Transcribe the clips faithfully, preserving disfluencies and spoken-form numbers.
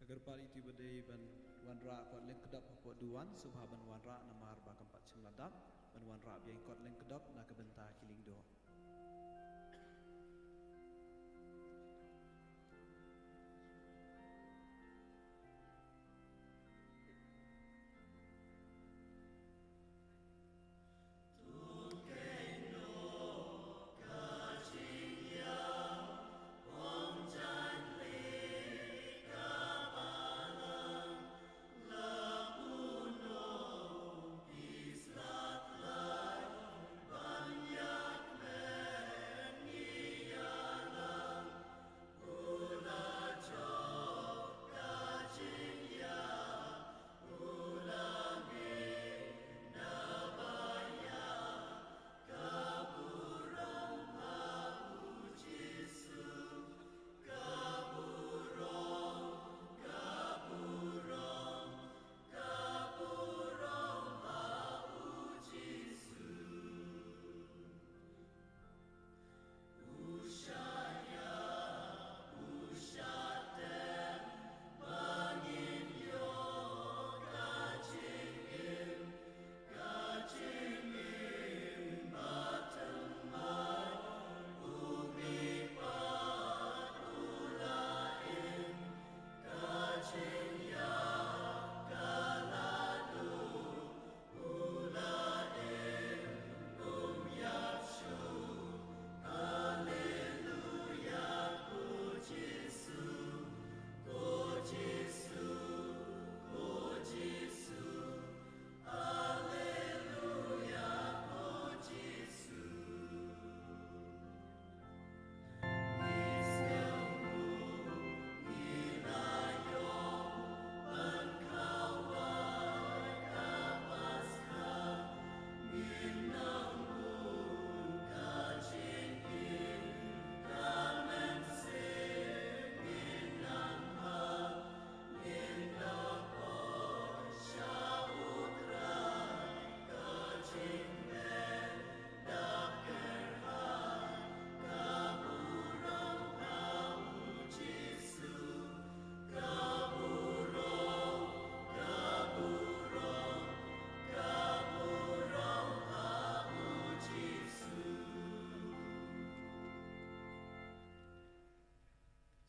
Kyrpad ïa kito ba dei ban wanrah kot lyngkdop hapoh duwan, sngewbha ban wanrah namar ba kam pat shym la dap ban wanrah biang kot lyngkdop na ka bynta ki lyngdoh.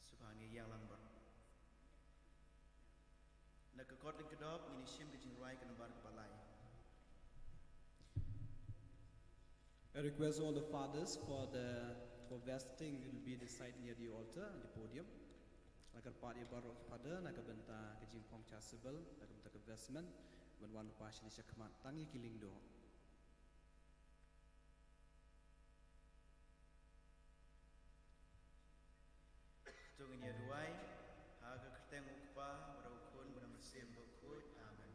Sngewbha ngin ïalang bad na ka kot lyngkdop ngin ïa shim ka jingrwai ka nambar kaba lai. I request all the fathers for the, for vesting will be the side near the altar and the podium. La kyrpad ïa baroh ki father na ka bynta ka jingpynshai civil, na ka bynta ka vestment, ban wan lypa shane shakhmat tang ïa ki lyngdoh. To ngin ïa duwai, ha ka kyrteng u Kpa, bad u Khun, bad u Mynsiem Bakhuid. Amen.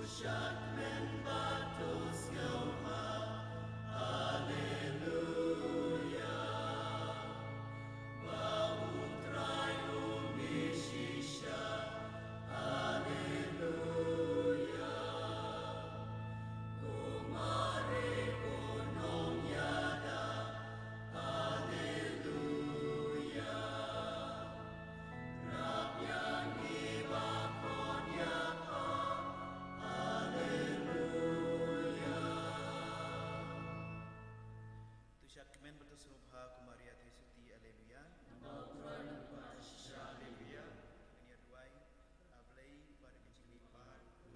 Shakmen ba to sngewbha, Haleluya. Ba U Trai u mih shisha, Haleluya. U Mari u nongïada, Haleluya. Rap ïa ngi ba khot ïa pha, Haleluya. To shakmen ba to sngewbha, ko Maria thei suti, Haleluya. Haleluya. Kane ka duwai, A Blei, Kpa jong ngi, Kpa jong U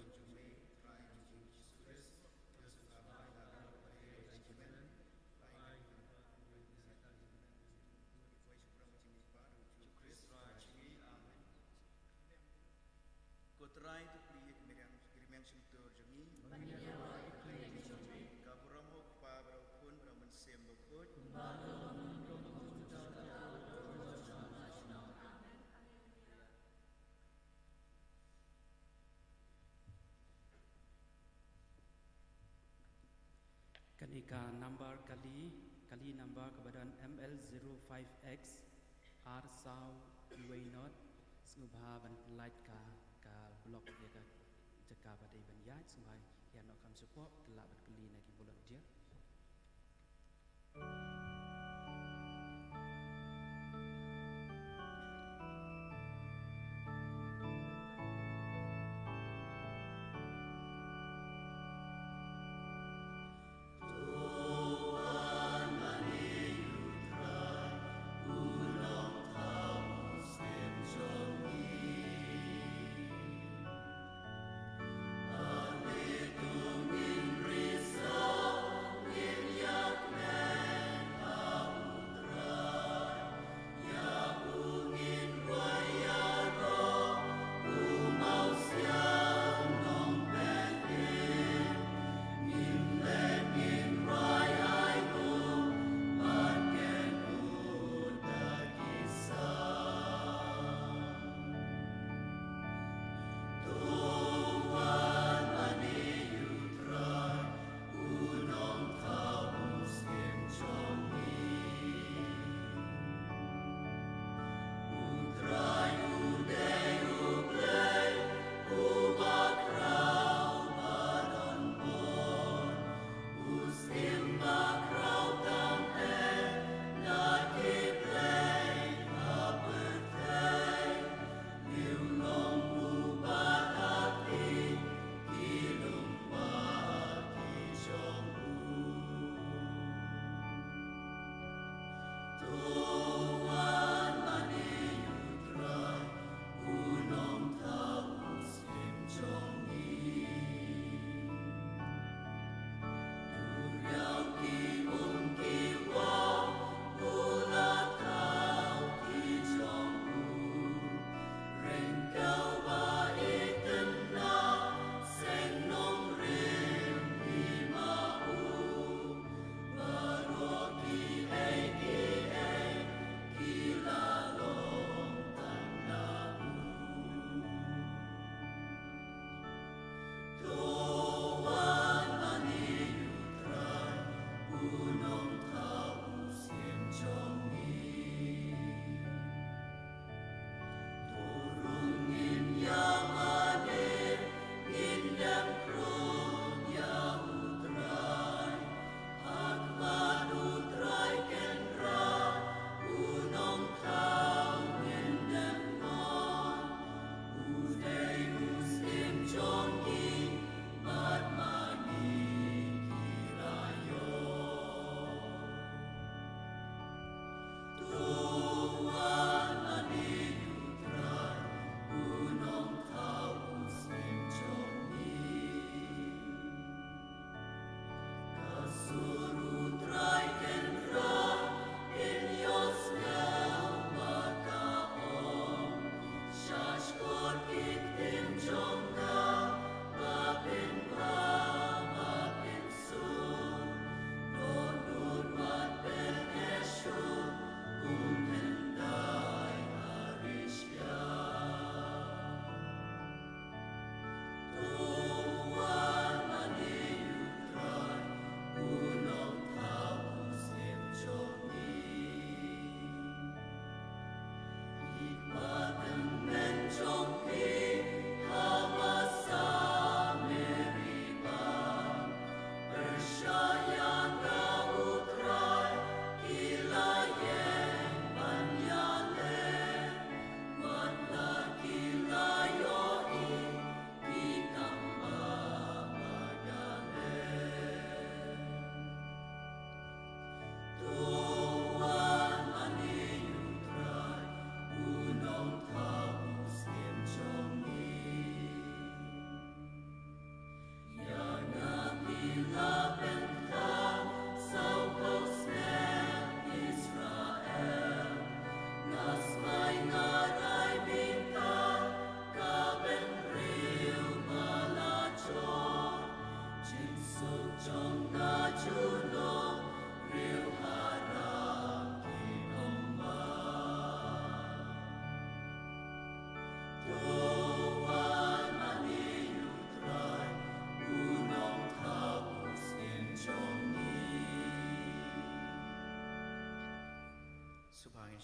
Trai jong ngi Jisu Khrist, to sngewbha ïa ngi ba khot ïa pha, Haleluya. Ko Trai, to plie ïa ki rmiang, ki rmiang shyntur jong ngi. Ka burom ho Kpa bad ho Khun bad ho Mynsiem Bakhuid. Kane ka number kali, kali number kaba don M L zero five X ar saw wei not, sngewbha ban pyllait ka, ka block ïa ka jaka ba dei ban ïaid, sngewbha ïa noh kham shapoh, te lah ban kylli na ki volunteer.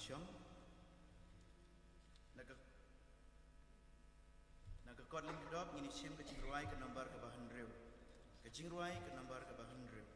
Shong. Na ka, na ka kot lyngkdop ngin ïa shim ka jingrwai ka nombar kaba hynriew. Ka jingrwai ka nombar kaba hynriew.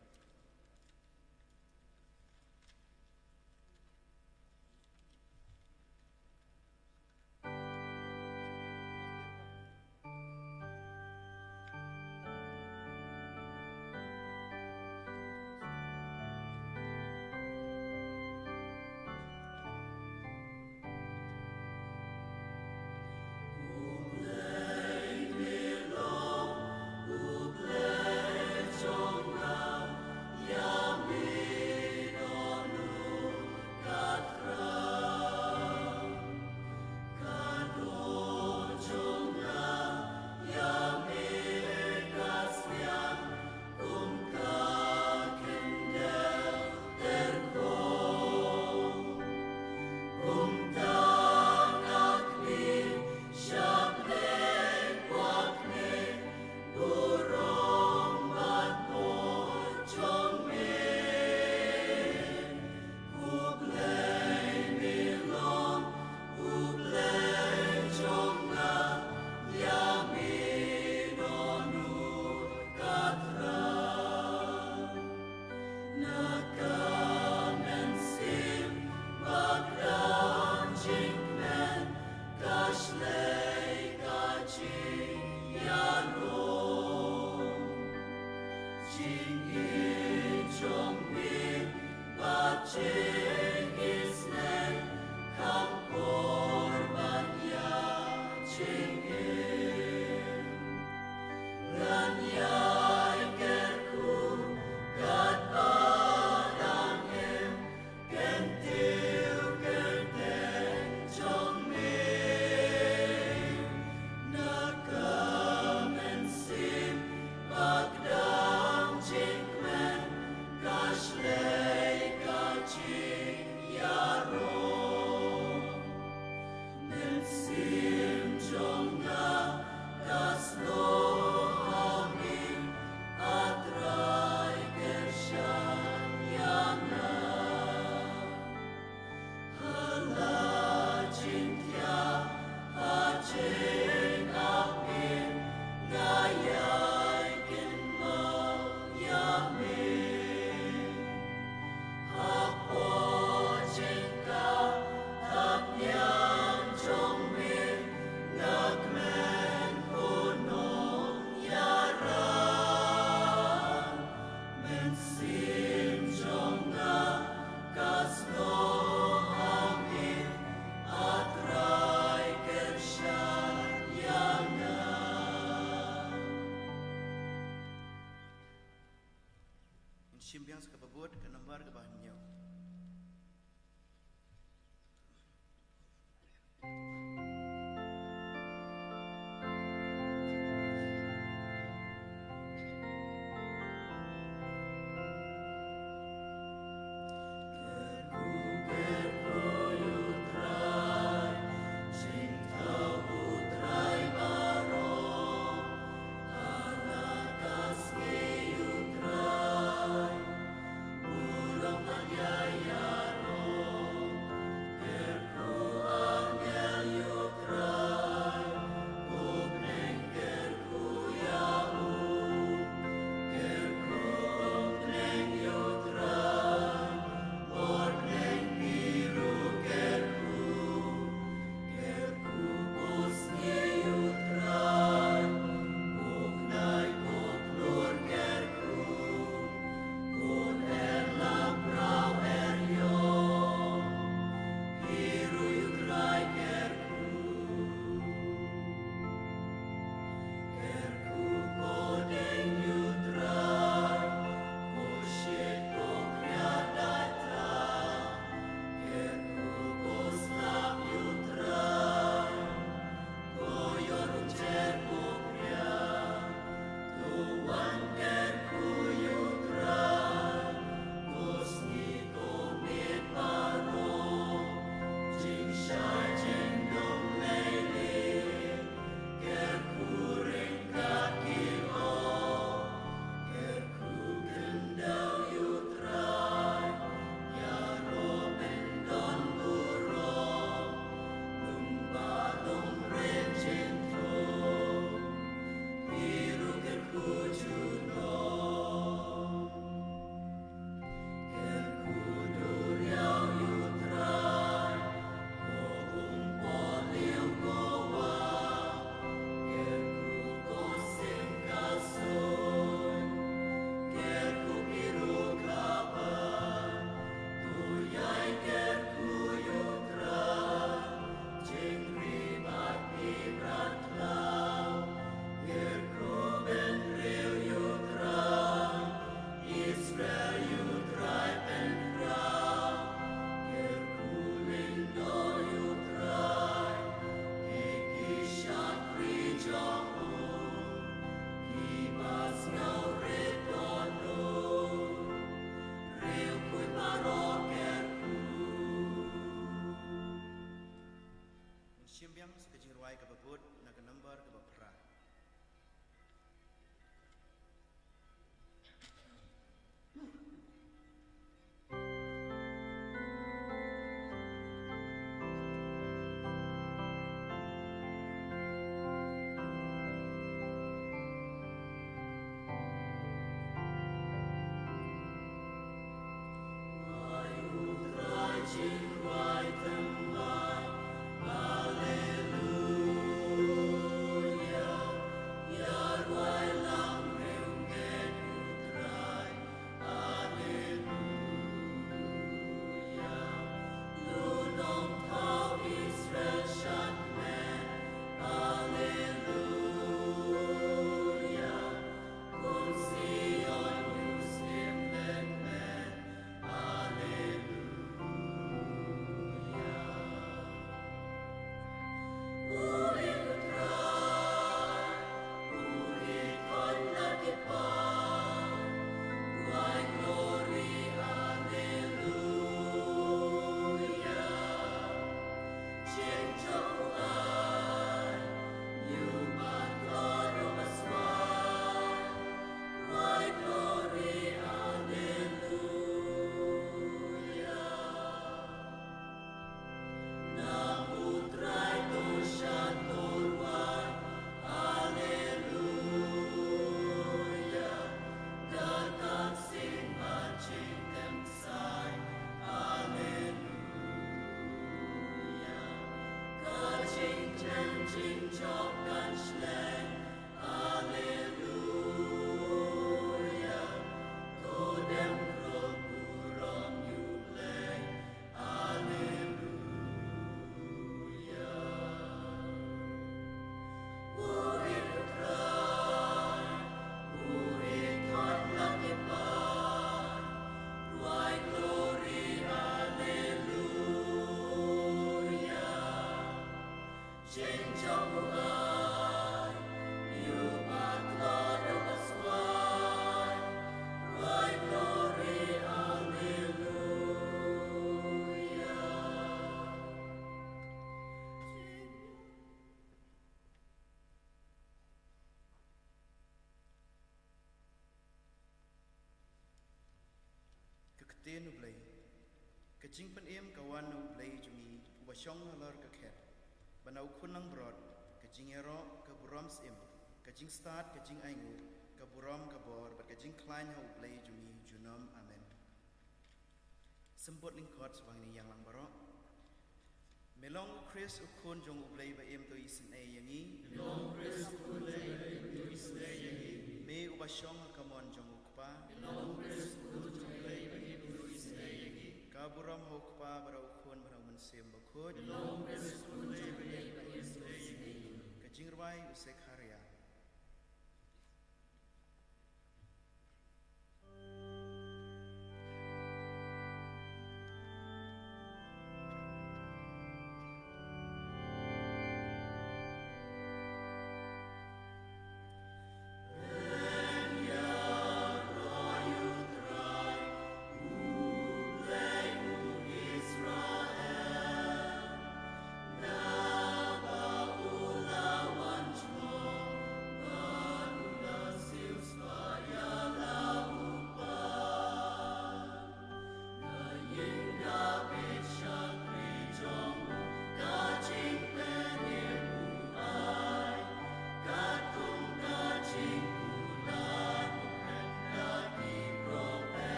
Ngin shim biang sa kaba bud ka nombar kaba hynñiew. Ktien U Blei. Ka jingpynim ka wan na U Blei jong ngi, uba shong halor ka khet, bad na U Khun langbrot, ka jingïaroh, ka burom syiem, ka jingstad, ka jingainguh, ka burom, ka bor, bad ka jingkhlaiñ ha U Blei jong ngi junom. Amen. Symboh lyngkot sha ba ngin ïalang baroh. Me long U Khrist U Khun jong U Blei ba im to isynei ïa ngi. Me long U Khrist U Khun jong U Blei ba im to isynei ïa ngi. Me uba shong ha ka mon jong U Kpa. Me long U Khrist U Khun jong U Blei ba im to isynei ïa ngi. Ka burom ha U Kpa bad ha U Khun bad ha U Mynsiem Bakhuid. Me long U Khrist U Khun jong U Blei ba im to isynei ïa ngi. Ka jingrwai u Sekharia.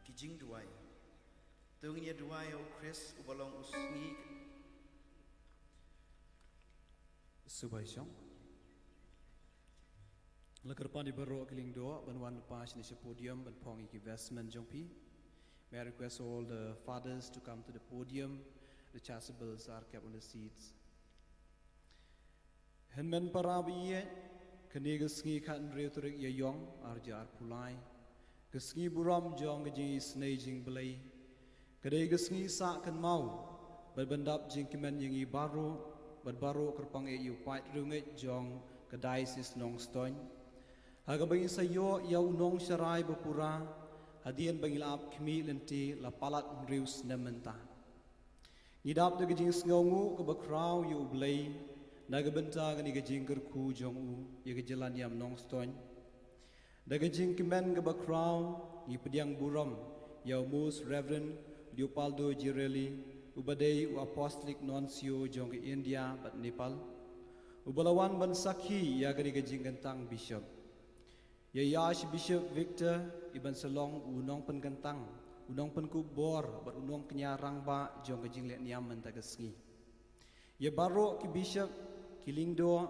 Ki jingduwai. To ngin ïa duwai ïa U Khrist uba long u sngi. Sngewbha shong. La kyrpad ïa baroh ki lyngdoh ban wan lypa shane sha podium ban phong ïa ki vestment jong phi. May I request all the fathers to come to the podium. The chasubles are kept on the seats. Hynmen para ba ïeit, kane ka sngi khathynriew tarik Ïaïong, arhajar arphew lai, ka sngi burom jong ka jingisynei jingblei, ka dei ka sngi sah kynmaw bad ban dap jingkmen ïa ngi baroh bad baroh kyrpang ïa u paidriewngeit jong ka Diocese Nongstoiñ, ha kaba ngi sa ïoh ïa u nongsharai ba pura hadien ba ngi la ap khmih lynti la palat hynriew snem mynta. Ngi dap da ka jingsngewnguh kaba khraw ïa U Blei na ka bynta kane ka jingkyrkhu jong u ïa ka jylla niam Nongstoiñ. Da ka jingkmen kaba khraw ngi pdiang burom ïa u Most Reverend Leopoldo Girelli, uba dei u Apostolic Nuncio jong ka India bad Nepal, uba la wan ban sakhi ïa kane ka jingkyntang Bishop. Ïa i Archbishop Victor, i ban sa long u nongpynkyntang, u nongpynkup bor bad u nongkñia rangbah jong ka jingleh niam mynta ka sngi. Ïa baroh ki bishop, ki lyngdoh,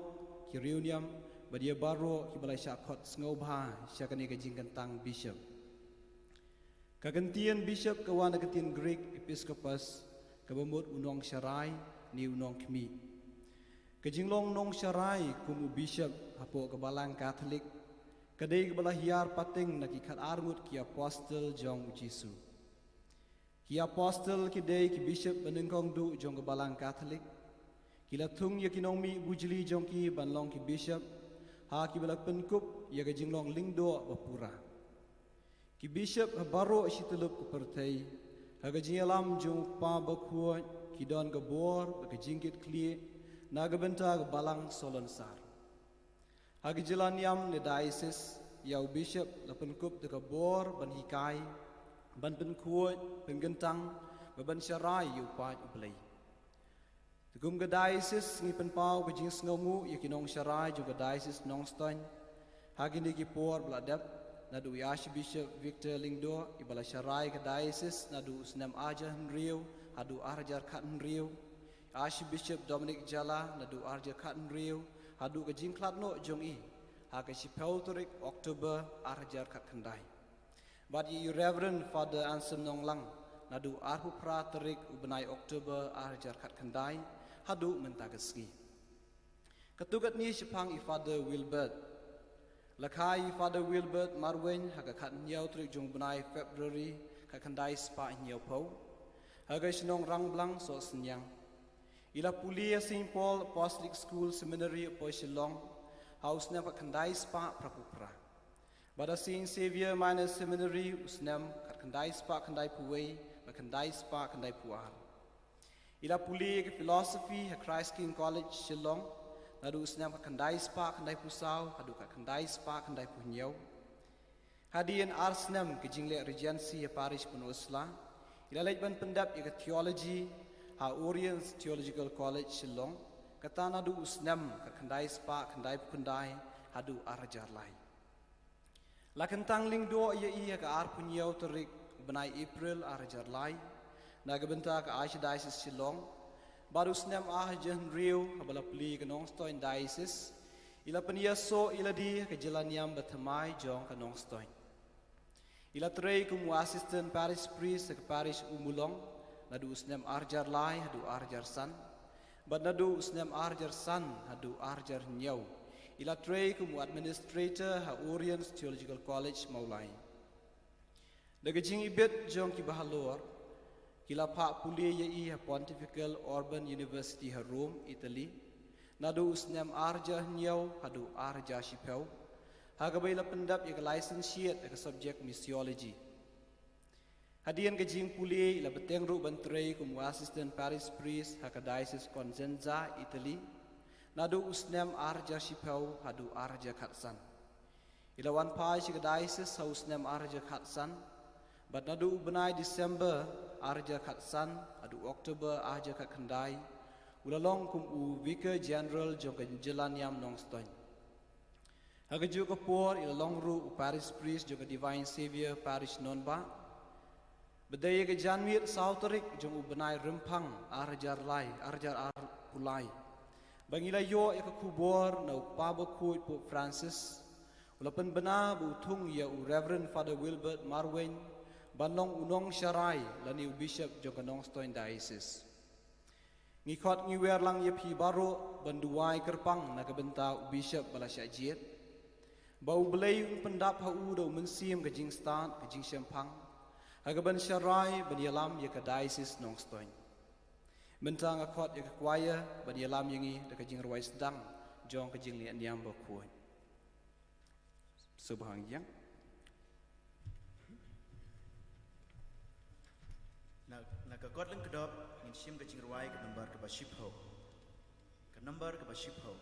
ki riewniam, bad ïa baroh kiba la shah khot sngewbha sha kane ka jingkyntang Bishop. Ka kyntien Bishop ka wan na ka ktien Greek episkopos, kaba mut u nongsharai ne u nongkhmih. Ka jinglong nongsharai kum u Bishop hapoh ka Balang Katholik ka dei kaba la hiar pateng na ki khatar ngut ki Apostol jong u Jisu. Ki apostol ki dei ki bishop banyngkong duh jong ka Balang Katholik. Ki la thung ïa ki nongmih bujli jong ki ban long ki bishop, ha kiba la pynkup ïa ka jinglong lyngdoh bapura. Ki bishop ha baroh shi tyllup ka pyrthei, ha ka jingïalam jong U Kpa Bakhuid, ki don ka bor bad ka jingkitkhlieh na ka bynta ka Balang Solensar. Ha ka jylla niam ne diocese, ïa u bishop la pynkup da ka bor ban hikai, ban pynkhuid, pynkyntang, bad ban sharai ïa u paid U Blei. Te kum ka diocese, ngi pynpaw ka jingsngewnguh ïa ki nongsharai jong ka diocese Nongstoiñ ha kine ki por ba la dep, naduh u Archbishop Victor Lyngdoh, iba la sharai ka diocese naduh u snem ar hajar hynriew haduh ar hajar khathynriew, Archbishop Dominic Jala naduh ar hajar khathynriew haduh ka jingkhlad noh jong i ha ka shiphew tarik October ar hajar khatkhyndai. Bad ïa i Reverend Father Anselm Nonglang naduh arphew phra tarik u bnai October ar hajar khatkhyndai haduh mynta ka sngi. Katto katne shaphang i Father Wilbert. La kha i Father Wilbert Marwein ha ka khathynñiew tarik jong u bnai February khatkhyndai spah hynñiewphew ha ka shnong Rangblang Sohsynñiang. I la pule ha Saint Paul Apostolic School Seminary, Upper Shillong, ha u snem khatkhyndai spah phraphew phra. Bad ha Saint Xavier Minor Seminary u snem khatkhyndai spah khyndaiphew wei bad khyndai spah khyndaiphew ar. I la pule ïa ka philosophy ha Christ King College, Shillong, naduh u snem khatkhyndai spah khyndaiphew saw haduh khatkhyndai spah khyndaiphew hynñiew. Hadien ar snem ka jingleh regency ha parish Pynursla, i la leit ban pyndep ïa ka theology ha Oriens Theological College, Shillong, kata naduh u snem khatkhyndai spah khyndaiphew khyndai haduh ar hajar lai. La kyntang lyngdoh ïa i ha ka arphew hynñiew tarik bnai April ar hajar lai na ka bynta ka Archdiocese Shillong, bad u snem ar hajar hynriew haba la plie ka Nongstoiñ Diocese, i la pynïasoh ïa lade ha ka jylla niam bathymmai jong ka Nongstoiñ. I la trei kum u Assistant Parish Priest ha ka parish Ummulong naduh u snem ar hajar lai haduh ar hajar san. Bad naduh u snem ar hajar san haduh ar hajar hynñiew, i la trei kum u Administrator ha Oriens Theological College, Mawlai. Da ka jingibit jong kiba halor, ki la phah pule ïa i ha Pontifical Urban University ha Rome, Italy, naduh u snem ar hajar hynñiew haduh ar hajar shiphew, ha kaba i la pyndep ïa ka licentiate ha ka subject Missiology. Hadien ka jingpule, i la bteng ruh ban trei kum u Assistant Parish Priest ha ka Diocese Cosenza, Italy, naduh u snem ar hajar shiphew haduh ar hajar khatsan. I la wan phai sha ka diocese ha u snem ar hajar khatsan, bad naduh u bnai December ar hajar khatsan haduh October ar hajar khatkhyndai, u la long kum u Vicar General jong ka jylla niam Nongstoiñ. Ha kajuh ka por, i la long ruh u Parish Priest jong ka Divine Saviour Parish Nonbah. Bad ïa ka janmiet saw tarik jong u bnai Rymphang ar hajar lai, ar hajar arphew lai, ba ngi la ïoh ïa ka khubor na u Kpa Bakhuid Pope Francis, u la pynbna ba u thung ïa u Reverend Father Wilbert Marwein ban long u nongsharai lane u Bishop jong ka Nongstoiñ Diocese. Ngi khot ngi wer lang ïa phi baroh ban duwai kyrpang na ka bynta u Bishop ba la shah jied, ba U Blei un pyndap ha u da u mynsiem ka jingstad, ka jingshemphang, ha kaban sharai ban ïalam ïa ka Diocese Nongstoiñ. Mynta nga khot ïa ka choir ban ïalam ïa ngi da ka jingrwai sdang jong ka Jingleh Niam Bakhuid. Sngewbha ïa. Na, na ka kot lyngkdop ngin shim ka jingrwai ka number kaba shiphew. Ka number kaba shiphew.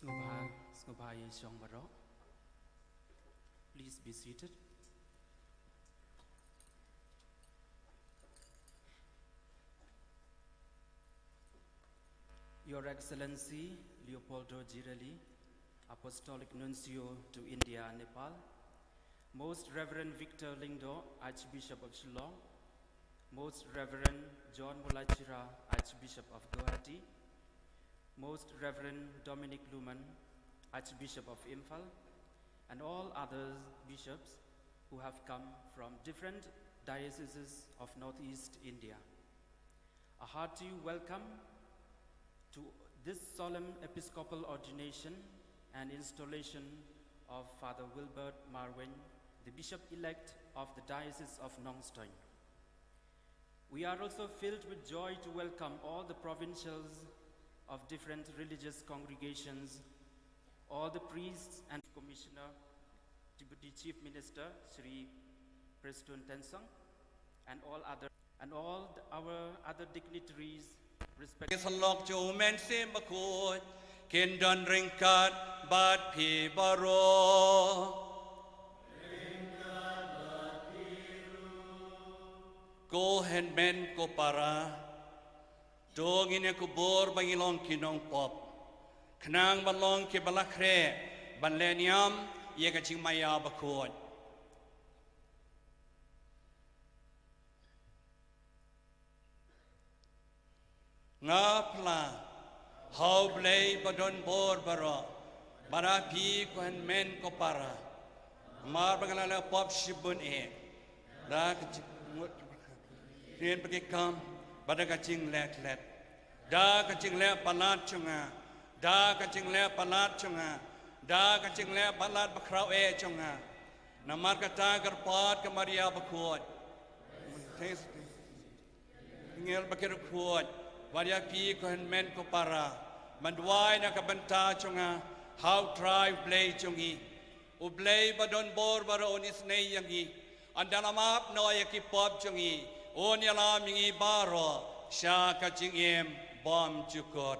Sngewbha, sngewbha ïa shong baroh. Please be seated. Your Excellency Leopoldo Girelli, Apostolic Nuncio to India, Nepal, Most Reverend Victor Lyngdoh, Archbishop of Shillong, Most Reverend John Molachira, Archbishop of Guwahati, Most Reverend Dominic Luman, Archbishop of Imphal, and all other bishops who have come from different dioceses of Northeast India. A hearty welcome to this solemn episcopal ordination and installation of Father Wilbert Marwein, the Bishop-elect of the Diocese of Nongstoin. We are also filled with joy to welcome all the provincials of different religious congregations, all the priests and Commissioner, Deputy Chief Minister Shri Prestone Tynsong, and all other and all the, our other dignitaries, respect. Ki synlok jong U Mynsiem Bakhuid kin don ryngkat bad phi baroh. Ko hynmen ko para, to ngin ïa kubur ba ngi long ki nongpop, khnang ban long kiba la khreh ban leh niam ïa ka jingmaïa bakhuid. Nga phla ha U Blei ba don bor baroh, bad ha phi ko hynmen ko para, namar ba nga la leh pop shibun eh, da ka jingmut, rin ba ki kam, bad da ka jingleh klet, da ka jingleh palat jong nga, da ka jingleh palat jong nga, da ka jingleh palat bakhraw eh jong nga. Namar kata kyrpad ka Maria bakhuid, angel ba ki rukhuid, wat ïa phi ko hynmen ko para, ban duwai na ka bynta jong nga ha U Trai U Blei jong ngi. U Blei ba don bor baroh un isynei ïa ngi, un da la map noh ïa ki pop jong ngi, un ïalam ïa ngi baroh sha ka jingim bymjukut.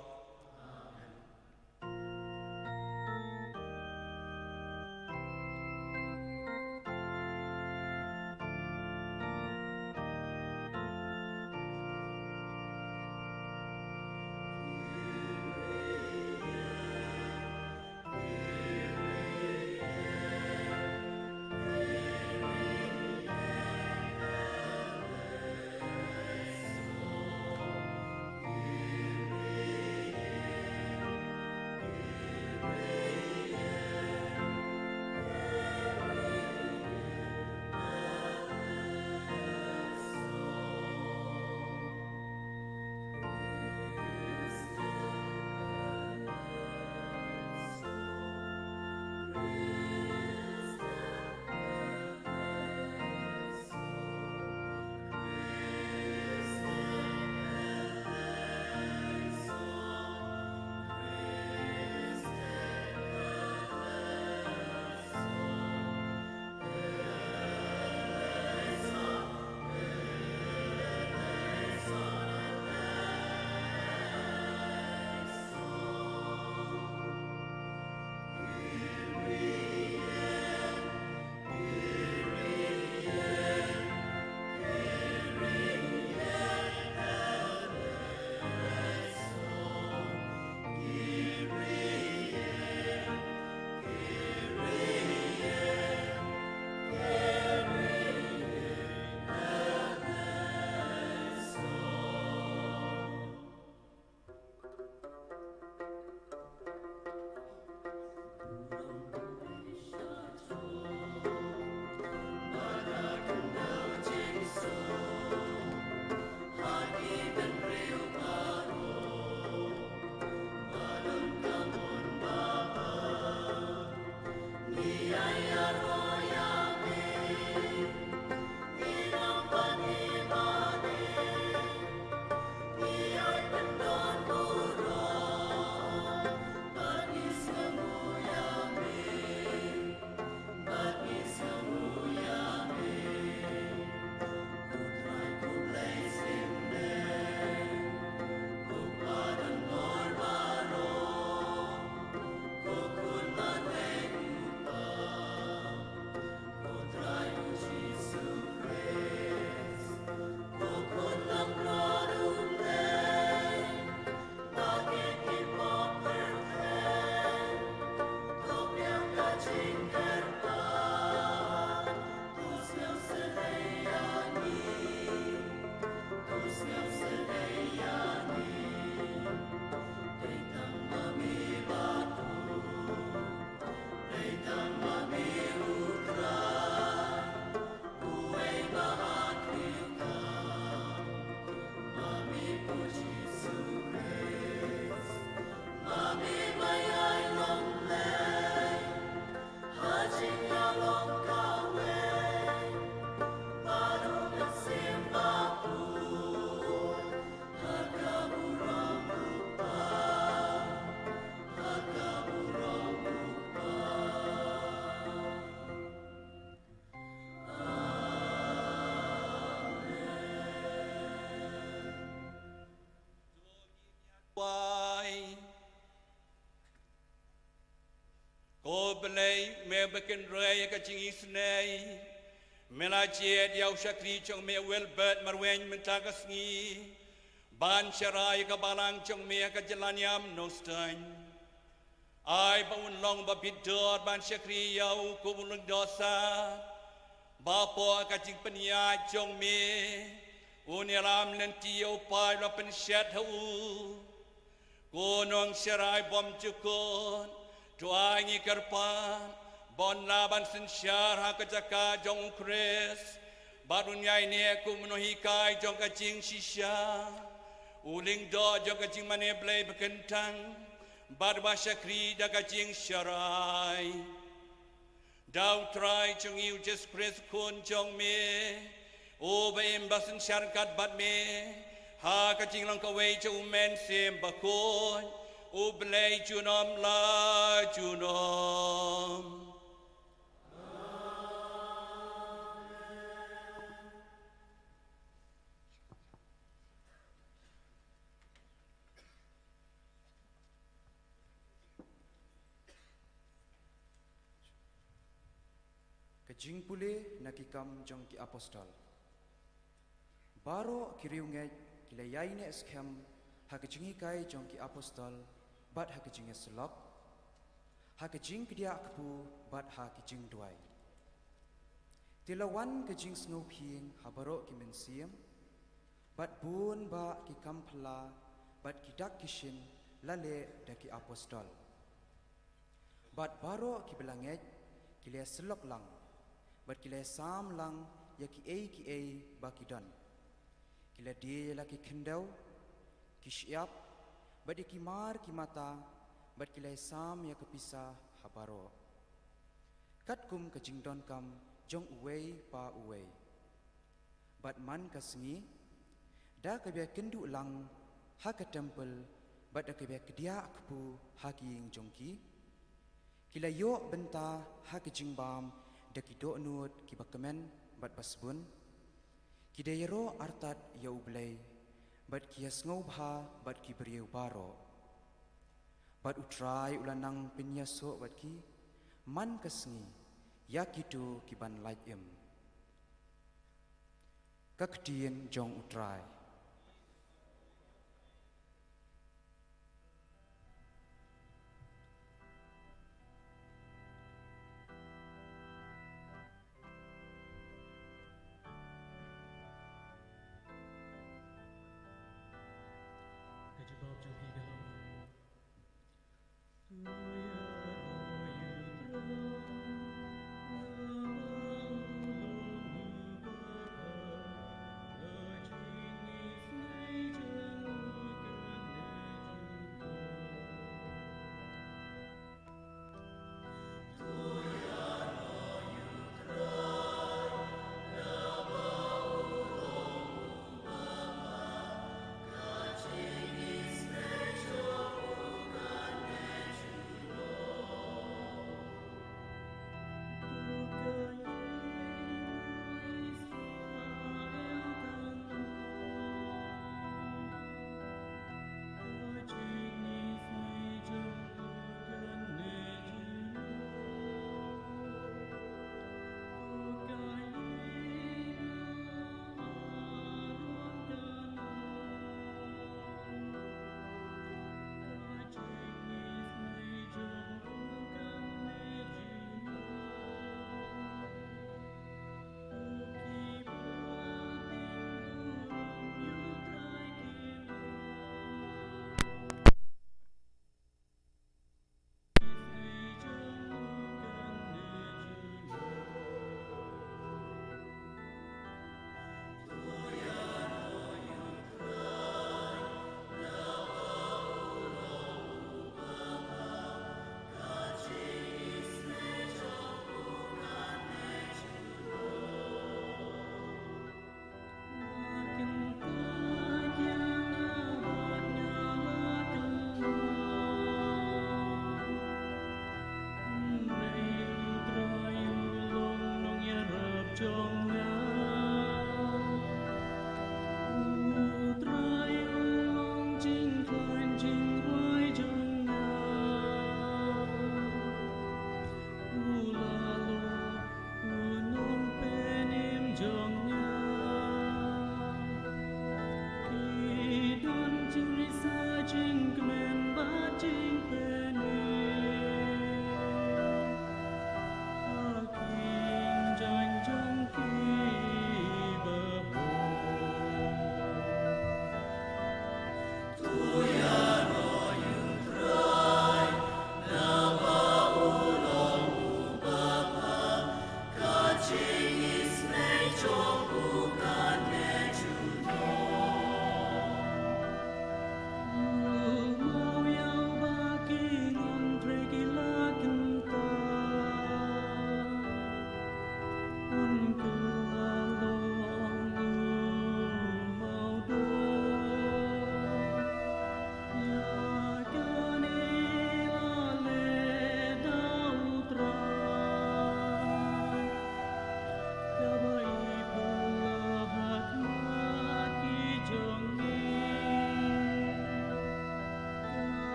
me ba kynrei ïa ka jingisynei. Me la jied ïa u shakri jong me Wilbert Marwein mynta ka sngi ban sharai ïa ka balang jong me ha ka jylla niam Nongstoiñ. Ai ba un long ba bit dor ban shakri ïa u kum u lyngdoh sah, ba hapoh ka jingpynïaid jong me un ïalam lynti ïa u paid ba la pynshet ha u. Ko Nongsharai bymjukut, to ai ngi kyrpad ba un lah ban synshar ha ka jaka jong u Khrist, bad un ïaineh kum u nonghikai jong ka jingshisha, u lyngdoh jong ka jingmane Blei ba kyntang, bad ba shakri da ka jingsharai. Da U Trai jong ngi U Jisu Khrist Khun jong me, uba im bad synshar ryngkat bad me ha ka jinglong kawei jong U Mynsiem Bakhuid, U Blei junom la junom. Ka jingpule na Ki Kam jong ki Apostol. Baroh ki riewngeit ki la ïaineh skhem ha ka jinghikai jong ki apostol bad ha ka jingïasyllok, ha ka jingkdiah kpu bad ha ki jingduwai. Te la wan ka jingsngewphieng ha baroh ki mynsiem, bad bun bah ki kam phylla bad ki dak ki shin la leh da ki apostol. Bad baroh kiba la ngeit ki la ïasyllok lang, bad ki la ïasam lang ïa kiei kiei ba ki don. Ki la die ïa la ki khyndew, ki shyiap, bad ïa ki mar ki mata, bad ki la ïasam ïa ka pisa ha baroh, katkum ka jingdonkam jong uwei pa uwei. Bad man ka sngi, da kaba ïakynduh lang ha ka templ bad da kaba ïakdiah kpu ha ki ïing jong ki, ki la ïoh bynta ha ka jingbam da ki dohnud kiba kmen bad ba sbun. Ki da ïaroh artat ïa U Blei, bad ki ïasngewbha bad ki briew baroh. Bad U Trai u la nang pynïasoh bad ki man ka sngi ïa kito kiban lait im. Ka ktien jong U Trai. Ka jubab jong ki ka long.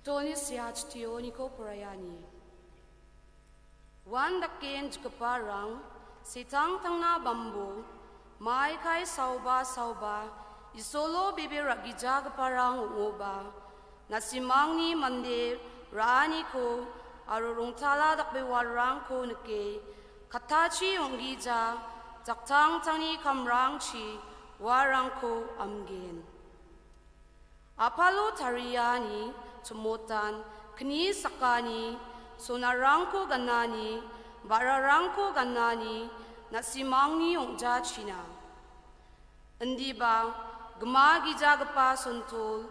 Toni siach tio niko porayani. Wan dakin jkeparang, sitang tangna bambu, mai kai sauba sauba, isolo bebe ragija keparang ungoba, nasimangni mande rani ko, arurung tala dakbe warang ko neke, katachi unggija, jaktang tangni kamrang chi, warang ko amgen. Apalo tariani, chemotan, kni sakani, sonarangko ganani, bararangko ganani, nasimangni ongja china. Endiba, gma gija gpa sontol,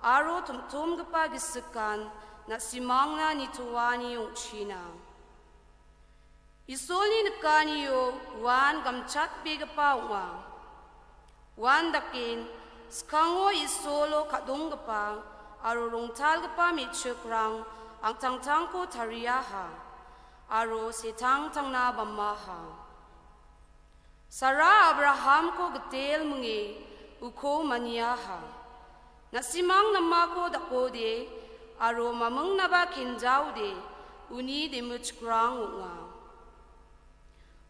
aro tumtum gpa gisekan, nasimangna nitowani ongchina. Isolni nkanio wan gamchat begapa unga. Wan dakin, skango isolo kadung gapa, aro rongtal gapa michukrang, ang tangtang ko tariaha, aro setang tangna bamaha. Sarah Abraham ko getel menge, uko maniaha. Nasimang nama ko dakode, aro mameng naba kenjau de, uni de muchkrang unga.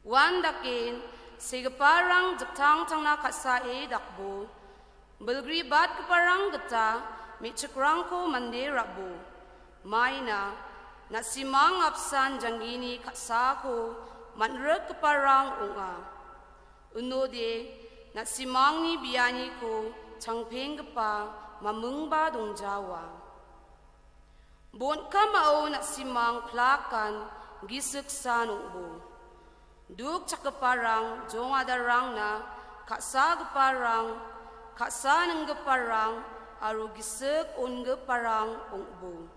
Wan dakin, segeparang jektang tangna kasa e dakbo, belgri bat keparang geta, michikrang ko mande rabo. Maina, nasimang apsan jangini kasa ko, manrek keparang unga. Unode, nasimangni biani ko, changpeng gepa, mamengba dongjawa. Bon kamao nasimang plakan, gisek sanungbo. Duk chak keparang, jong adarang na, kasa keparang, kasa neng keparang, aru gisek un keparang ungbo.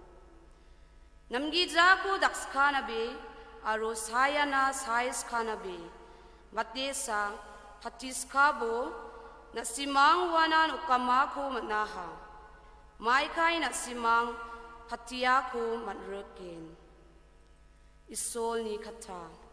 Namgi jako dak skana be, aro sayana sai skana be. Batesa, patiska bo, nasimang wanan ukama ko manaha. Maikai nasimang, patia ko manreken. Isolni kata.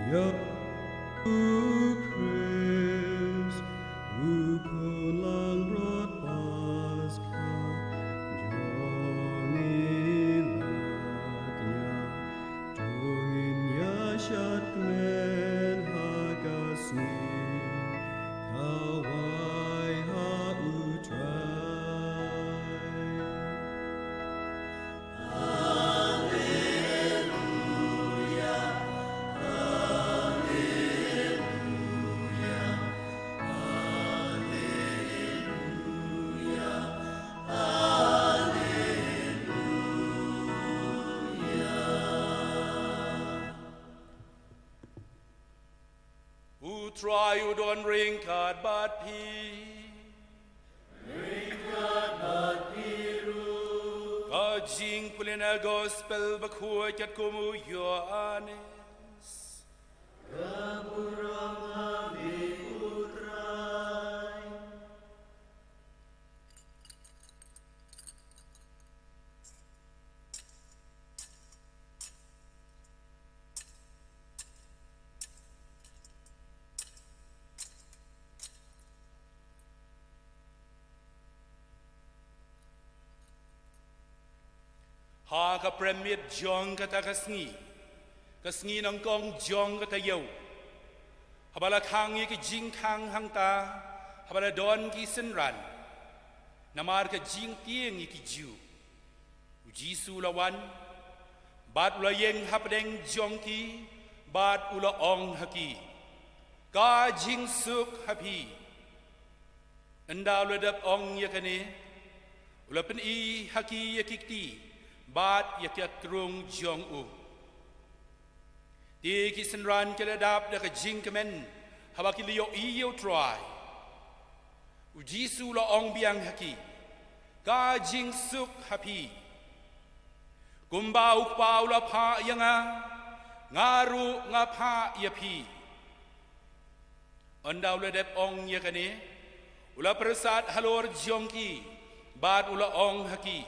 Ïa u Khrist, u Khun Langbrot Paskha, jong ngi lad ñiah, to ngin ïa shad kmen ha ka sngi kawei ha u Trai. U Trai u don ryngkat bad phi. Ryngkat bad phi ruh. Ka jingpule na Gospel bakhuid katkum u Ïoannis. Ka burom ha me, U Trai. Ha ka premiet jong kata ka sngi, ka sngi nyngkong jong ka taïew, haba la khang ïa ki jingkhang hangta, haba la don ki synran, namar ka jingtieng ïa ki Jiw, u Jisu u la wan, bad u la ïeng hapdeng jong ki, bad u la ong ha ki, Ka jingsuk ha phi. Ynda u la dep ong ïa kane, u la pyni ha ki ïa ki kti bad ïa ka krung jong u. Te ki synran ki la dap da ka jingkmen haba ki la ïohi ïa u Trai. U Jisu u la ong biang ha ki, ka jingsuk ha phi. Kumba u Kpa u la phah ïa nga, nga ruh nga phah ïa phi. Ynda u la dep ong ïa kane, u la pyrsad halor jong ki bad u la ong ha ki,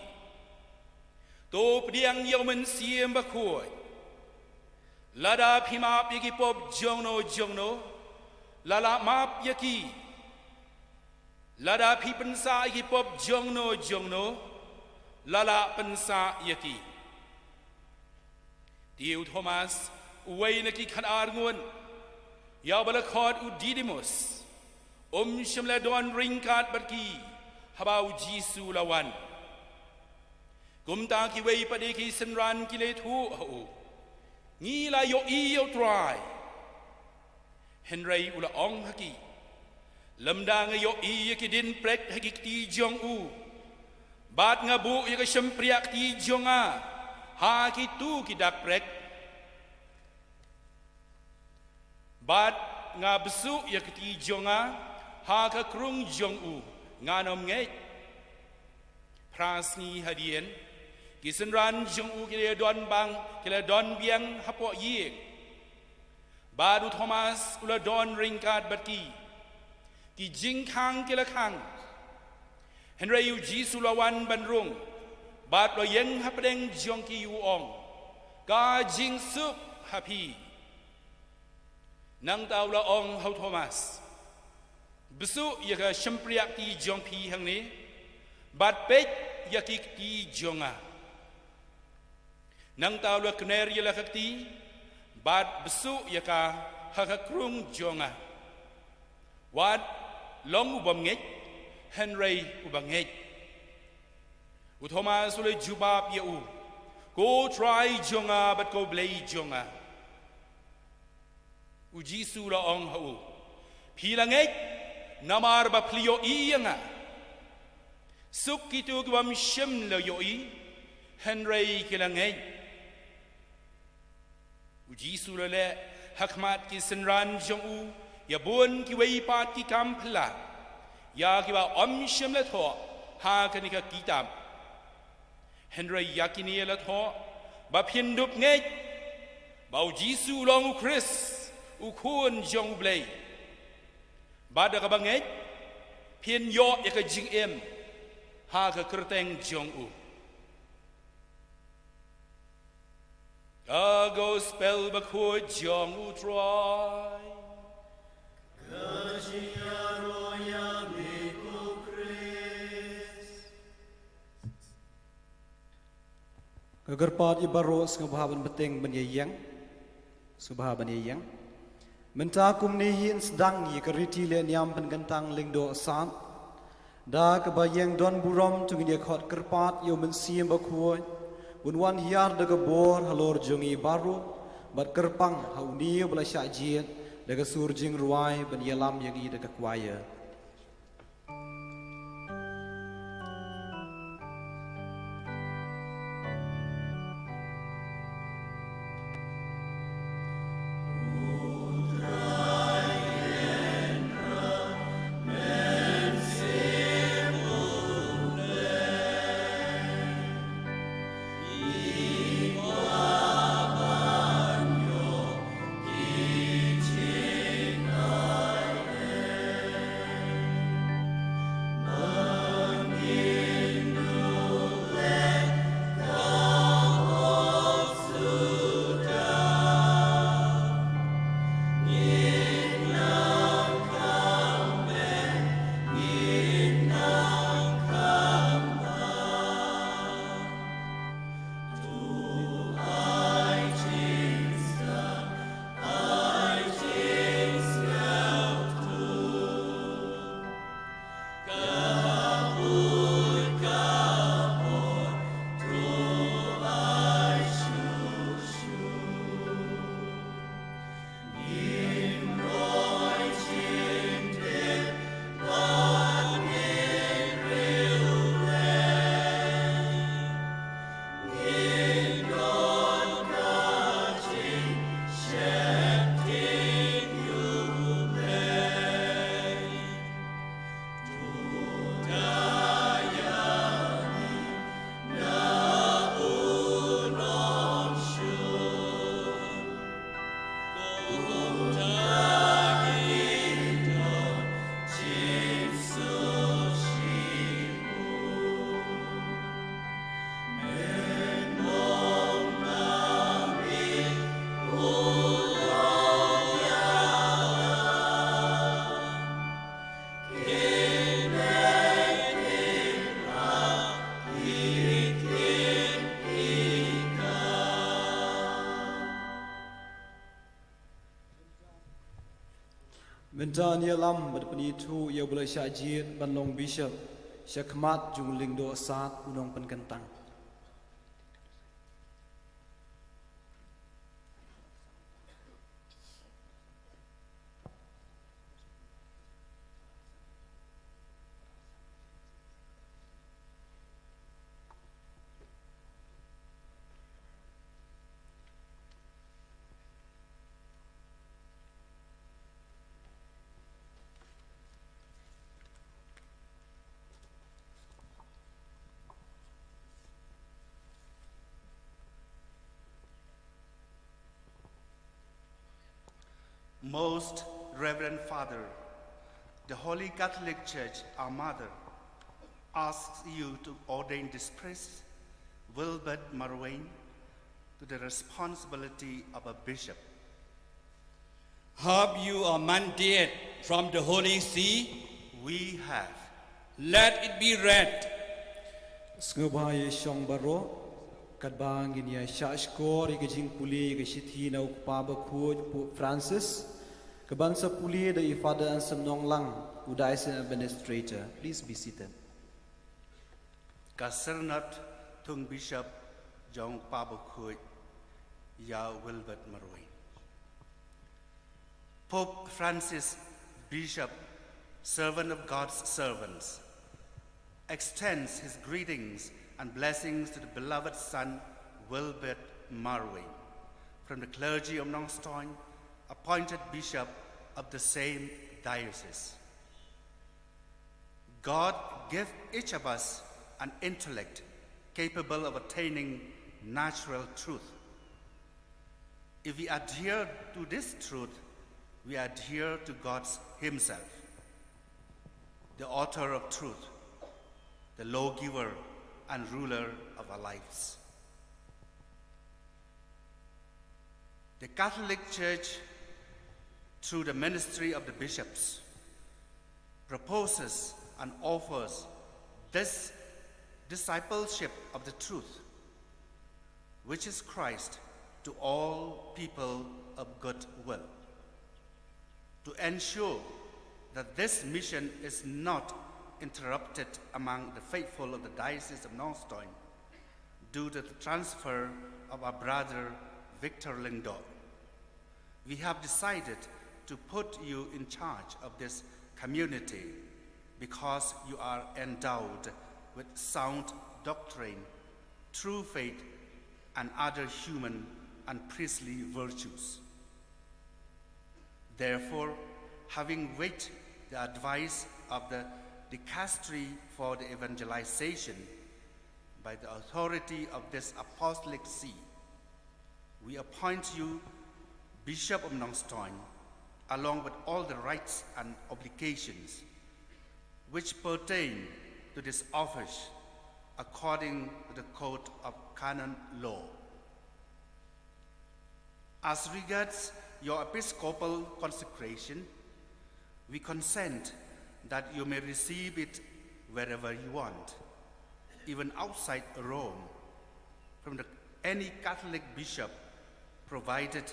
to pdiang ïa u Mynsiem Bakhuid. Lada phi map ïa ki pop jongno jongno, la lah map ïa ki. Lada phi pynsah ïa ki pop jongno jongno, la lah pynsah ïa ki. Te u Thomas, uwei na ki khatar ngut, ïa uba la khot u Didimus, um shym la don ryngkat bad ki haba u Jisu u la wan. Kumta kiwei pat de ki synran ki la ïathuh ha u, ngi la ïohi ïa u Trai. Hynrei u la ong ha ki, lymda nga ïohi ïa ki dienprek ha ki kti jong u, bad nga buh ïa ka shympriahkti jong nga ha kito ki dak prek, bad nga bsuh ïa ka kti jong nga ha ka krung jong u, ngan ym ngeit. Phra sngi hadien, ki synran jong u ki la don bang, ki la don biang hapoh ïing. Bad u Thomas u la don ryngkat bad ki. Ki jingkhang ki la khang, hynrei u Jisu u la wan ban rung, bad u la ïeng hapdeng jong ki, u ong, ka jingsuk ha phi. Nangta u la ong ha u Thomas, bsuh ïa ka shympriahkti jong phi hangne, bad peit ïa ki kti jong nga. Nangta u la kner ïa la ka kti, bad bsuh ïa ka ha ka krung jong nga. Wat long u bym ngeit, hynrei u ba ngeit. U Thomas u la jubab ïa u, ko Trai jong nga bad ko Blei jong nga. U Jisu u la ong ha u, phi la ngeit namar ba phi la ïohi ïa nga. Suk kito ki bym shym la ïohi, hynrei ki la ngeit. U Jisu u la leh ha khmat ki synran jong u ïa bun kiwei pat ki kam phylla, ïa kiba ym shym la thoh ha kane ka kitab. Hynrei ïa kine la thoh ba phin dup ngeit ba u Jisu u long u Khrist, u Khun jong u Blei. Bad da kaba ngeit phin ïoh ïa ka jingim ha ka kyrteng jong u. Ka Gospel Bakhuid jong u Trai. Ka jingïaroh ïa me ko Khrist. Ka kyrpad ïa baroh, sngewbha ban bteng ban ïa ïeng. Sngewbha ban ïa ïeng. Mynta kumne hi yn sdang ïa ka riti leh niam pynkyntang Lyngdoh Sad. Da kaba ïeng don burom to ngin ïa khot kyrpad ïa u Mynsiem Bakhuid, un wan hiar da ka bor halor jong ngi baroh, bad kyrpang ha une uba la shah jied da ka sur jingrwai ban ïalam ïa ngi da ka choir. Mynta ngi ïalam bad pynithuh ïa uba la shah jied ban long bishop shakhmat jong u lyngdoh sad u nongpynkyntang. Most Reverend Father, the Holy Catholic Church, our Mother, asks you to ordain this priest, Wilbert Marwein, to the responsibility of a bishop. Have you a mandate from the Holy See? We have. Let it be read. Sngewbha ïa shong baroh, katba ngin ïa shah shkor ïa ka jingpule ïa ka shithi na u Kpa Bakhuid Pope Francis, ka ban sa pule da i Father Anselm Nonglang, u Diocesan Administrator. Please be seated. Ka Synod Thung Bishop jong u Kpa Bakhuid ïa Wilbert Marwein. Pope Francis, Bishop, servant of God's servants, extends his greetings and blessings to the beloved son Wilbert Marwein, from the clergy of Nongstoin, appointed bishop of the same diocese. God give each of us an intellect capable of attaining natural truth. If we adhere to this truth, we adhere to God Himself, the author of truth, the lawgiver and ruler of our lives. The Catholic Church, through the ministry of the bishops, proposes and offers this discipleship of the truth, which is Christ, to all people of good will, to ensure that this mission is not interrupted among the faithful of the Diocese of Nongstoin due to the transfer of our brother Victor Lyngdoh. We have decided to put you in charge of this community because you are endowed with sound doctrine, true faith, and other human and priestly virtues. Therefore, having weighed the advice of the Dicastery for the Evangelization by the authority of this Apostolic See, we appoint you Bishop of Nongstoin, along with all the rights and obligations which pertain to this office according to the Code of Canon Law. As regards your episcopal consecration, we consent that you may receive it wherever you want, even outside Rome, from the, any Catholic bishop, provided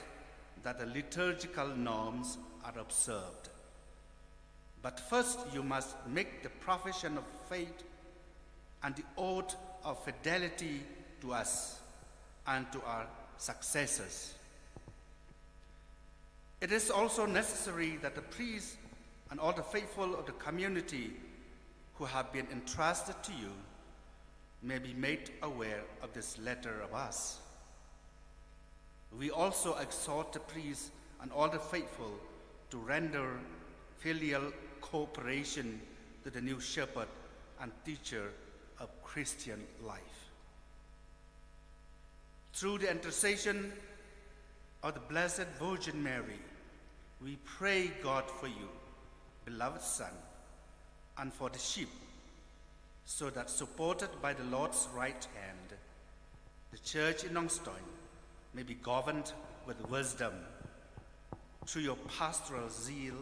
that the liturgical norms are observed. But first you must make the profession of faith and the oath of fidelity to us and to our successors. It is also necessary that the priests and all the faithful of the community who have been entrusted to you may be made aware of this letter of us. We also exhort the priests and all the faithful to render filial cooperation to the new shepherd and teacher of Christian life. Through the intercession of the Blessed Virgin Mary, we pray God for you, beloved Son, and for the sheep, so that, supported by the Lord's right hand, the Church in Nongstoin may be governed with wisdom through your pastoral zeal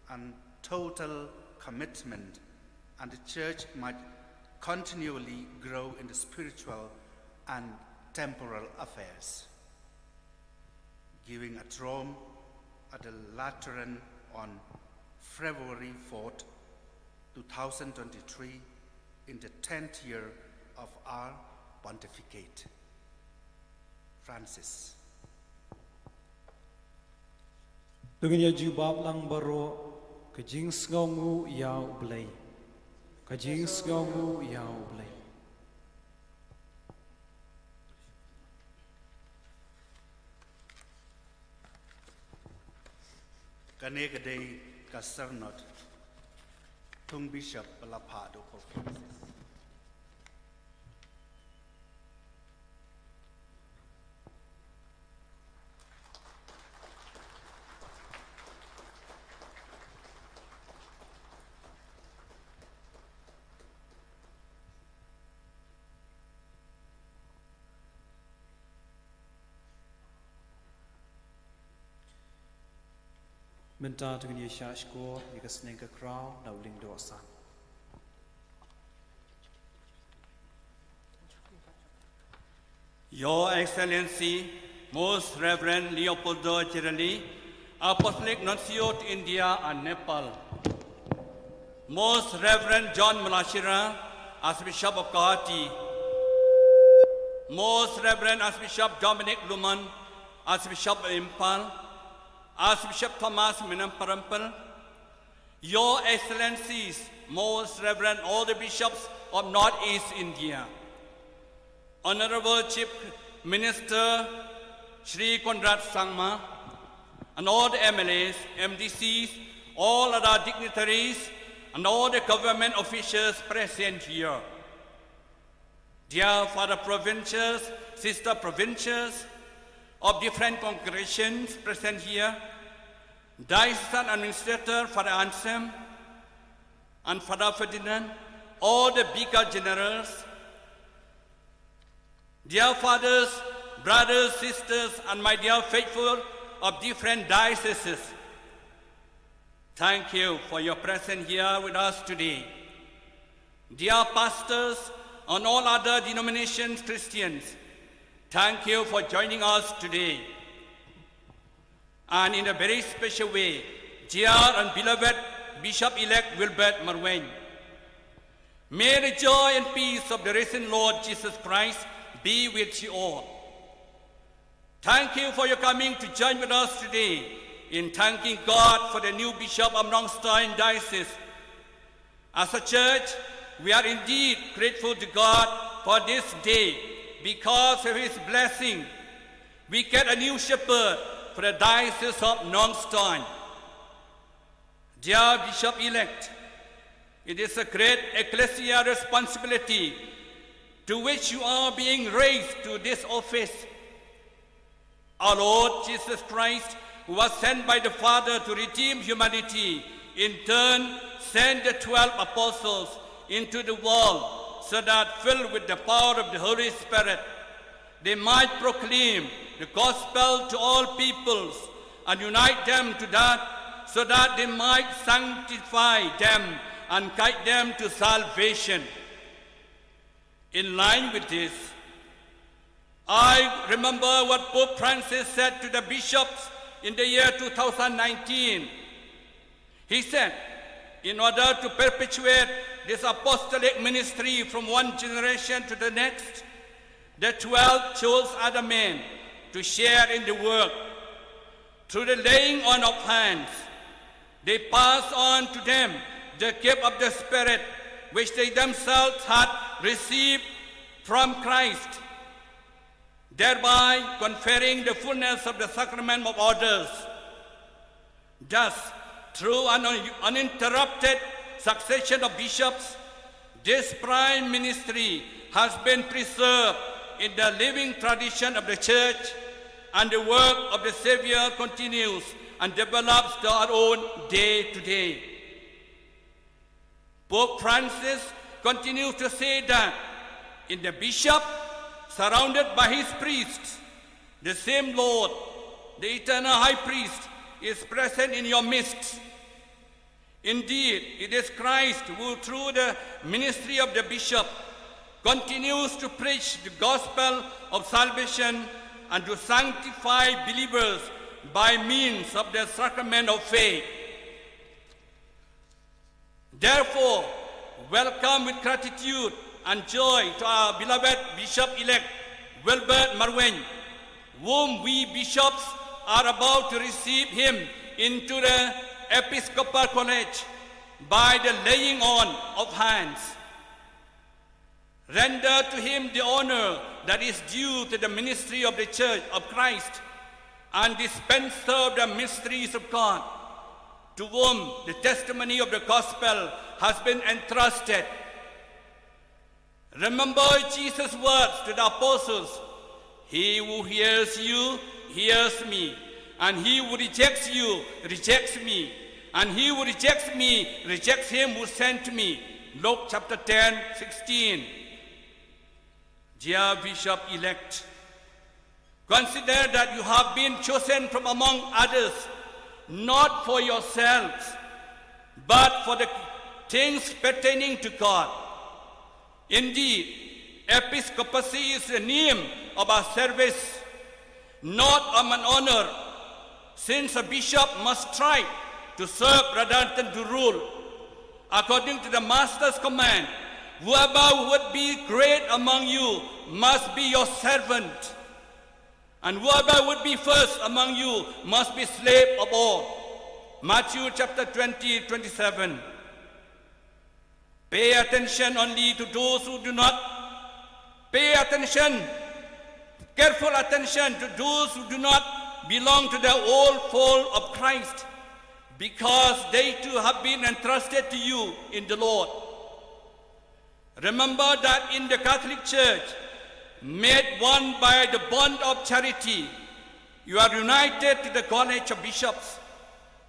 and total commitment, and the Church might continually grow in the spiritual and temporal affairs. Giving at Rome, at the Lateran on February fourth, two thousand twenty-three, in the tenth year of our pontificate. Francis. To ngin ïa jubab lang baroh, ka jingsngewnguh ïa U Blei. Ka jingsngewnguh ïa U Blei. Kane ka dei ka Synod Thung Bishop ba la phah da u Pope Francis. Mynta to ngin ïa shah shkor ïa ka sneng ka kraw na u Lyngdoh San. Your Excellency, Most Reverend Leopoldo Cherali, Apostolic Nuncio to India and Nepal. Most Reverend John Malashira, Archbishop of Guwahati. Most Reverend Archbishop Dominic Lumon, Archbishop of Imphal. Archbishop Thomas Menen Perempel. Your Excellencies, Most Reverend all the Bishops of Northeast India. Honorable Chief Minister Shri Conrad Sangma, and all the M L As, M D Cs, all other dignitaries, and all the government officials present here. Dear Father Provincials, Sister Provincials of different congregations present here, Diocesan Administrator, Father Anselm, and Father Ferdinand, all the Vicar Generals, dear fathers, brothers, sisters, and my dear faithful of different dioceses, thank you for your presence here with us today. Dear pastors and all other denominations Christians, thank you for joining us today. And in a very special way, dear and beloved Bishop-elect Wilbert Marwein. May the joy and peace of the risen Lord Jesus Christ be with you all. Thank you for your coming to join with us today in thanking God for the new Bishop of Nongstoin Diocese. As a church, we are indeed grateful to God for this day. Because of His blessing, we get a new shepherd for the Diocese of Nongstoin. Dear Bishop-elect, it is a great ecclesia responsibility to which you are being raised to this office. Our Lord Jesus Christ, who was sent by the Father to redeem humanity, in turn sent the twelve apostles into the world so that, filled with the power of the Holy Spirit, they might proclaim the gospel to all peoples and unite them to that, so that they might sanctify them and guide them to salvation. In line with this, I remember what Pope Francis said to the bishops in the year two thousand nineteen. He said, in order to perpetuate this apostolic ministry from one generation to the next, the twelve chose other men to share in the work. Through the laying on of hands, they passed on to them the gift of the Spirit, which they themselves had received from Christ, thereby conferring the fullness of the sacrament of orders. Thus, through an un-, uninterrupted succession of bishops, this prime ministry has been preserved in the living tradition of the Church, and the work of the Savior continues and develops to our own day to day. Pope Francis continues to say that in the bishop, surrounded by his priests, the same Lord, the eternal high priest, is present in your midst. Indeed, it is Christ who, through the ministry of the bishop, continues to preach the gospel of salvation and to sanctify believers by means of the sacrament of faith. Therefore, welcome with gratitude and joy to our beloved Bishop-elect Wilbert Marwein, whom we bishops are about to receive him into the Episcopal College by the laying on of hands. Render to him the honor that is due to the ministry of the Church of Christ and dispenser of the mysteries of God, to whom the testimony of the gospel has been entrusted. Remember Jesus' words to the apostles: "He who hears you hears me, and he who rejects you rejects me, and he who rejects me rejects him who sent me." Luke chapter ten, sixteen. Dear Bishop-elect, consider that you have been chosen from among others, not for yourselves, but for the things pertaining to God. Indeed, episcopacy is the name of a service, not of an honor, since a bishop must strive to serve rather than to rule. According to the master's command, whoever would be great among you must be your servant, and whoever would be first among you must be slave of all. Matthew chapter twenty, twenty-seven. Pay attention only to those who do not, pay attention, careful attention to those who do not belong to the old fold of Christ, because they too have been entrusted to you in the Lord. Remember that in the Catholic Church, made one by the bond of charity, you are united to the College of Bishops.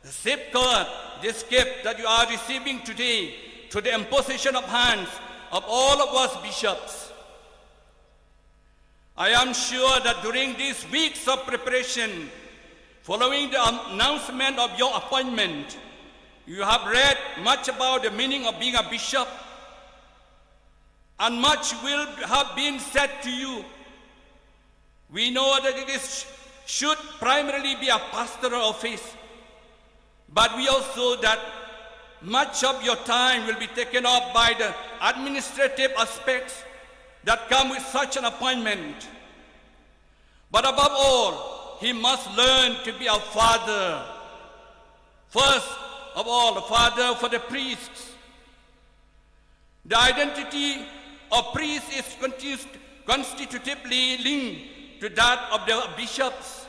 Safeguard this gift that you are receiving today through the imposition of hands of all of us bishops. I am sure that during these weeks of preparation, following the announcement of your appointment, you have read much about the meaning of being a bishop, and much will have been said to you. We know that it is, should primarily be a pastoral office, but we also that much of your time will be taken up by the administrative aspects that come with such an appointment. But above all, he must learn to be a father. First of all, a father for the priests. The identity of priest is contis-, constitutively linked to that of the bishops.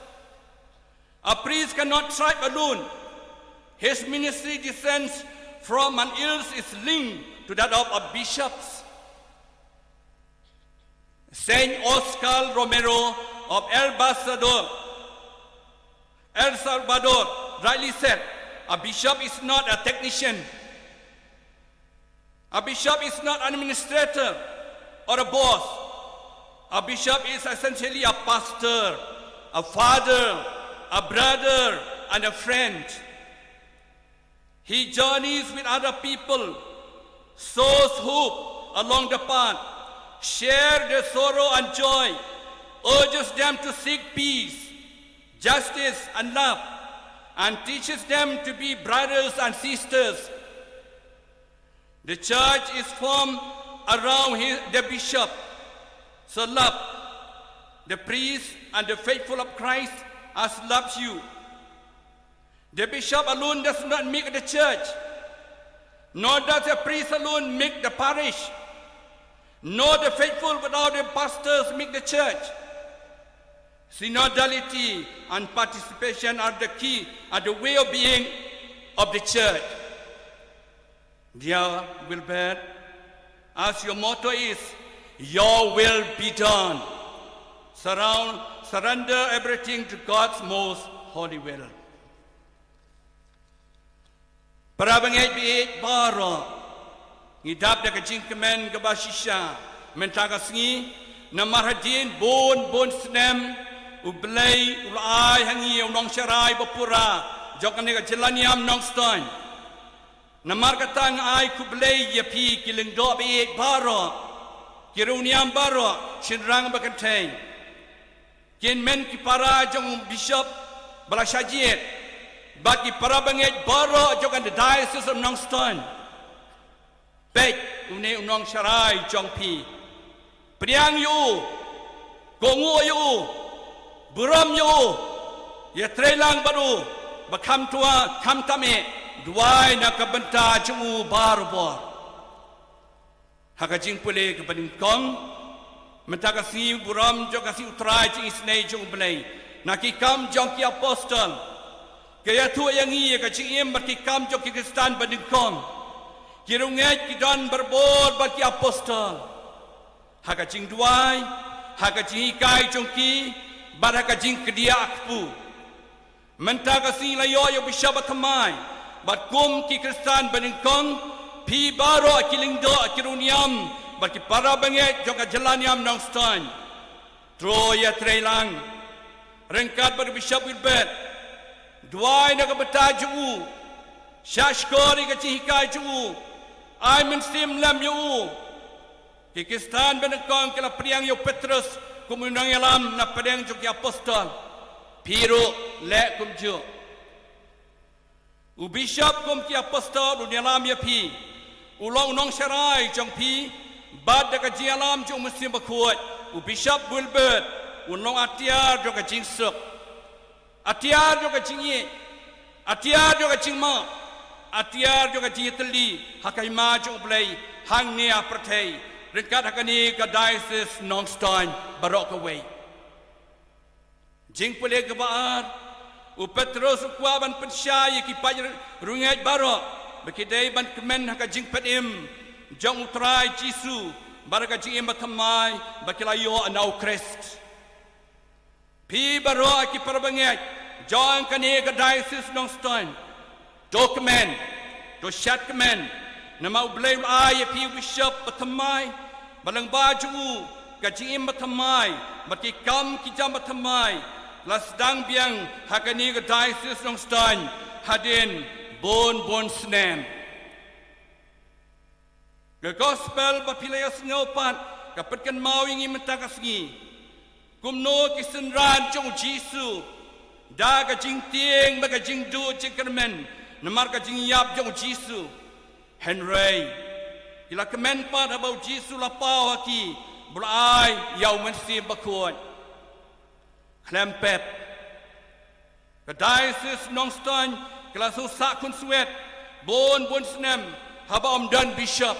A priest cannot thrive alone. His ministry descends from and ills is linked to that of a bishop's. Saint Oscar Romero of El Salvador, El Salvador rightly said, "A bishop is not a technician. A bishop is not an administrator or a boss. A bishop is essentially a pastor, a father, a brother, and a friend." He journeys with other people, sows hope along the path, shares their sorrow and joy, urges them to seek peace, justice, and love, and teaches them to be brothers and sisters. The church is formed around his, the bishop. So love the priest and the faithful of Christ as loves you. The bishop alone does not make the church, nor does the priest alone make the parish, nor the faithful without the pastors make the church. Synodality and participation are the key, are the way of being of the church. Dear Wilbert, as your motto is, "Your will be done," surround, surrender everything to God's most holy will. Para bangeit baieit baroh, ngi dap da ka jingkmen kaba shisha mynta ka sngi, namar hadien bun bun snem U Blei u la ai ha ngi u nongsharai bapura jong kane ka jylla niam Nongstoiñ. Namar kata nga ai khublei ïa phi ki lyngdoh baieit baroh, ki riewniam baroh, shynrang bad kynthei, ki hynmen ki para jong u bishop ba la shah jied, bad ki para bangeit baroh jong ka Diocese of Nongstoiñ. Peit, une u nongsharai jong phi. Pdiang ïa u, kohnguh ïa u, burom ïa u, ïatreilang bad u, ba kham twa, kham tam eh, duwai na ka bynta jong u barabor. Ha ka jingpule kaba nyngkong, mynta ka sngi burom jong ka sngi U Trai, jingisynei jong U Blei, na Ki Kam jong ki Apostol, ka ïathuh ïa ngi ïa ka jingim bad ki kam jong ki Khristan banyngkong. Ki riewngeit ki don barabor bad ki apostol ha ka jingduwai, ha ka jinghikai jong ki, bad ha ka jingkdiah kpu. Mynta ka sngi la ïoh ïa u Bishop bathymmai bad kum ki Khristan banyngkong, phi baroh ki lyngdoh, ki riewniam bad ki para bangeit jong ka jylla niam Nongstoiñ, to ïatreilang ryngkat bad u Bishop Wilbert. Duwai na ka bynta jong u, shahshkor ïa ka jinghikai jong u, ai mynsiem lem ïa u. Ki Khristan banyngkong ki la pdiang ïa u Petrus kum u nongïalam na pdeng jong ki apostol. Phi ruh leh kumjuh. U Bishop kum ki apostol un ïalam ïa phi. U long u nongsharai jong phi. Bad da ka jingïalam jong u Mynsiem Bakhuid, u Bishop Wilbert un long atiar jong ka jingsuk, atiar jong ka jingïeit, atiar jong ka jingmap, atiar jong ka jingïatylli ha ka hima jong U Blei hangne ha pyrthei, ryngkat ha kane ka diocese Nongstoiñ baroh kawei. Jingpule kaba ar, u Petrus u kwah ban pynshai ïa ki paid riewngeit baroh ba ki dei ban kmen ha ka jingpynim jong U Trai Jisu bad ha ka jingim bathymmai ba ki la ïoh na U Khrist. Phi baroh ki para bangeit jong kane ka diocese Nongstoiñ, to kmen, to shad kmen. Namar U Blei u la ai ïa phi u Bishop bathymmai, bad lyngba jong u ka jingim bathymmai bad ki kam ki jam bathymmai la sdang biang ha kane ka diocese Nongstoiñ hadien bun bun snem. Ka gospel ba phi la ïohsngew pat ka pynkynmaw ïa ngi mynta ka sngi. Kumno ki synran jong u Jisu, da ka jingtieng bad ka jingduh jingkyrmen namar ka jingïap jong u Jisu. Hynrei ki la kmen pat haba u Jisu u la paw ha ki bad u la ai ïa u Mynsiem Bakhuid. Khlem pep, ka diocese Nongstoiñ ka la sngewsah khunswet bun bun snem haba ym don bishop.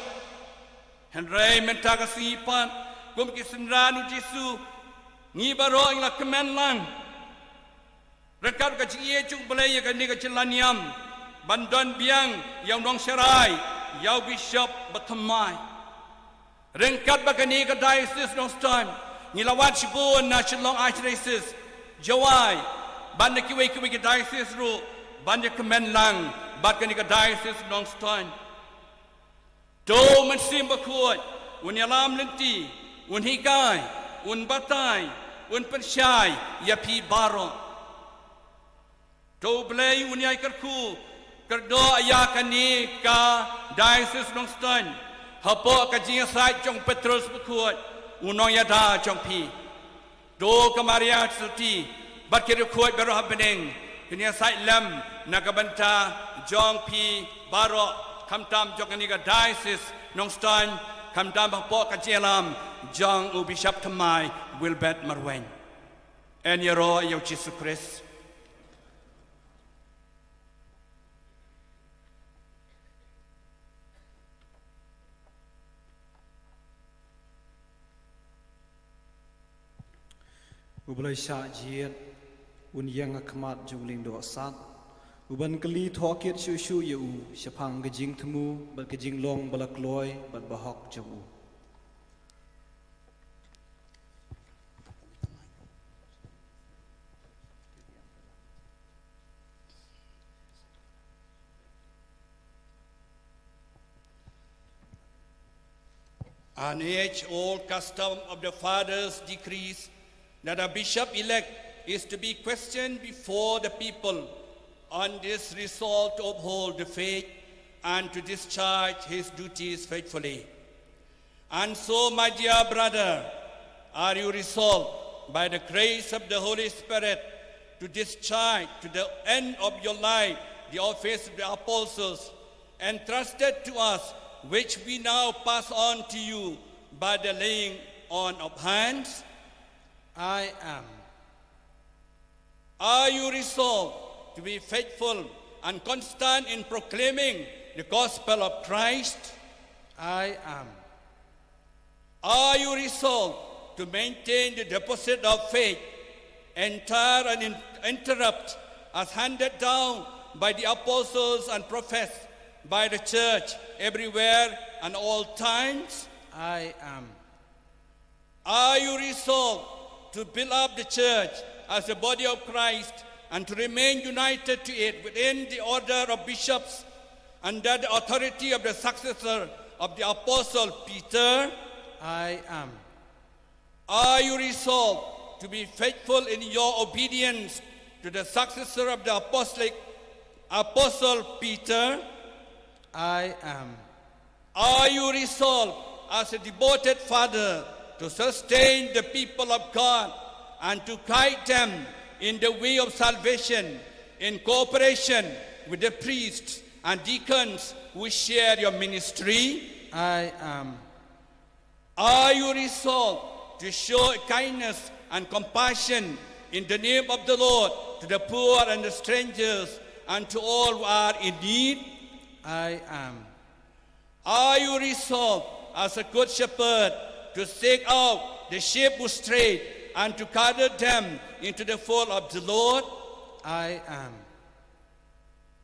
Hynrei mynta ka sngi pat, kum ki synran u Jisu, ngi baroh ngi la kmen lang ryngkat ka jingïeit jong U Blei ïa kane ka jylla niam ban don biang ïa u nongsharai, ïa u bishop bathymmai. Ryngkat bad kane ka diocese Nongstoiñ, ngi la wad shibun na Shillong Archdiocese, Jowai, bad na kiwei kiwei ki diocese ruh ban ïa kmen lang bad kane ka diocese Nongstoiñ. To u Mynsiem Bakhuid un ïalam lynti, un hikai, un batai, un pynshai ïa phi baroh. To U Blei un ïai kyrkhu kyrdoh ïa kane ka diocese Nongstoiñ hapoh ka jingïasaid jong u Petrus Bakhuid, u nongïada jong phi. To ka Maria Theisotti bad ki riewkhuid baroh ha bneng kin ïasaid lem na ka bynta jong phi baroh, khamtam jong kane ka diocese Nongstoiñ, khamtam hapoh ka jingïalam jong u Bishop Thymmai Wilbert Marwein. Yn ïaroh ïa u Jisu Khrist. U Blei shah jied, un ïeng ha khmat jong u Lyngdoh Sat, u ban kylli thohkit shuh shuh ïa u shaphang ka jingthmu bad ka jinglong ba la kloi bad ba hok jong u. An age-old custom of the fathers decrees that a bishop-elect is to be questioned before the people on his resolve to uphold the faith and to discharge his duties faithfully. And so, my dear brother, are you resolved by the grace of the Holy Spirit to discharge to the end of your life the office of the apostles entrusted to us which we now pass on to you by the laying on of hands? I am. Are you resolved to be faithful and constant in proclaiming the gospel of Christ? I am. Are you resolved to maintain the deposit of faith, entire and uninterrupted, as handed down by the apostles and prophets by the church everywhere and all times? I am. Are you resolved to build up the church as a body of Christ and to remain united to it within the order of bishops under the authority of the successor of the apostle Peter? I am. Are you resolved to be faithful in your obedience to the successor of the apostolic apostle Peter? I am. Are you resolved as a devoted father to sustain the people of God and to guide them in the way of salvation in cooperation with the priests and deacons who share your ministry? I am. Are you resolved to show kindness and compassion in the name of the Lord to the poor and the strangers and to all who are in need? I am. Are you resolved as a good shepherd to seek out the sheep who strayed and to gather them into the fold of the Lord? I am.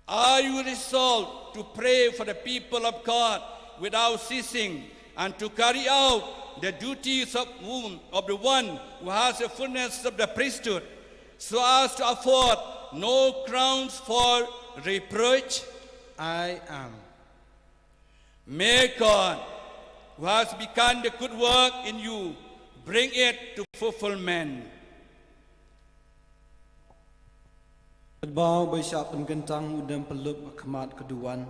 Are you resolved to pray for the people of God without ceasing and to carry out the duties of whom, of the one who has the fullness of the priesthood, so as to afford no grounds for reproach? I am. May God, who has begun the good work in you, bring it to fulfillment. Bad ba u ba shah pynkyntang un dem pynlup ha khmat ka duwan,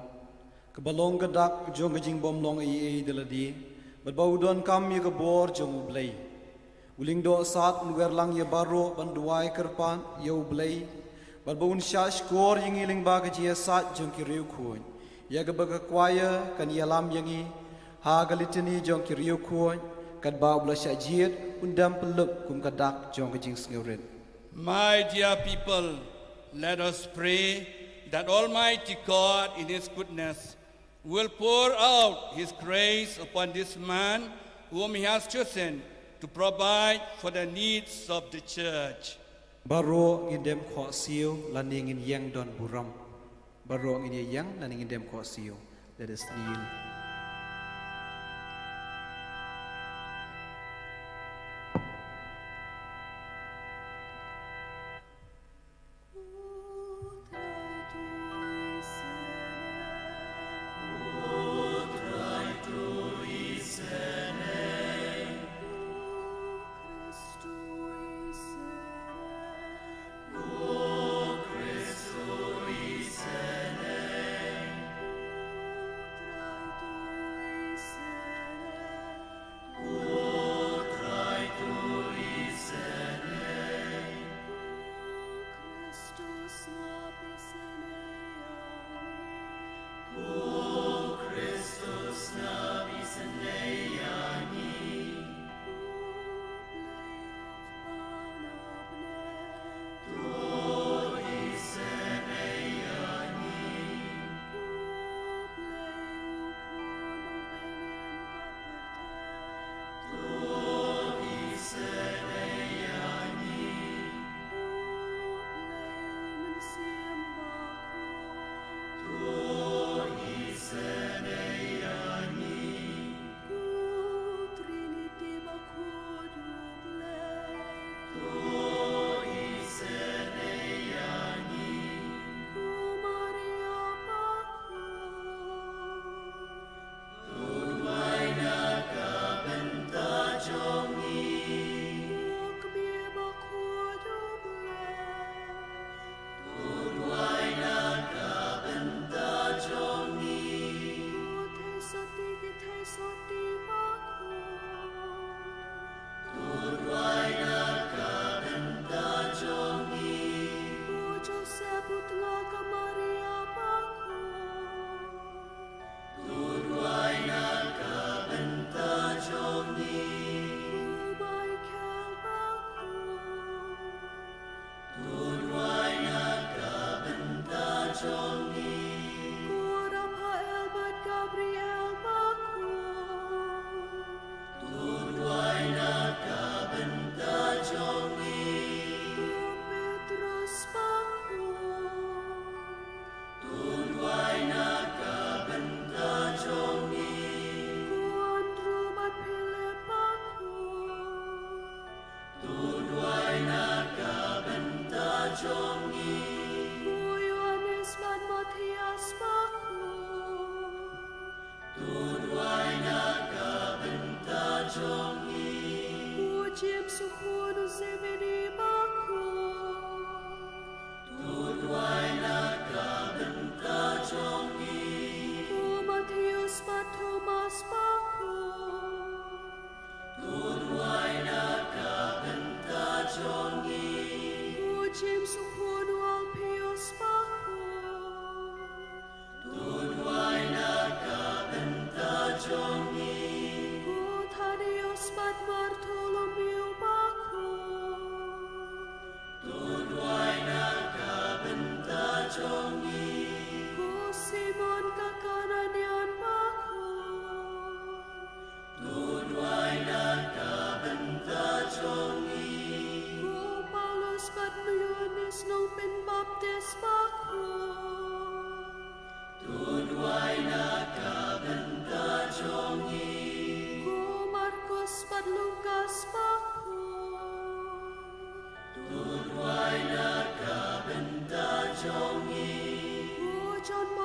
kaba long ka dak jong ka jingbymlong ei ei da lade, bad ba u donkam ïa ka bor jong U Blei. U lyngdoh sad un wer lang ïa baroh ban duwai kyrpad ïa U Blei, bad ba un shah shkor ïa ngi lyngba ka jingïasaid jong ki riewkhuid, ïa kaba ka kwaya kan ïalam ïa ngi ha ka litani jong ki riewkhuid, katba u ba la shah jied un dem pynlup kum ka dak jong ka jingsngewrit. My dear people, let us pray that Almighty God in his goodness will pour out his grace upon this man whom he has chosen to provide for the needs of the church. Baroh ngin dem khohsiew lane ngin ïeng don burom. Baroh ngin ïeng lane ngin dem khohsiew. Let us kneel.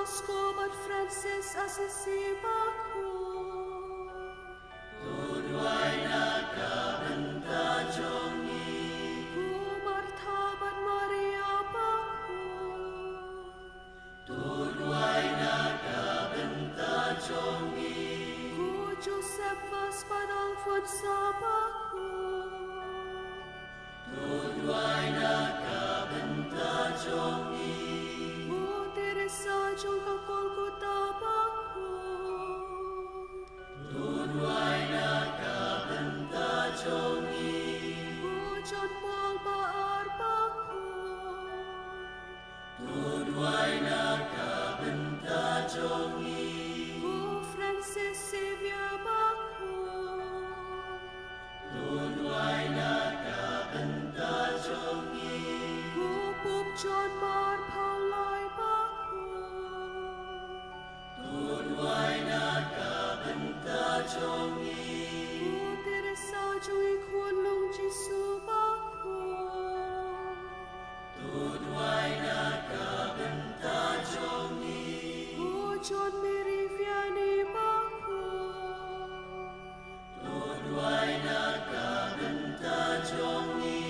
Francisco bad Francis Assisi Bakhuid. To duwai na ka bynta jong ngi. Ko Martha bad Maria Bakhuid. To duwai na ka bynta jong ngi. Ko Josephus bad Alfonsa Bakhuid. To duwai na ka bynta jong ngi. Ko Teresa jong ka Kolkata Bakhuid. To duwai na ka bynta jong ngi. Ko John Paul Ba Ar Bakhuid. To duwai na ka bynta jong ngi. Ko Francis Xavier Bakhuid. To duwai na ka bynta jong ngi. Ko Pope John Ba Ar Paul Lai Bakhuid. To duwai na ka bynta jong ngi. Ko Teresa jong i Khunlung Jisu Bakhuid. To duwai na ka bynta jong ngi. Ko John Mary Vianney Bakhuid. To duwai na ka bynta jong ngi.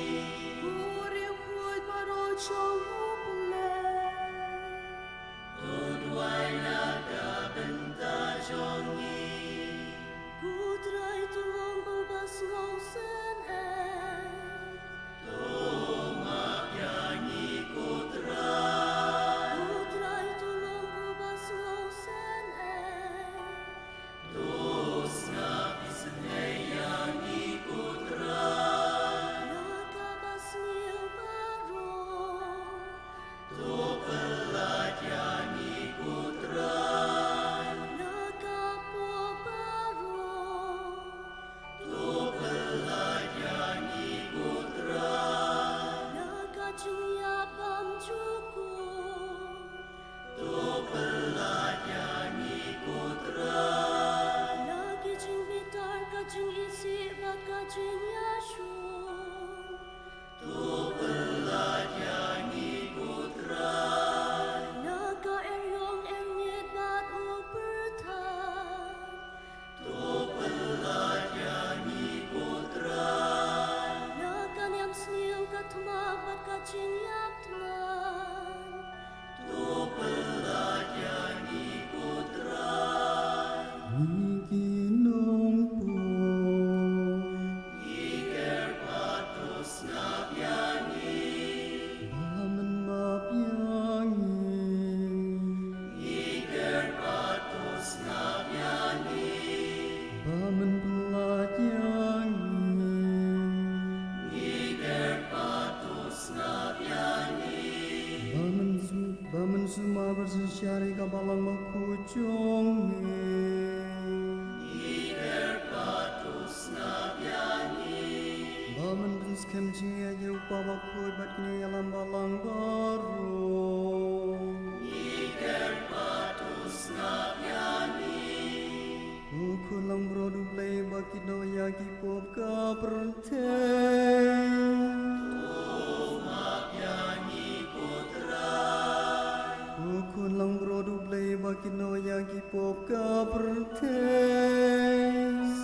Ko riewkhuid baroh jong U Blei. To duwai na ka bynta jong ngi. Ko Trai to long uba sngewsynei. To map ïa ngi ko Trai. Ko Trai to long uba sngewsynei. To sngap isynei ïa ngi ko Trai. Na kaba sniew baroh. To pynlait ïa ngi ko Trai. Na ka pop baroh. To pynlait ïa ngi ko Trai. Na ka jingïap bymjukut. To pynlait ïa ngi ko Trai. Na ki jingbitar, ka jingisih bad ka jingïashun. To pynlait ïa ngi ko Trai. Na ka eriong erngit bad u pyrthei. To pynlait ïa ngi ko Trai. Na ka niam sniew, ka thma bad ka jingïap thngan. To pynlait ïa ngi ko Trai. Ngi ki nongpoi. Ngi kyrpad to sngap ïa ngi. Ba men map ïa ngi. Ngi kyrpad to sngap ïa ngi. Ba men pynlait ïa ngi. Ngi kyrpad to sngap ïa ngi. Ba men sum-, ba men sumar bad synshar ïa ka balang bakhuid jong me. Ngi kyrpad to sngap ïa ngi. Ba men pynskhem jingngeit ïa u Kpa Bakhuid bad ki nongïalam balang baroh. Ngi kyrpad to sngap ïa ngi. Ko Khun Langbrot U Blei ba kit noh ïa ki pop ka pyrthei. To map ïa ngi ko Trai. Ko Khun Langbrot U Blei ba kit noh ïa ki pop ka pyrthei.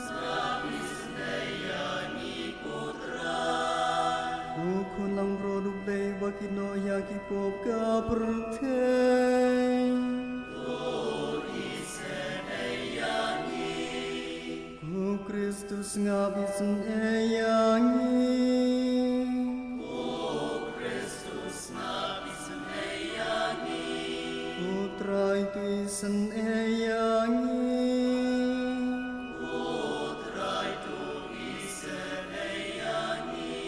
Sngap isynei ïa ngi ko Trai. Ko Khun Langbrot U Blei ba kit noh ïa ki pop ka pyrthei. To isynei ïa ngi. Ko Khrist to sngap isynei ïa ngi. Ko Khrist to sngap isynei ïa ngi. Ko Trai to isynei ïa ngi. Ko Trai to isynei ïa ngi.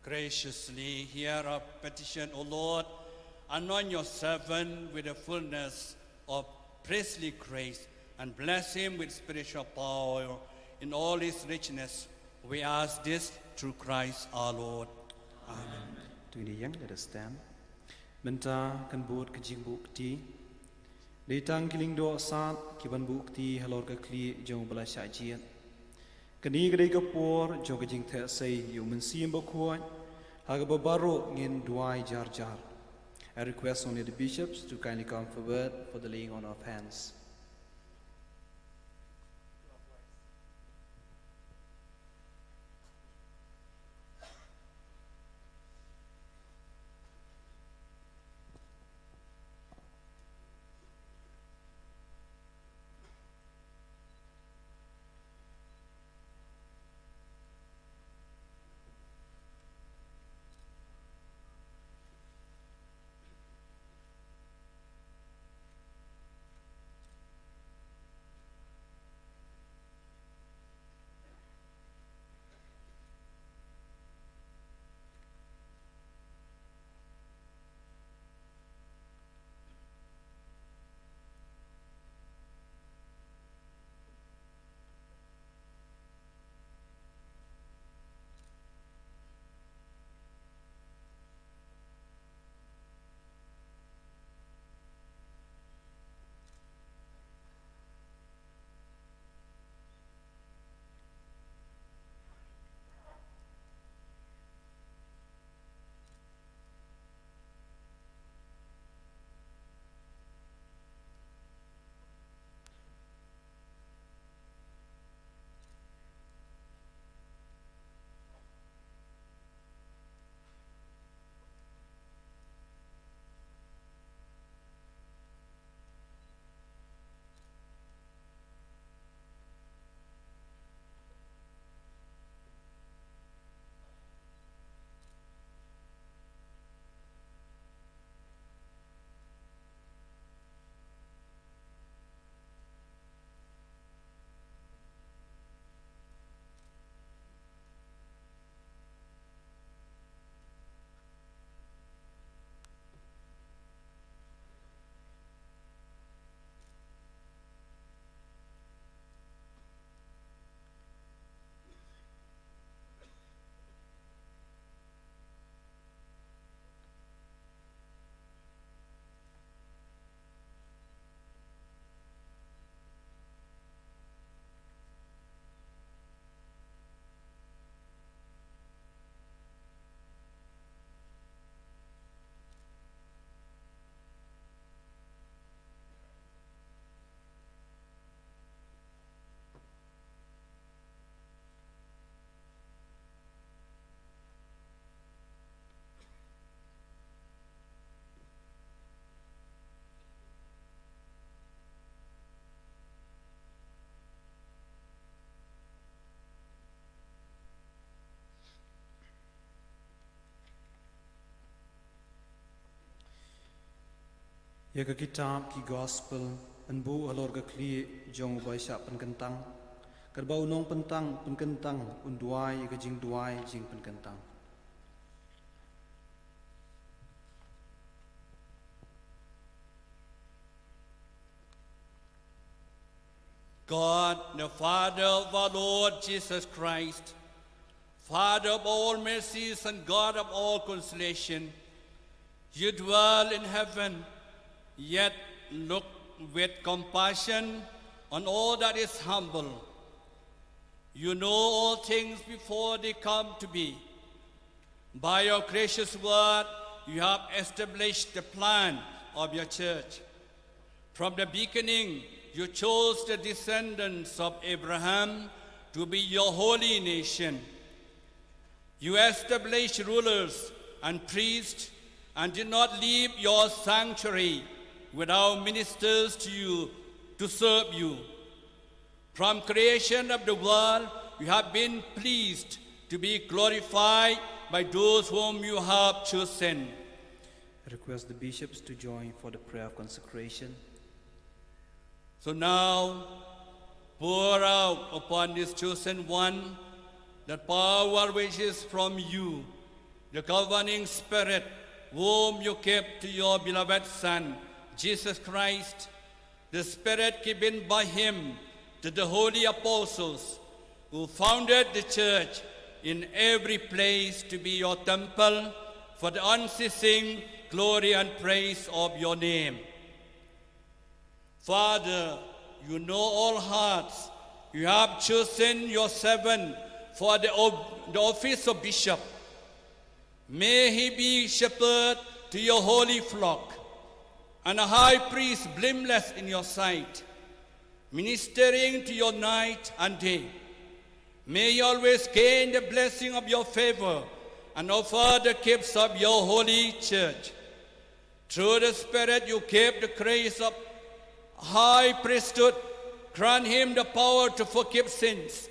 Graciously hear our petition, O Lord. Anoint your servant with the fullness of priestly grace and bless him with spiritual power in all his richness. We ask this through Christ our Lord. Amen. To the young, let us stand. Mynta kan bud ka jingbuh kti. Dei tang ki lyngdoh sad ki ban buh kti halor ka khlieh jong u ba la shah jied. Kane ka dei ka por jong ka jingtheh sei ïa u Mynsiem Bakhuid, ha kaba baroh ngin duwai jar jar. I request only the bishops to kindly come forward for the laying on of hands. Ïa ka kitab ki Gospel yn buh halor ka khlieh jong u ba shah pynkyntang. Katba u nongpyntang pynkyntang un duwai ïa ka jingduwai jingpynkyntang. God, the Father of our Lord Jesus Christ, Father of all mercies and God of all consolation, you dwell in heaven, yet look with compassion on all that is humble. You know all things before they come to be. By your gracious word, you have established the plan of your church. From the beginning, you chose the descendants of Abraham to be your holy nation. You established rulers and priests and did not leave your sanctuary without ministers to you to serve you. From creation of the world, you have been pleased to be glorified by those whom you have chosen. I request the bishops to join for the prayer of consecration. So now, pour out upon this chosen one that power which is from you, the governing spirit, whom you gave to your beloved Son, Jesus Christ, the Spirit given by him to the holy apostles who founded the church in every place to be your temple for the unceasing glory and praise of your name. Father, you know all hearts. You have chosen your servant for the, of- the office of bishop. May he be shepherd to your holy flock and a high priest blameless in your sight, ministering to your night and day. May he always gain the blessing of your favor and offer the gifts of your holy church. Through the Spirit, you gave the grace of high priesthood. Grant him the power to forgive sins,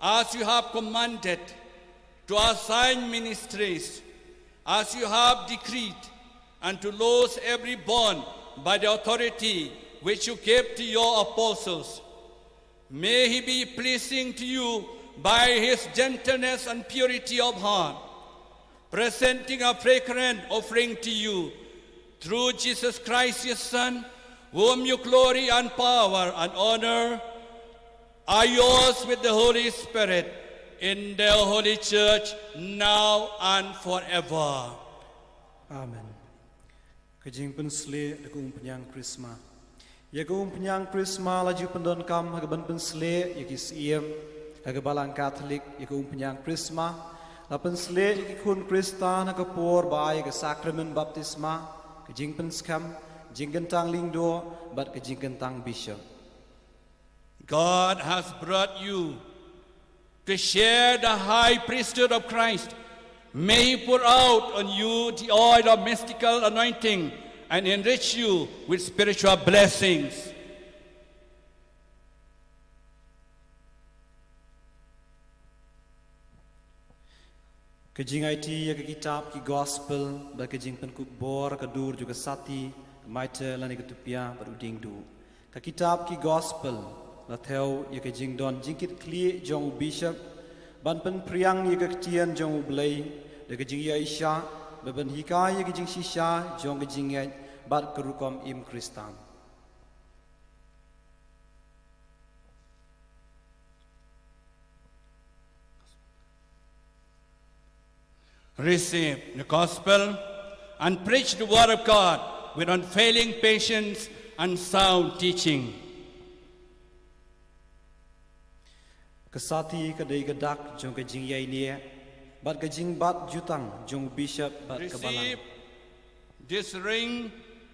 as you have commanded, to assign ministries, as you have decreed, and to loose every bond by the authority which you gave to your apostles. May he be pleasing to you by his gentleness and purity of heart, presenting a fragrant offering to you through Jesus Christ, your Son, whom you glory and power and honor are yours with the Holy Spirit in the Holy Church, now and forever. Amen. Ka jingpynshlei da ka umphniang krisma. Ïa ka umphniang krisma la ju pyndonkam ha ka ban pynsleh ïa ki syiem ha ka Balang Katholik. Ïa ka umphniang krisma la pynsleh ïa ki khun Khristan ha ka por ba ai ïa ka sakramen baptisma, ka jingpynskhem, jingkyntang lyngdoh bad ka jingkyntang bishop. God has brought you to share the high priesthood of Christ. May he pour out on you the oil of mystical anointing and enrich you with spiritual blessings. Ka jingaiti ïa ka kitab ki gospel bad ka jingpynkup bor ka dur jong ka Sati, ka Maite lane ka Tupia bad u Diengduh. Ka kitab ki gospel la thew ïa ka jingdon jingkitkhlieh jong u bishop ban pynphriang ïa ka ktien jong U Blei da ka jingïaishah bad ban hikai ïa ka jingshisha jong ka jingngeit bad ka rukom im Khristan. Receive the gospel and preach the word of God with unfailing patience and sound teaching. Ka Sati ka dei ka dak jong ka jingïaineh bad ka jingbat jutang jong u bishop bad ka balang. Receive this ring,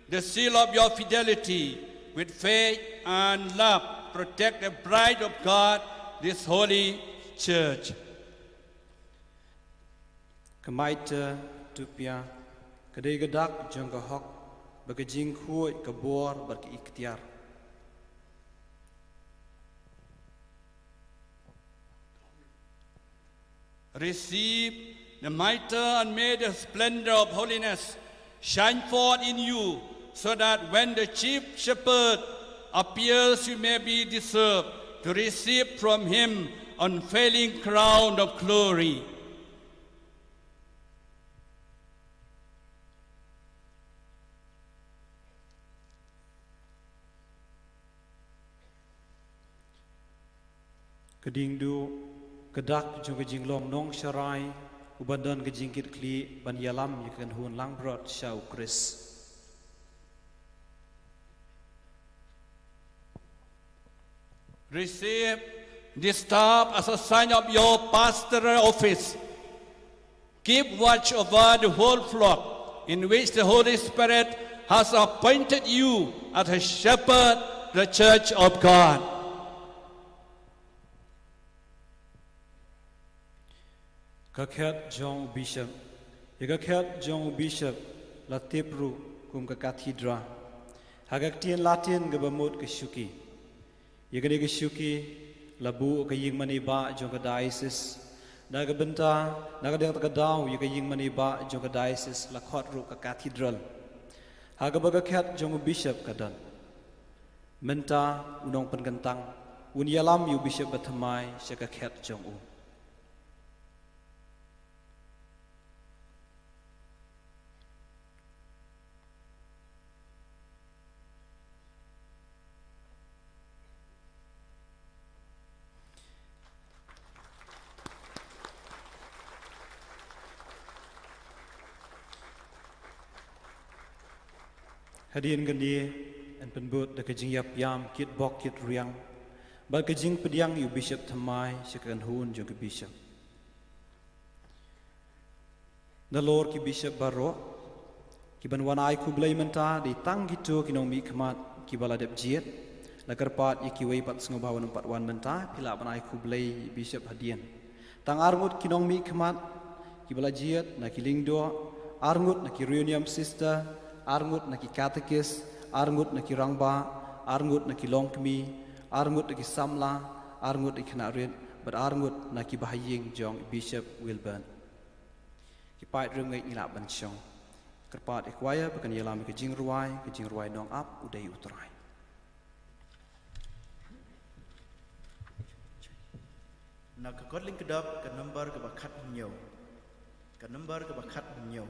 the seal of your fidelity, with faith and love. Protect the bride of God, this holy church. Ka Maite Tupia ka dei ka dak jong ka hok bad ka jingkhuid, ka bor bad ka iktiar. Receive the mitre and may the splendor of holiness shine forth in you, so that when the chief shepherd appears, you may be deserved to receive from him unfailing crown of glory. Ka Diengduh, ka dak jong ka jinglong nongsharai, u ban don ka jingkitkhlieh ban ïalam ïa ka kynhun langbrot sha u Khrist. Receive this staff as a sign of your pastoral office. Keep watch over the whole flock in which the Holy Spirit has appointed you as a shepherd, the church of God. Ka khet jong u bishop. Ïa ka khet jong u bishop la tip ruh kum ka cathedra. Ha ka ktien Latin kaba mut ka shuki. Ïa kane ka shuki la buh ka ïingmane bah jong ka diocese. Na ka bynta, na ka dang ka daw ïa ka ïingmane bah jong ka diocese la khot ruh ka cathedral. Ha kaba ka khet jong u bishop ka don. Mynta u nongpynkyntang un ïalam ïa u bishop bathymmai sha ka khet jong u. Hadien kane yn pynbud da ka jingïap ïam kit bok kit riang bad ka jingpdiang ïa u Bishop thymmai sha ka kynhun jong ki Bishop. Nalor ki Bishop baroh kiban wan ai khublei mynta dei tang kito ki nongmihkhmat kiba la dep jied. La kyrpad ïa kiwei pat sngewbha wan pat wan mynta, phi lah ban ai khublei Bishop hadien. Tang arngut ki nongmihkhmat kiba la jied na ki lyngdoh, arngut na ki Reunion Sister, arngut na ki Katekist, arngut na ki rangbah, arngut na ki longkmie, arngut na ki samla, arngut na ki khynnah rit bad arngut na ki bahaïing jong Bishop Wilbert. Ki paid riewngeit ngi lah ban shong. Kyrpad ïa ki choir ba kan ïalam ïa ka jingrwai, ka jingrwai Nongap U Dei U Trai. Na ka kot lyngkdap ka number kaba khathynñiew. Ka number kaba khathynñiew.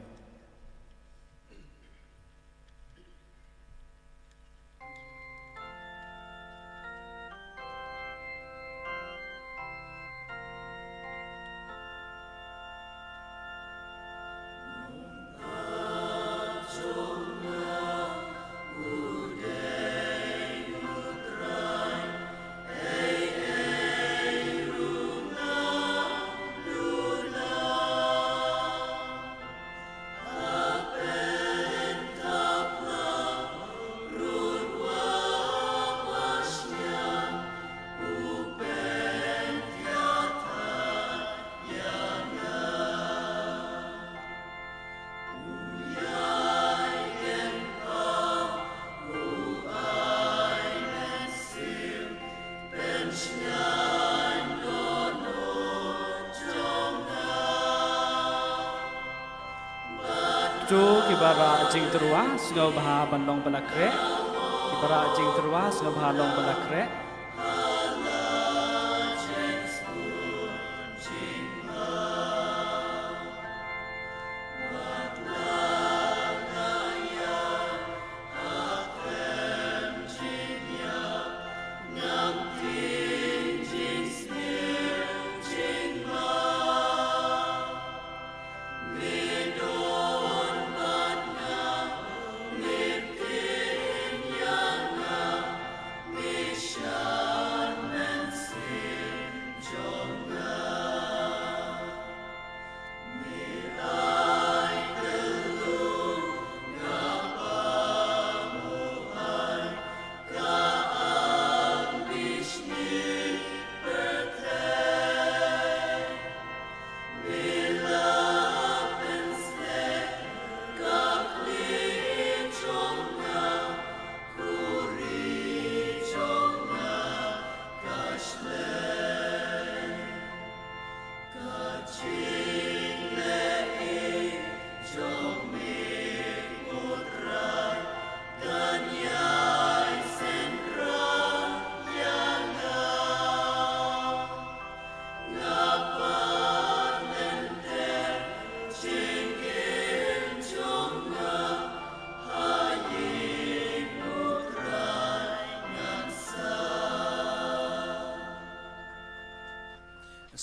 To kiba rah jingtyrwa sngewbha ban long ba la khreh. Kiba rah jingtyrwa sngewbha long ba la khreh.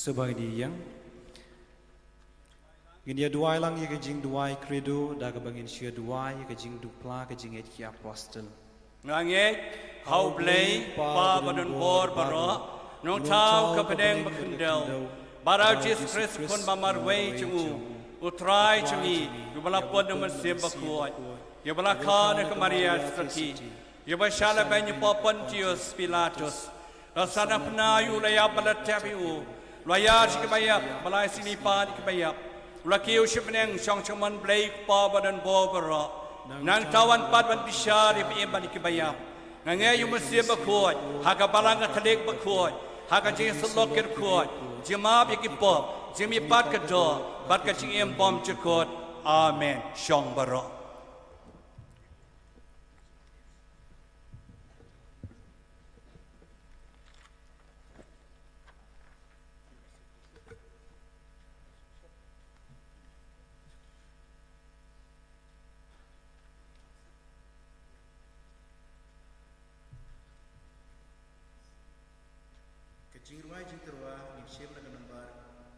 Sngewbha ngin ïeng. Ngin ïa duwai lang ïa ka jingduwai Credo da kaba ngin shu ïa duwai ïa ka jingdup la ka jingngeit ki apostol. Nga ngeit ha U Blei, Kpa ba don bor baroh, Nongthaw ka bneng ba khyndew, bad ha U Jisu Khrist, Khun ba marwei jong u, U Trai jong ngi, uba la pun na U Mynsiem Bakhuid, uba la khot na ka Maria Theisotti, uba shah lehbeiñ hapoh Pontius Pilatus, la sahnarphna ïa u, la ïap bad la tep ïa u, la ïar sha kiba ïap, ba la isynei pat ïa kiba ïap, u la kiew sha bneng, shong sha ka mon U Blei Kpa ba don bor baroh. Nangta un wan pat ban bishar ïa kiba im bad ïa kiba ïap. Nga ngeit ïa U Mynsiem Bakhuid, ha ka Balang Katholik bakhuid, ha ka jingïasyllok bakhuid, jingmap ïa ki pop, jingmihpat ka doh, bad ka jingim bymjukut. Amen. Shong baroh. Ka jingrwai jingtyrwa ngin shim na ka nambar,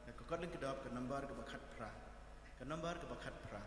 na ka kot lyngkdap ka nambar kaba khatphra. Ka nambar kaba khatphra.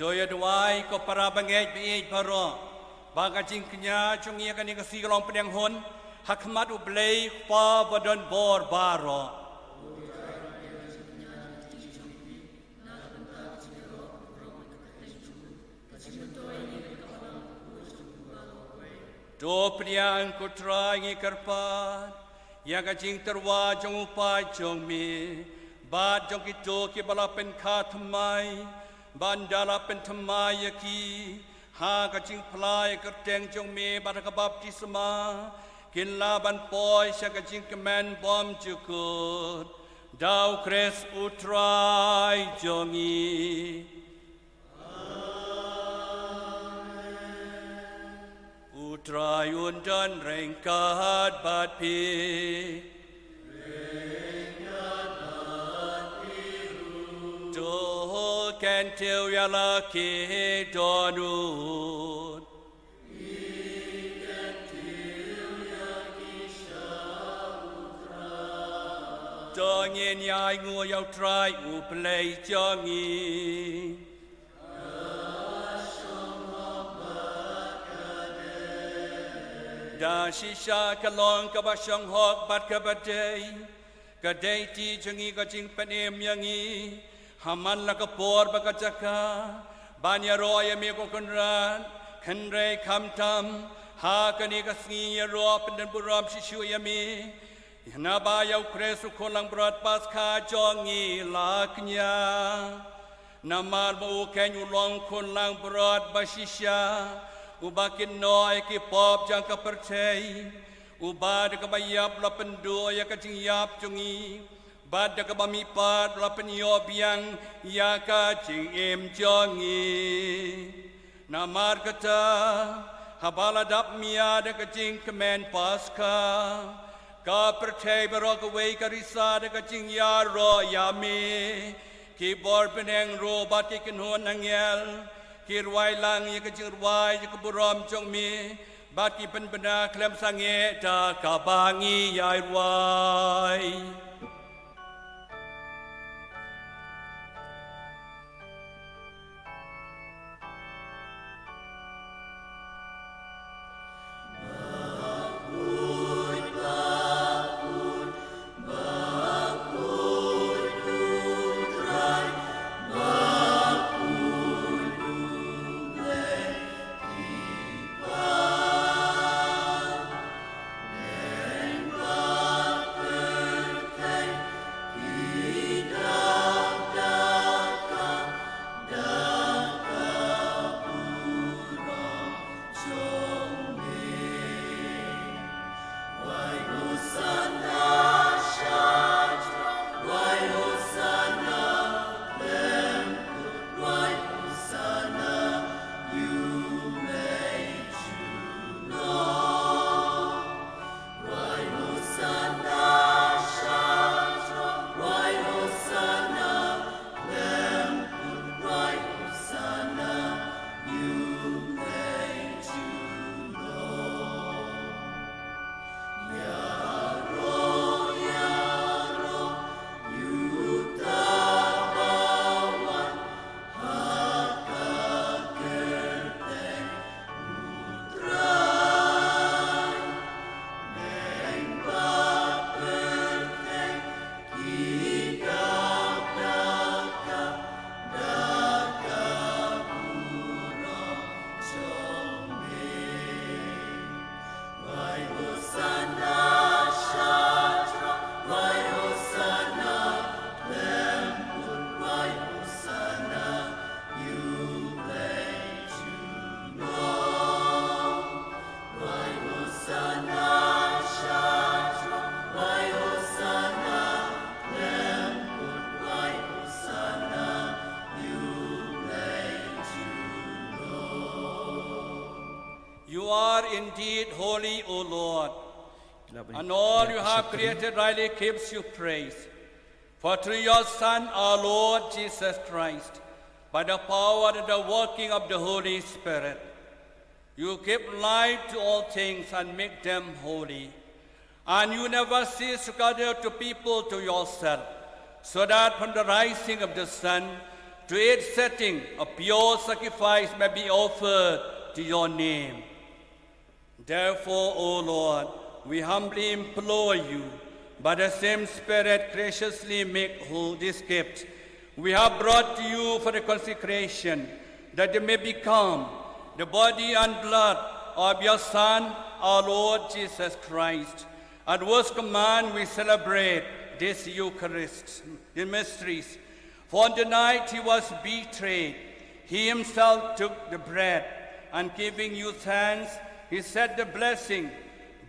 To ïa duwai ko para bangeit baieit baroh, ba ka jingkñia jong ngi ïa kane ka sngi ka long pdiang hun ha khmat U Blei Kpa badonbor baroh. To pdiang ko Trai, ngi kyrpad ïa ka jingtyrwa jong u paid jong me bad jong kito kiba la pynkha thymmai, ba ynda la pynthymmai ïa ki ha ka jingphla ïa ka kyrteng jong me bad ha ka baptisma, kin lah ban poi sha ka jingkmen bymjukut. Da U Khrist U Trai jong ngi. U Trai un don ryngkat bad phi. To kyntiew ïa la ki dohnud. To ngin ïa ainguh ïa U Trai U Blei jong ngi. Da shisha ka long kaba shong hok bad kaba dei, ka dei ti jong ngi ka jingpynim ïa ngi ha man la ka por bad ka jaka ban ïaroh ïa me ko Kynrad, hynrei khamtam ha kane ka sngi ïaroh pyndonburom shisha ïa me, naba ïa U Khrist u khun langbrot Paskha jong ngi la kñia. Namar ba u keiñ u long khun langbrot ba shisha, uba kynnoh ïa ki pop jong ka pyrthei, uba da kaba ïap la pynduh ïa ka jingïap jong ngi, bad da kaba mihpat la pynïoh biang ïa ka jingim jong ngi. Namar kata, haba la dap mia da ka jingkmen Paskha, ka pyrthei baroh kawei ka risa da ka jingïaroh ïa me. Ki bor bneng ruh bad ki kynhun angel ki rwai lang ïa ka jingrwai ïa ka burom jong me, bad ki pynbna khlem sangeh da kaba ngi ïai rwai. indeed holy, O Lord, and all you have created rightly gives you praise. For through your Son, our Lord Jesus Christ, by the power and the working of the Holy Spirit, you give life to all things and make them holy. And you never cease to gather to people to yourself, so that from the rising of the sun to its setting, a pure sacrifice may be offered to your name. Therefore, O Lord, we humbly implore you, by the same Spirit, graciously make whole this gift we have brought to you for the consecration, that it may become the body and blood of your Son, our Lord Jesus Christ, at whose command we celebrate this Eucharist, the mysteries. For on the night he was betrayed, he himself took the bread, and giving you thanks, he said the blessing,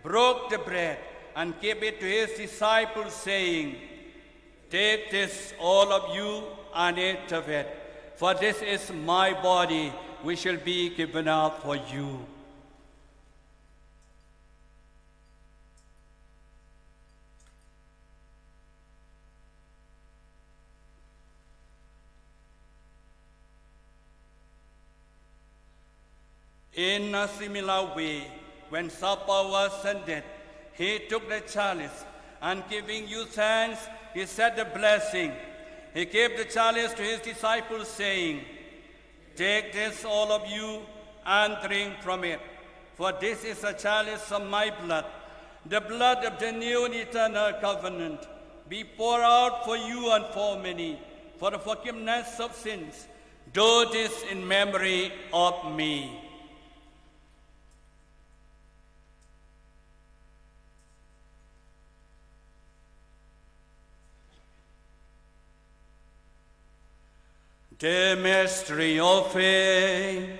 broke the bread, and gave it to his disciples, saying, "Take this, all of you, and eat of it, for this is my body, which shall be given up for you." In a similar way, when supper was ended, he took the chalice, and giving you thanks, he said the blessing. He gave the chalice to his disciples, saying, "Take this, all of you, and drink from it, for this is a chalice of my blood, the blood of the new and eternal covenant, be poured out for you and for many for the forgiveness of sins. Do this in memory of me." The mystery of faith.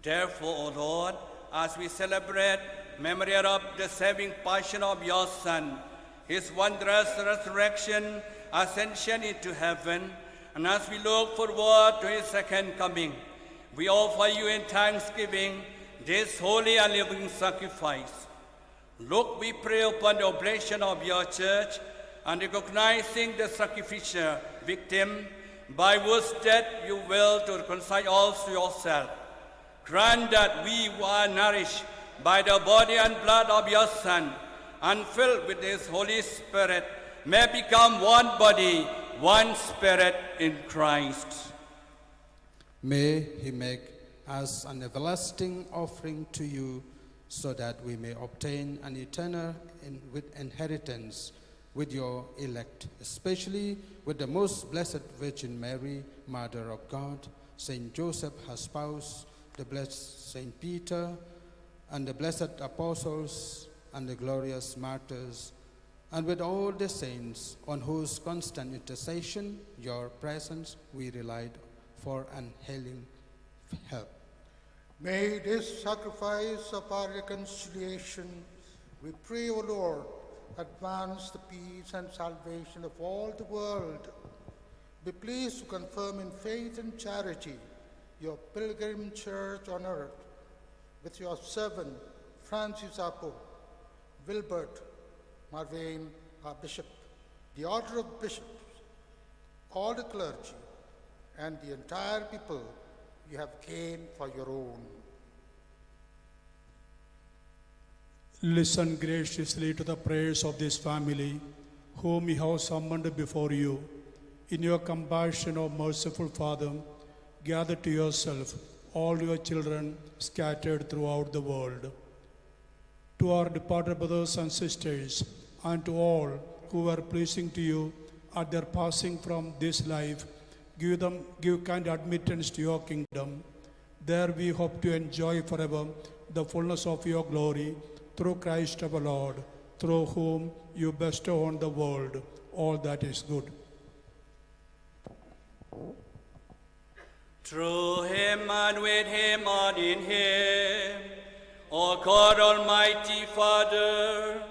Therefore, O Lord, as we celebrate memorial of the saving passion of your Son, his wondrous resurrection, ascension into heaven, and as we look forward to his second coming, we offer you in thanksgiving this holy and living sacrifice. Look, we pray, upon the oblation of your church, and recognizing the sacrificial victim, by whose death you will to reconcile us to yourself. Grant that we who are nourished by the body and blood of your Son, and filled with his Holy Spirit, may become one body, one spirit in Christ. May he make us an everlasting offering to you, so that we may obtain an eternal in-, with inheritance with your elect, especially with the most blessed Virgin Mary, Mother of God, Saint Joseph, her spouse, the blessed Saint Peter, and the blessed apostles, and the glorious martyrs, and with all the saints on whose constant intercession your presence we relied for an healing help. May this sacrifice of our reconciliation, we pray, O Lord, advance the peace and salvation of all the world. Be pleased to confirm in faith and charity your pilgrim church on earth, with your servant Francis our Pope, Wilbert Marvain our Bishop, the order of bishops, all the clergy, and the entire people you have gained for your own. Listen graciously to the prayers of this family, whom we have summoned before you. In your compassion, O merciful Father, gather to yourself all your children scattered throughout the world. To our departed brothers and sisters, and to all who were pleasing to you at their passing from this life. Give them, give kind admittance to your kingdom. There we hope to enjoy forever the fullness of your glory through Christ our Lord, through whom you bestow on the world all that is good. Through him and with him and in him, O God, Almighty Father,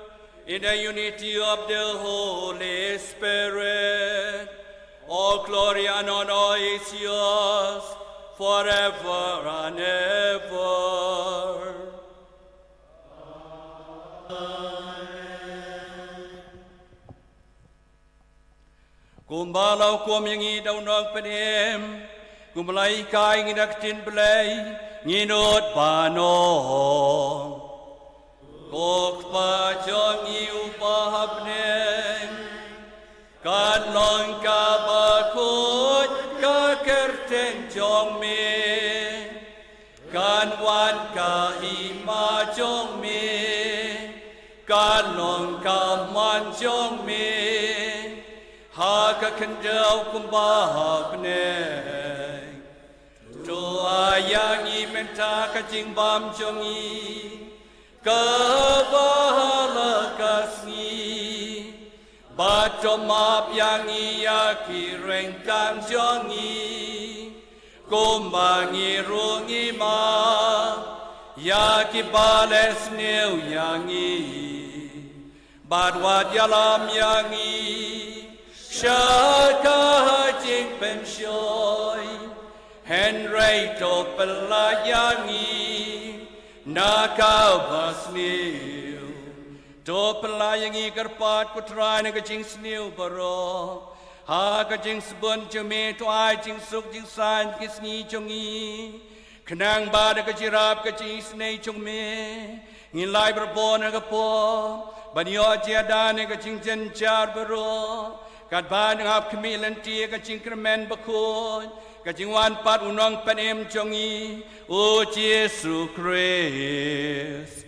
in the unity of the Holy Spirit, all glory and honor is yours forever and ever. Kumba la hukum ïa ngi da u Nongpynim, kumba la hikai ïa ngi da ka ktien Blei, ngin nud ban ong: Ko Kpa jong ngi uba ha bneng, kan long kaba khuid ka kyrteng jong me. Kan wan ka hima jong me, kan long ka mon jong me, ha ka khyndew kumba ha bneng. To ai ïa ngi mynta ka jingbam jong ngi, kaba ha la ka sngi. Bad to map ïa ngi ïa ki ryngkang jong ngi, kumba ngi ruh ngi map ïa kiba leh sniew ïa ngi. Bad wat ïalam ïa ngi sha ka jingpynshoi, hynrei to pyllait ïa ngi na kaba sniew. To pyllait ïa ngi kyrpad, ko Trai, na ka jingsniew baroh. Ha ka jingsbun jong me to ai jingsuk jingsaiñ ki sngi jong ngi, khnang ba da ka jingïarap ka jingisynei jong me, ngin lait barabor na ka pop ban ïoh jingïada na ka jingjynjar baroh, katba ngi hap khmih lynti ïa ka jingkyrmen bakhuid ka jingwan pat u Nongpynim jong ngi, u Jisu Khrist.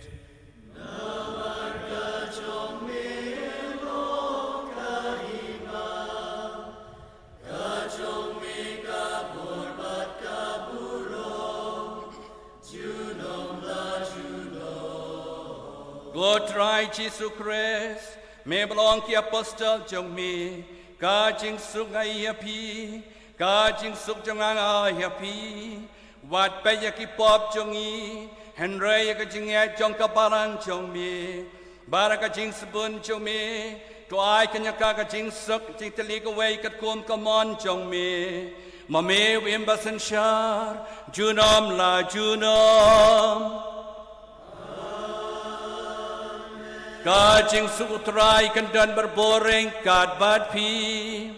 Ko Trai Jisu Khrist, me ba la ong ki apostol jong me, ka jingsuk nga ai ha phi, ka jingsuk jong nga nga ai ha phi. Wat peit ïa ki pop jong ngi, hynrei ïa ka jingngeit jong ka balang jong me. Bad ha ka jingsbun jong me to ai kane ka, ka jingsuk jingtylli kawei katkum ka mon jong me. Ma me u Im Basynshar junom la junom. Ka jingsuk u Trai kan don barabor ryngkat bad phi.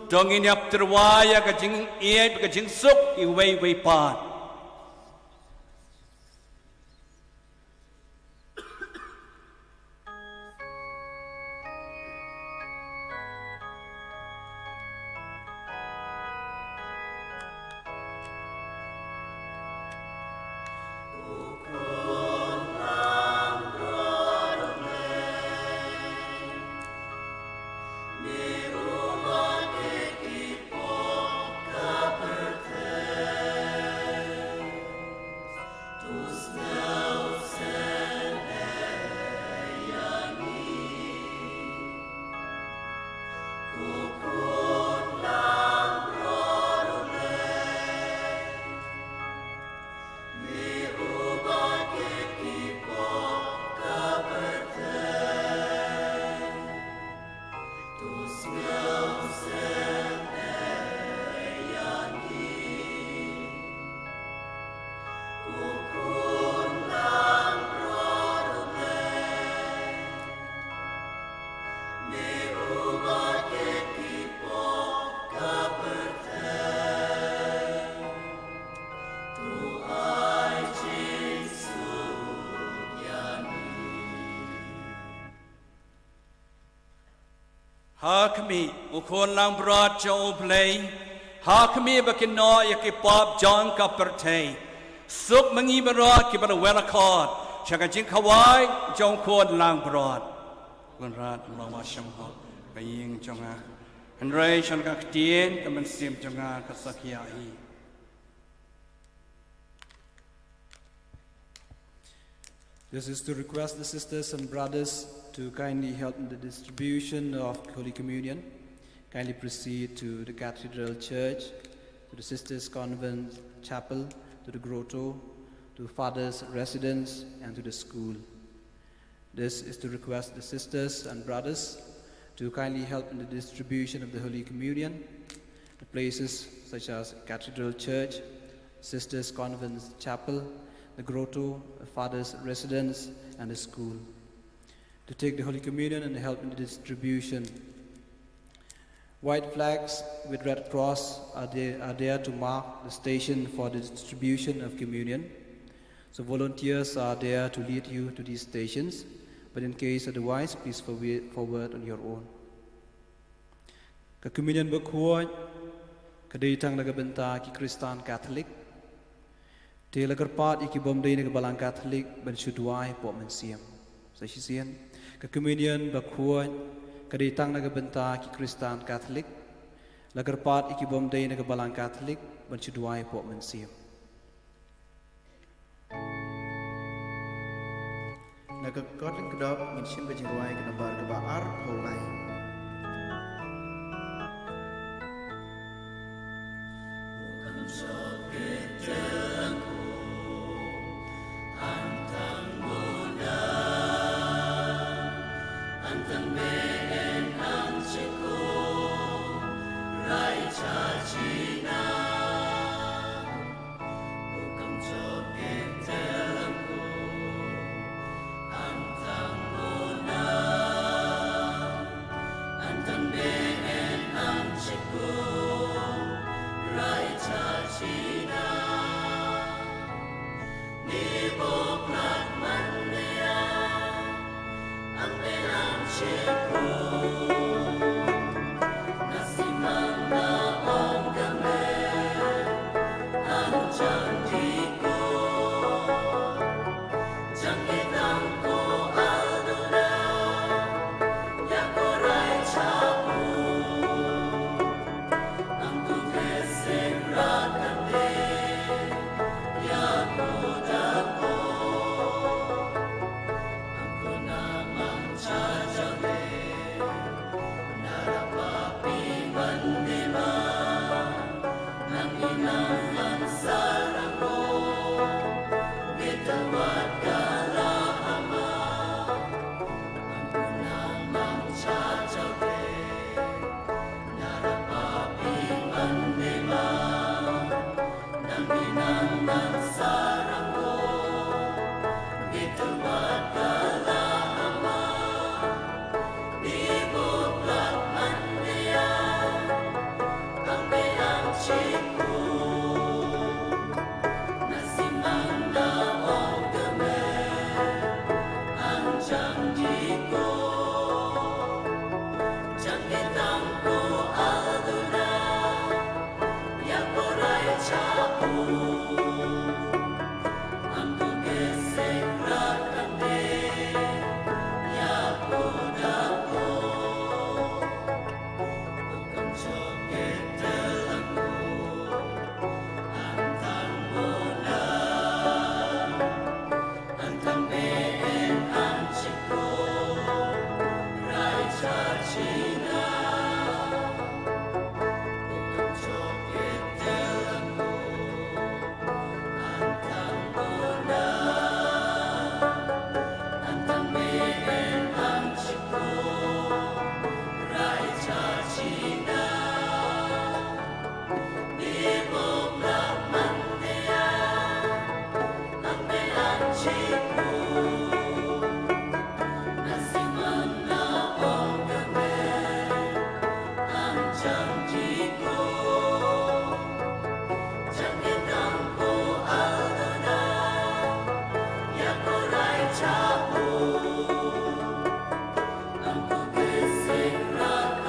To ngin ïa tyrwa ïa ka jingïeit, ka jingsuk iwei ïa iwei pat. Ha khmih, u khun langbrot jong U Blei, ha khmih ba kin noh ïa ki pop jong ka pyrthei. Suk ma ngi baroh kiba la wer la khot, Sha ka jingkhawai jong u khun langbrot. Kynrad, long ba shemphang ka ïing jong nga. Hynrei sha ka ktien ka mynsiem jong nga ka sa khia hi. This is to request the sisters and brothers to kindly help in the distribution of Holy Communion. Kindly proceed to the Cathedral Church, to the Sisters Convent Chapel, to the grotto, to Father's residence, and to the school. This is to request the sisters and brothers to kindly help in the distribution of the Holy Communion, the places such as Cathedral Church, Sisters Convent Chapel, the grotto, Father's residence, and the school. To take the Holy Communion and help in the distribution. White flags with red cross are there, are there to mark the station for the distribution of communion. So volunteers are there to lead you to these stations, but in case otherwise, please forwe-, forward on your own. Ka communion bakhuid ka dei tang na ka bynta ki Khristan Katholik. Te la kyrpad ïa ki bym dei na ka Balang Katholik ban shu duwai hapoh mynsiem. Sa shisien, ka communion bakhuid ka dei tang na ka bynta ki Khristan Katholik. La kyrpad ïa ki bym dei na ka Balang Katholik ban shu duwai hapoh mynsiem. Na ka kot lyngkdop ngin shim ka jingrwai ka nambar kaba arphew lai.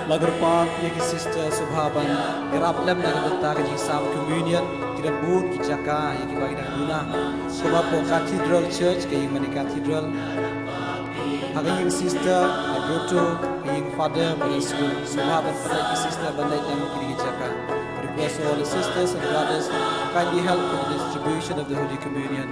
La kyrpad ïa ki sister sngewbha ban ïarap lem na ka bynta ka jingsam communion, ki bun ki jaka ïa kiba ki dang duna. Kumba hapoh Cathedral Church, ka ïing mane Cathedral. Ha ka ïing sister, ha grotto, ka ïing father, bad ha skul. Sngewbha ban pyllait ki sister ban leit na kine ki jaka. Request all the sisters and brothers kindly help for the distribution of the Holy Communion.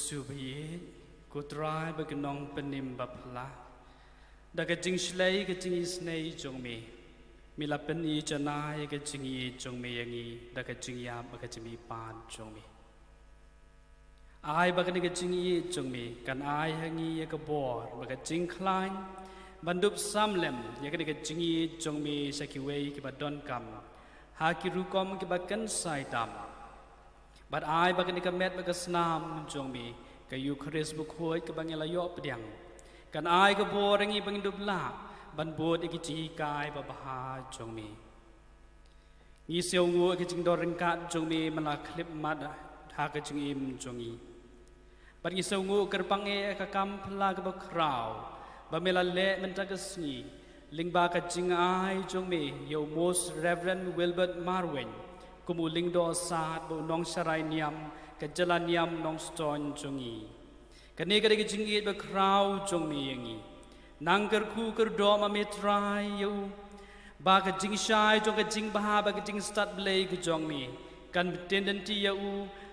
Jisu ba ïeit, ko Trai ba ki nongpynim ba phylla. Da ka jingshlei ka jingisynei jong me, me la pyni janai ïa ka jingïeit jong me ïa ngi da ka jingïap ba ka jingmihpat jong me. Ai ba kane ka jingïeit jong me kan ai ha ngi ïa ka bor ba ka jingkhlaiñ ban dup sam lem ïa kane ka jingïeit jong me sha kiwei kiba donkam ha ki rukom kiba kynsai tam. Bad ai ba kane ka met bad ka snam jong me, ka Eukharist bakhuid kaba ngi la ïoh pdiang, kan ai ka bor ïa ngi ba ngin dup lah ban bud ïa ki jinghikai babha jong me. Ngi sngewnguh ïa ka jingdon ryngkat jong me man la khyllipmat ha ka jingim jong ngi. Bad ngi sngewnguh kyrpang ïa ka kam phylla kaba khraw ba me la leh mynta ka sngi lyngba ka jingai jong me ïa u Most Reverend Wilbert Marwein kum u lyngdoh sad bad u nongsharai niam ka jylla niam Nongstoiñ jong ngi. Kane ka dei ka jingïeit ba khraw jong me ïa ngi. Nang kyrkhu kyrdoh ma me Trai ïa u ba ka jingshai jong ka jingbha bad ka jingstad Blei ka jong me kan pyntip lynti ïa u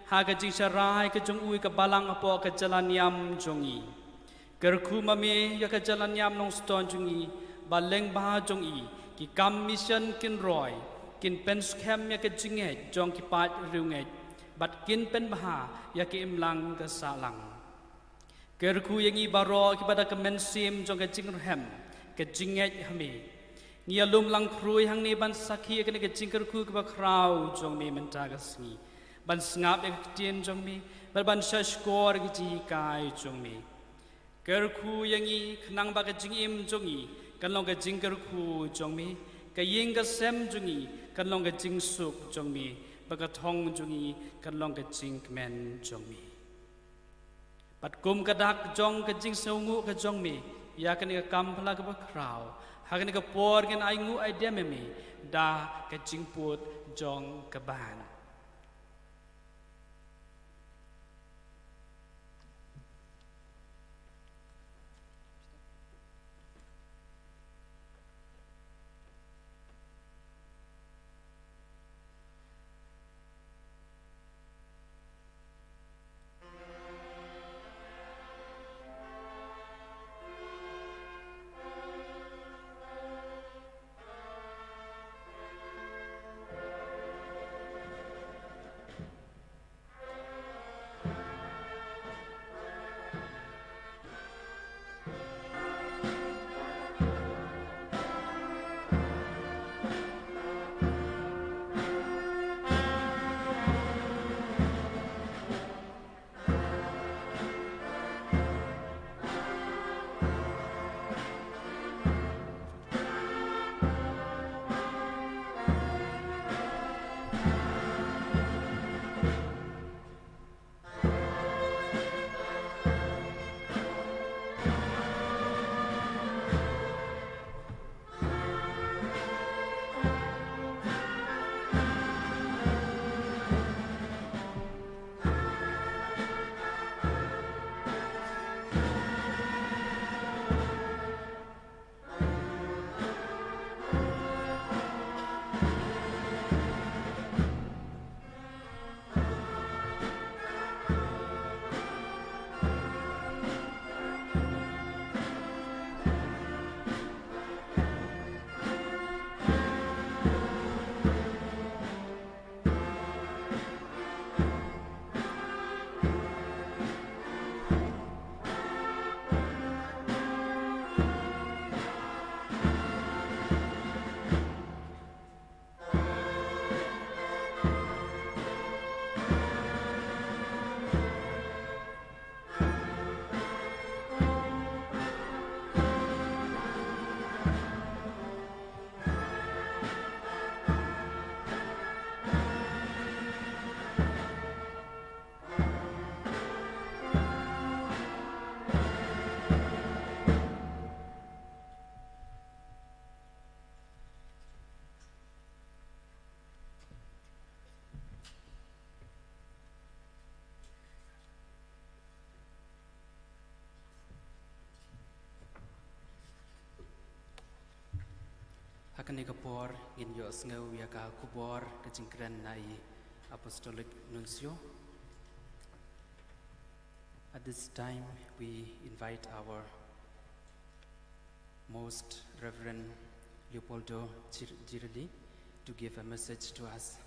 ha ka jingsharai ka jong u ïa ka balang hapoh ka jylla niam jong ngi. Kyrkhu ma me ïa ka jylla niam Nongstoiñ jong ngi ba lyngba jong i ki kam mission kin roi, kin pynskhem ïa ka jingngeit jong ki paid riewngeit bad kin pynbha ïa ka imlang ka sahlang. Kyrkhu ïa ngi baroh kiba da ka mynsiem jong ka jingrhem ka jingngeit ha me. Ngi ïalum lang khrui hangne ban sakhi ïa kane ka jingkyrkhu kaba khraw jong me mynta ka sngi, ban sngap ïa ka ktien jong me bad ban shahshkor ïa ka jinghikai jong me. Kyrkhu ïa ngi khnang ba ka jingim jong ngi kan long ka jingkyrkhu jong me, ka ïing ka sem jong ngi kan long ka jingsuk jong me, bad ka thong jong ngi kan long ka jingkmen jong me. Bad kum ka dak jong ka jingsngewnguh ka jong me ïa kane ka kam phylla kaba khraw, ha kane ka por ngin ainguh aidem ïa me da ka jingput jong ka bad. Ha kane ka por ngin ïohsngew ïa ka khubor ka jingkren na i Apostolic Nuncio. At this time, we invite our Most Reverend Leopoldo Gir- Girelli to give a message to us.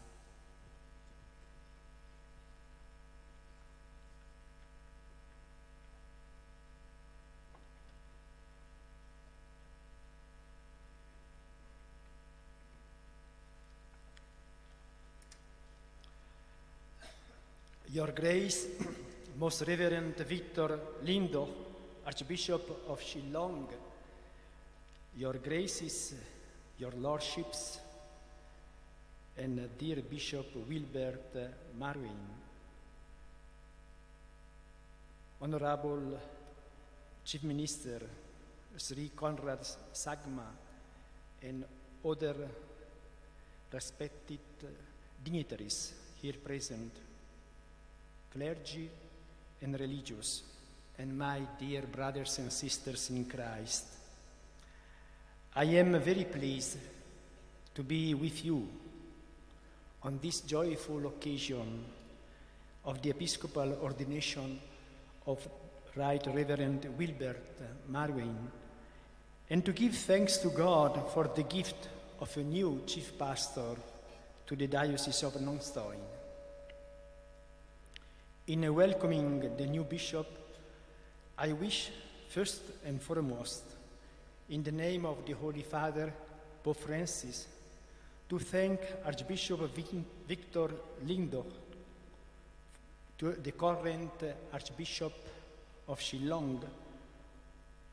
Your Grace, Most Reverend Victor Lindo, Archbishop of Shillong, Your Graces, Your Lordships, and dear Bishop Wilbert Marwein, Honorable Chief Minister Sri Conrad Sangma, and other respected dignitaries here present, clergy and religious, and my dear brothers and sisters in Christ. I am very pleased to be with you on this joyful occasion of the episcopal ordination of Right Reverend Wilbert Marwein, and to give thanks to God for the gift of a new chief pastor to the Diocese of Nongstoin. In welcoming the new bishop, I wish first and foremost, in the name of the Holy Father, Pope Francis, to thank Archbishop Vin- Victor Lindo, to the current Archbishop of Shillong,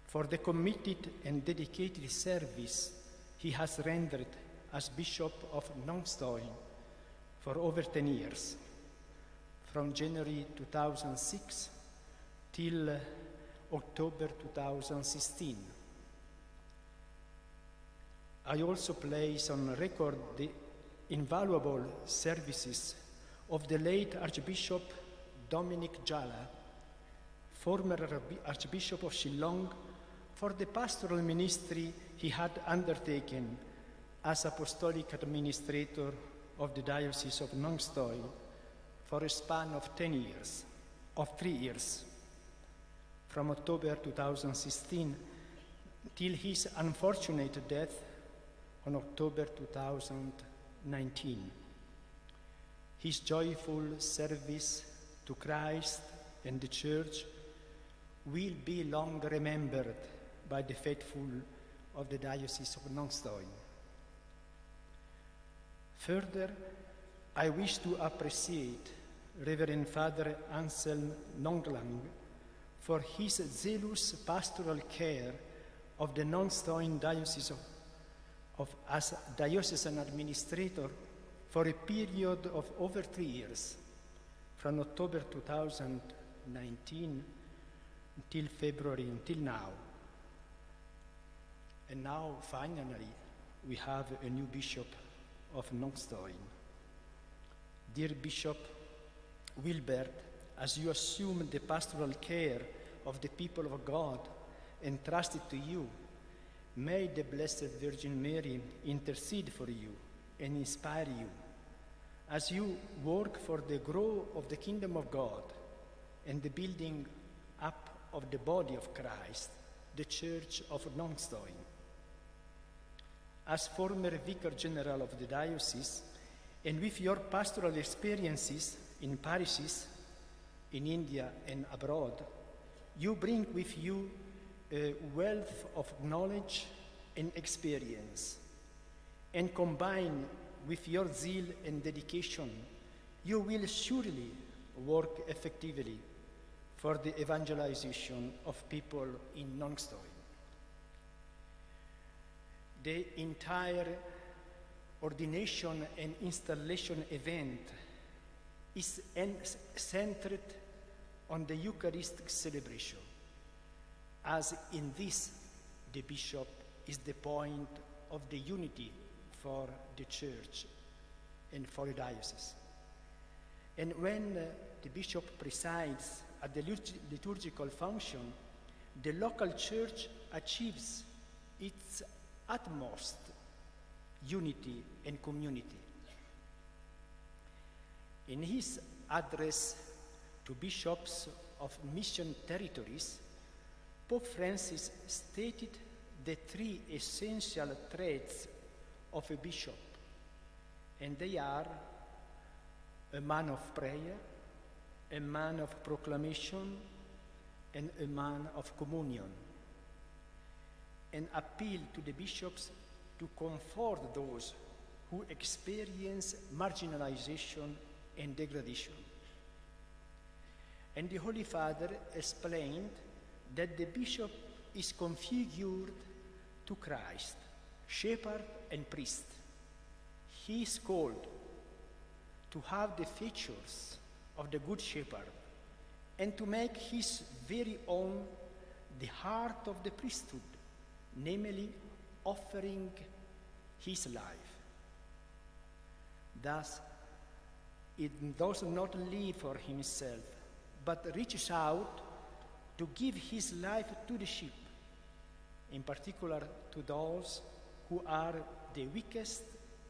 for the committed and dedicated service he has rendered as Bishop of Nongstoin for over ten years, from January two thousand six till October two thousand sixteen. I also place on record the invaluable services of the late Archbishop Dominic Jala, former Archbi- Archbishop of Shillong, for the pastoral ministry he had undertaken as Apostolic Administrator of the Diocese of Nongstoin for a span of ten years, of three years, from October two thousand sixteen till his unfortunate death on October two thousand nineteen. His joyful service to Christ and the Church will be long remembered by the faithful of the Diocese of Nongstoin. Further, I wish to appreciate Reverend Father Anselm Nonglang for his zealous pastoral care of the Nongstoin Diocese of, of as diocesan administrator for a period of over three years, from October two thousand nineteen until February, until now. And now, finally, we have a new bishop of Nongstoin. Dear Bishop Wilbert, as you assume the pastoral care of the people of God entrusted to you, may the Blessed Virgin Mary intercede for you and inspire you as you work for the growth of the kingdom of God and the building up of the body of Christ, the Church of Nongstoin. As former Vicar General of the Diocese, and with your pastoral experiences in parishes in India and abroad, you bring with you a wealth of knowledge and experience, and combined with your zeal and dedication, you will surely work effectively for the evangelization of people in Nongstoin. The entire ordination and installation event is en- centered on the Eucharistic celebration, as in this, the bishop is the point of the unity for the church and for the diocese. And when uh, the bishop presides at the liturg- liturgical function, the local church achieves its utmost unity and community. In his address to bishops of mission territories, Pope Francis stated the three essential traits of a bishop, and they are a man of prayer, a man of proclamation, and a man of communion. An appeal to the bishops to comfort those who experience marginalization and degradation. And the Holy Father explained that the bishop is configured to Christ, shepherd and priest. He is called to have the features of the Good Shepherd and to make his very own the heart of the priesthood, namely offering his life. Thus, it does not live for himself, but reaches out to give his life to the sheep, in particular to those who are the weakest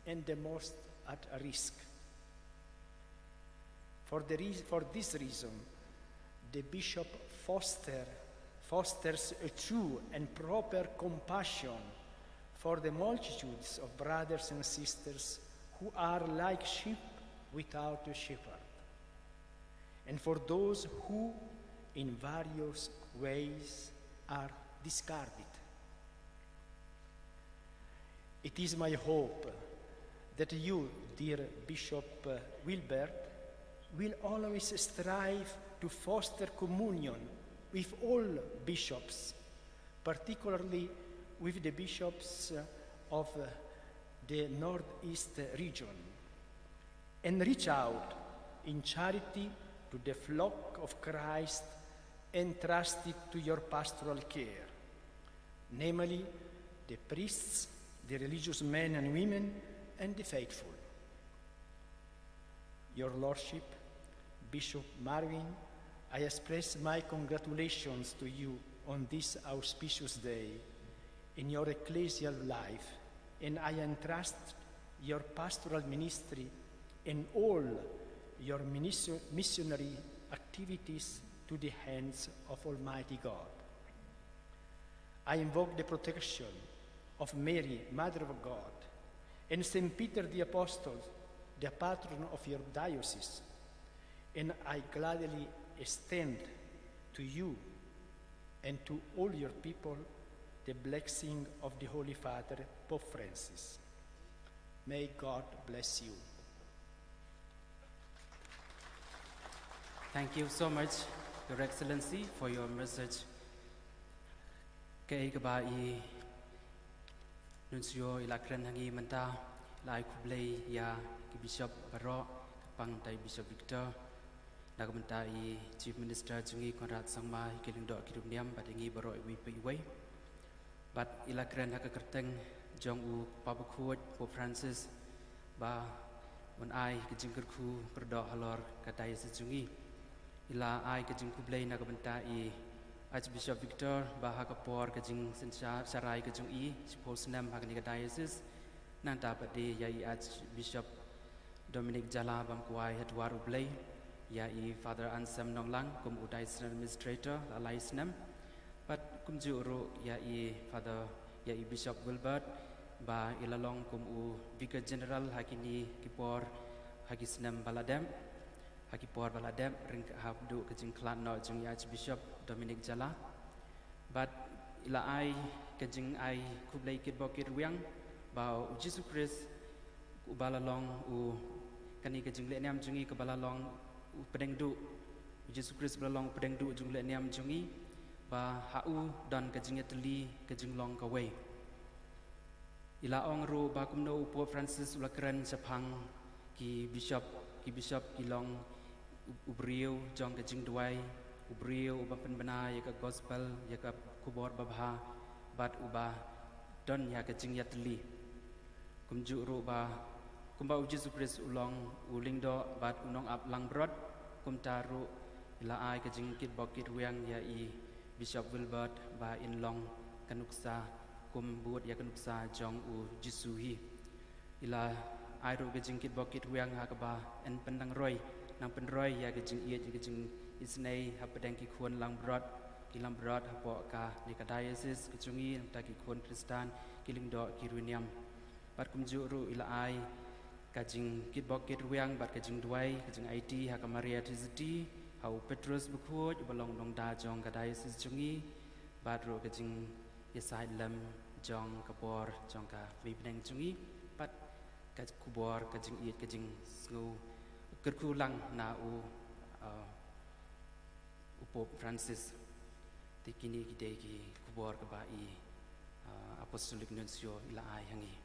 and the most at risk. For, the re- for this reason, the bishop foster, fosters a true and proper compassion for the multitudes of brothers and sisters who are like sheep without a shepherd, and for those who, in various ways, are discarded. It is my hope that you, dear Bishop Wilbert, will always strive to foster communion with all bishops, particularly with the bishops of the Northeast region, and reach out in charity to the flock of Christ entrusted to your pastoral care, namely the priests, the religious men and women, and the faithful. Your Lordship, Bishop Marwin, I express my congratulations to you on this auspicious day in your ecclesial life, and I entrust your pastoral ministry and all your minister- missionary activities to the hands of Almighty God. I invoke the protection of Mary, Mother of God, and Saint Peter the Apostle, the patron of your diocese, and I gladly extend to you and to all your people the blessing of the Holy Father, Pope Francis. May God bless you. Thank you so much, Your Excellency, for your message. Kaei kaba i Nuncio i la kren ha ngi mynta, la ai khublei ïa ki bishop baroh, kyrpang mynta i Bishop Victor, na ka bynta i Chief Minister jong ngi Conrad Sangma, ïa ki lyngdoh ki riewniam bad ïa ngi baroh iwei pa iwei. Bad i la kren ha ka kyrteng jong u Kpa Bakhuid Pope Francis ba un ai ka jingkyrkhu kyrdoh halor ka diocese jong ngi. I la ai ka jingkhublei na ka bynta i Archbishop Victor ba ha ka por ka jingsynshar sharai ka jong i shiphew snem ha kane ka diocese. Nangta pat de ïa i Archbishop Dominic Jala bam kwai ha dwar U Blei, ïa i Father Anselm Nonglang kum u Diocesan Administrator la lai snem. Bad kumjuh ruh ïa i Father, ïa i Bishop Wilbert ba i la long kum u Vicar General ha kine ki por ha ki snem ba la dep, ha ki por ba la dep ryngkat haduh ka jingkhlad noh jong i Archbishop Dominic Jala. Bad i la ai ka jingai khublei kitbok kitrwiang ba u Jisu Khrist uba la long u, kane ka jinglehniam jong ngi kaba la long u pdeng duh, u Jisu Khrist ba la long u pdeng duh jong lehniam jong ngi, ba ha u don ka jingïatylli ka jinglong kawei. I la ong ruh ba kumno u Pope Francis u la kren shaphang ki bishop, ki bishop ki long u, u briew jong ka jingduwai, u briew uba pynbna ïa ka gospel, ïa ka khubor babha, bad uba don ïa ka jingïatylli. Kumjuh ruh ba kumba u Jisu Khrist u long u lyngdoh bad u nongap langbrot, kumta ruh i la ai ka jingkitbok kitrwiang ïa i Bishop Wilbert ba in long ka nuksa kum bud ïa ka nuksa jong u Jisu hi. I la ai ruh ka jingkitbok kitrwiang ha kaba yn pynnang roi, nang pynroi ïa ka jingïeit, ïa ka jing Isynei hapdeng ki khun langbrot, ki langbrot hapoh kane ka diocese ka jong ngi, nangta ki khun Khristan, ki lyngdoh, ki riewniam. Bad kumjuh ruh i la ai ka jingkitbok kitrwiang bad ka jingduwai, ka jingaiti ha ka Maria Theisotti, ha u Petrus Bakhuid uba long nongda jong ka diocese jong ngi, bad ruh ka jingïasaid lem jong ka bor jong ka Mei Bneng jong ngi, bad ka khubor, ka jingïeit, ka jingsngew kyrkhu lang na u, uh, u Pope Francis. Te kine ki dei ki khubor kaba i, uh, Apostolic Nuncio i la ai ha ngi.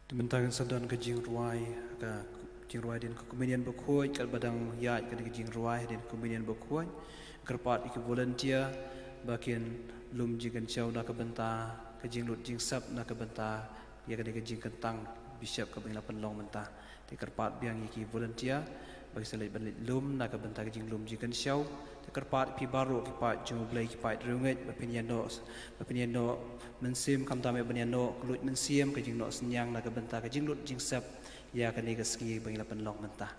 Te mynta kan sa don ka jingrwai, ka jingrwai hadien ka Communion Bakhuid, katba dang ïaid kane ka jingrwai hadien ka Communion Bakhuid. Kyrpad ïa ki volunteer ba kin lum jingkynshew na ka bynta ka jinglut jingsep, na ka bynta ïa kane ka jingkyntang Bishop kaba ngi la pynlong mynta. Te kyrpad biang ïa ki volunteer ba ki sa leit ban leit lum na ka bynta ka jinglum jingkynshew. Te kyrpad ïa phi baroh ki paid jong U Blei, ki paid riewngeit, ba phin ïa noh, ba phin ïa noh mynsiem, khamtam ïa ban ïa noh kylluid mynsiem, ka jingnoh synñiang na ka bynta ka jinglut jingsep ïa kane ka sngi ba ngi la pynlong mynta.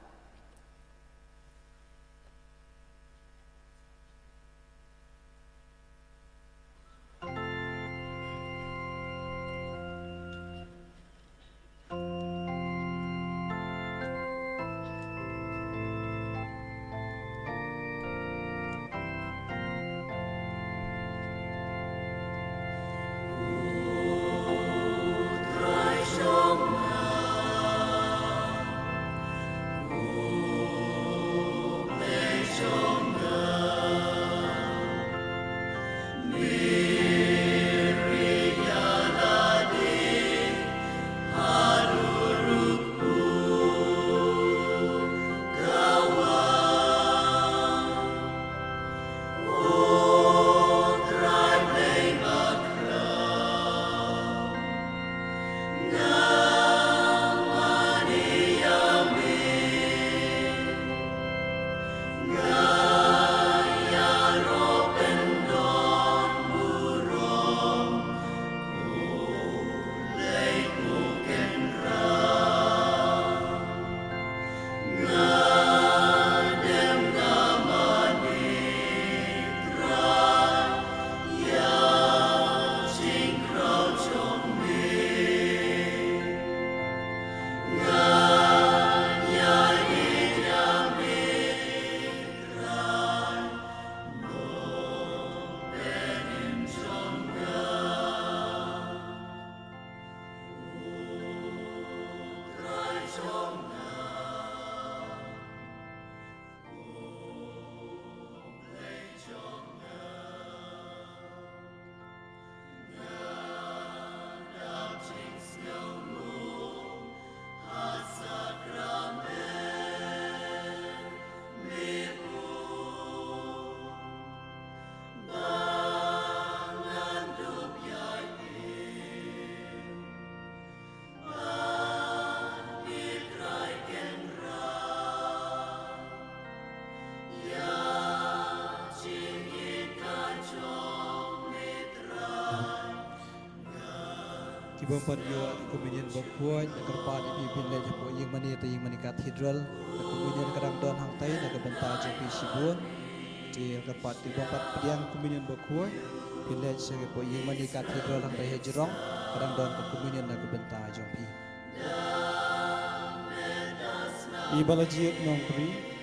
Ki bym pat ïoh Communion Bakhuid, nga kyrpad ïa phi phin leit hapoh ïingmane, te ïingmane Cathedral. Ka Communion ka dang don hangtei na ka bynta jong phi shibun. Te nga kyrpad ki bym pat pdiang Communion Bakhuid, phin leit sha hapoh ïingmane Cathedral hangtei ha jrong, ka dang don ka Communion na ka bynta jong phi. I Balajied Nongkri.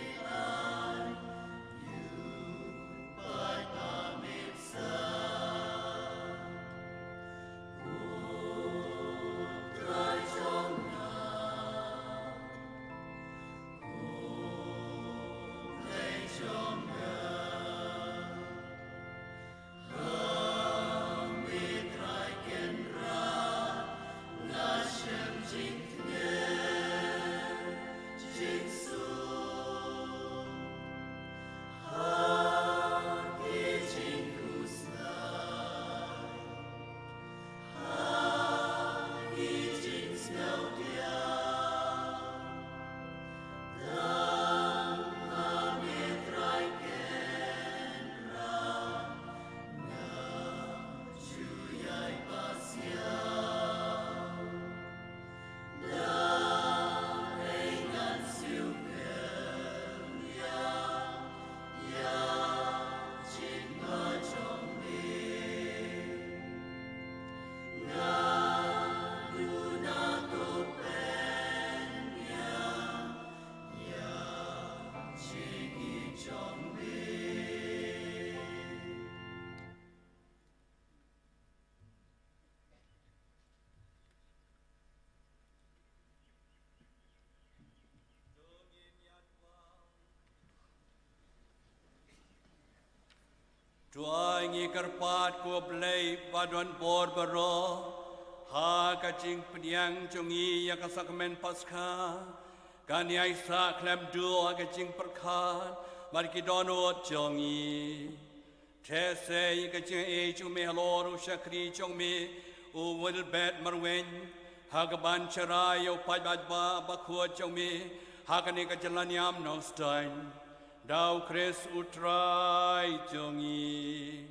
Kyrpad ko Blei ba don bor baroh, ha ka jingpdiang jong ngi ïa ka sakramen Paskha, kan ïai sah khlem duh ha ka jingpyrkhat bad ki dohnud jong ngi. Te sa ïa ka jingaiei jong me halor u shakri jong me u Wilbert Marwein, ha kaban sharai ïa u paidbah bakhuid jong me ha kane ka jylla niam Nongstoiñ. Da u Khrist u Trai jong ngi.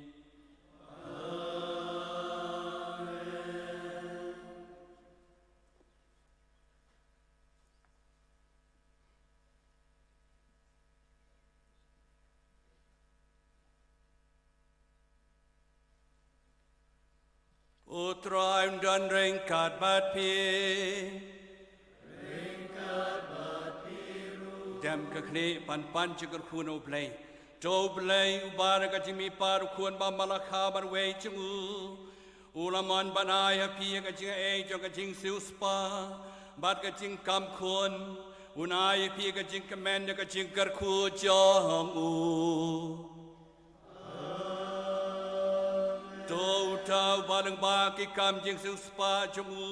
U Trai un don ryngkat bad phi. Ryngkat bad phi ruh. Dem ka khlieh ban pan jingkyrkhu na u Blei. To u Blei uba da ka jingmihpat u Khun bym la kha marwei jong u, u la mon ban ai ha phi ïa ka jingaiei jong ka jingsiewspah bad ka jingkam khun. Un ai ha phi ïa ka jingkmen da ka jingkyrkhu jong u. To uta uba lyngba ki kam jingsiewspah jong u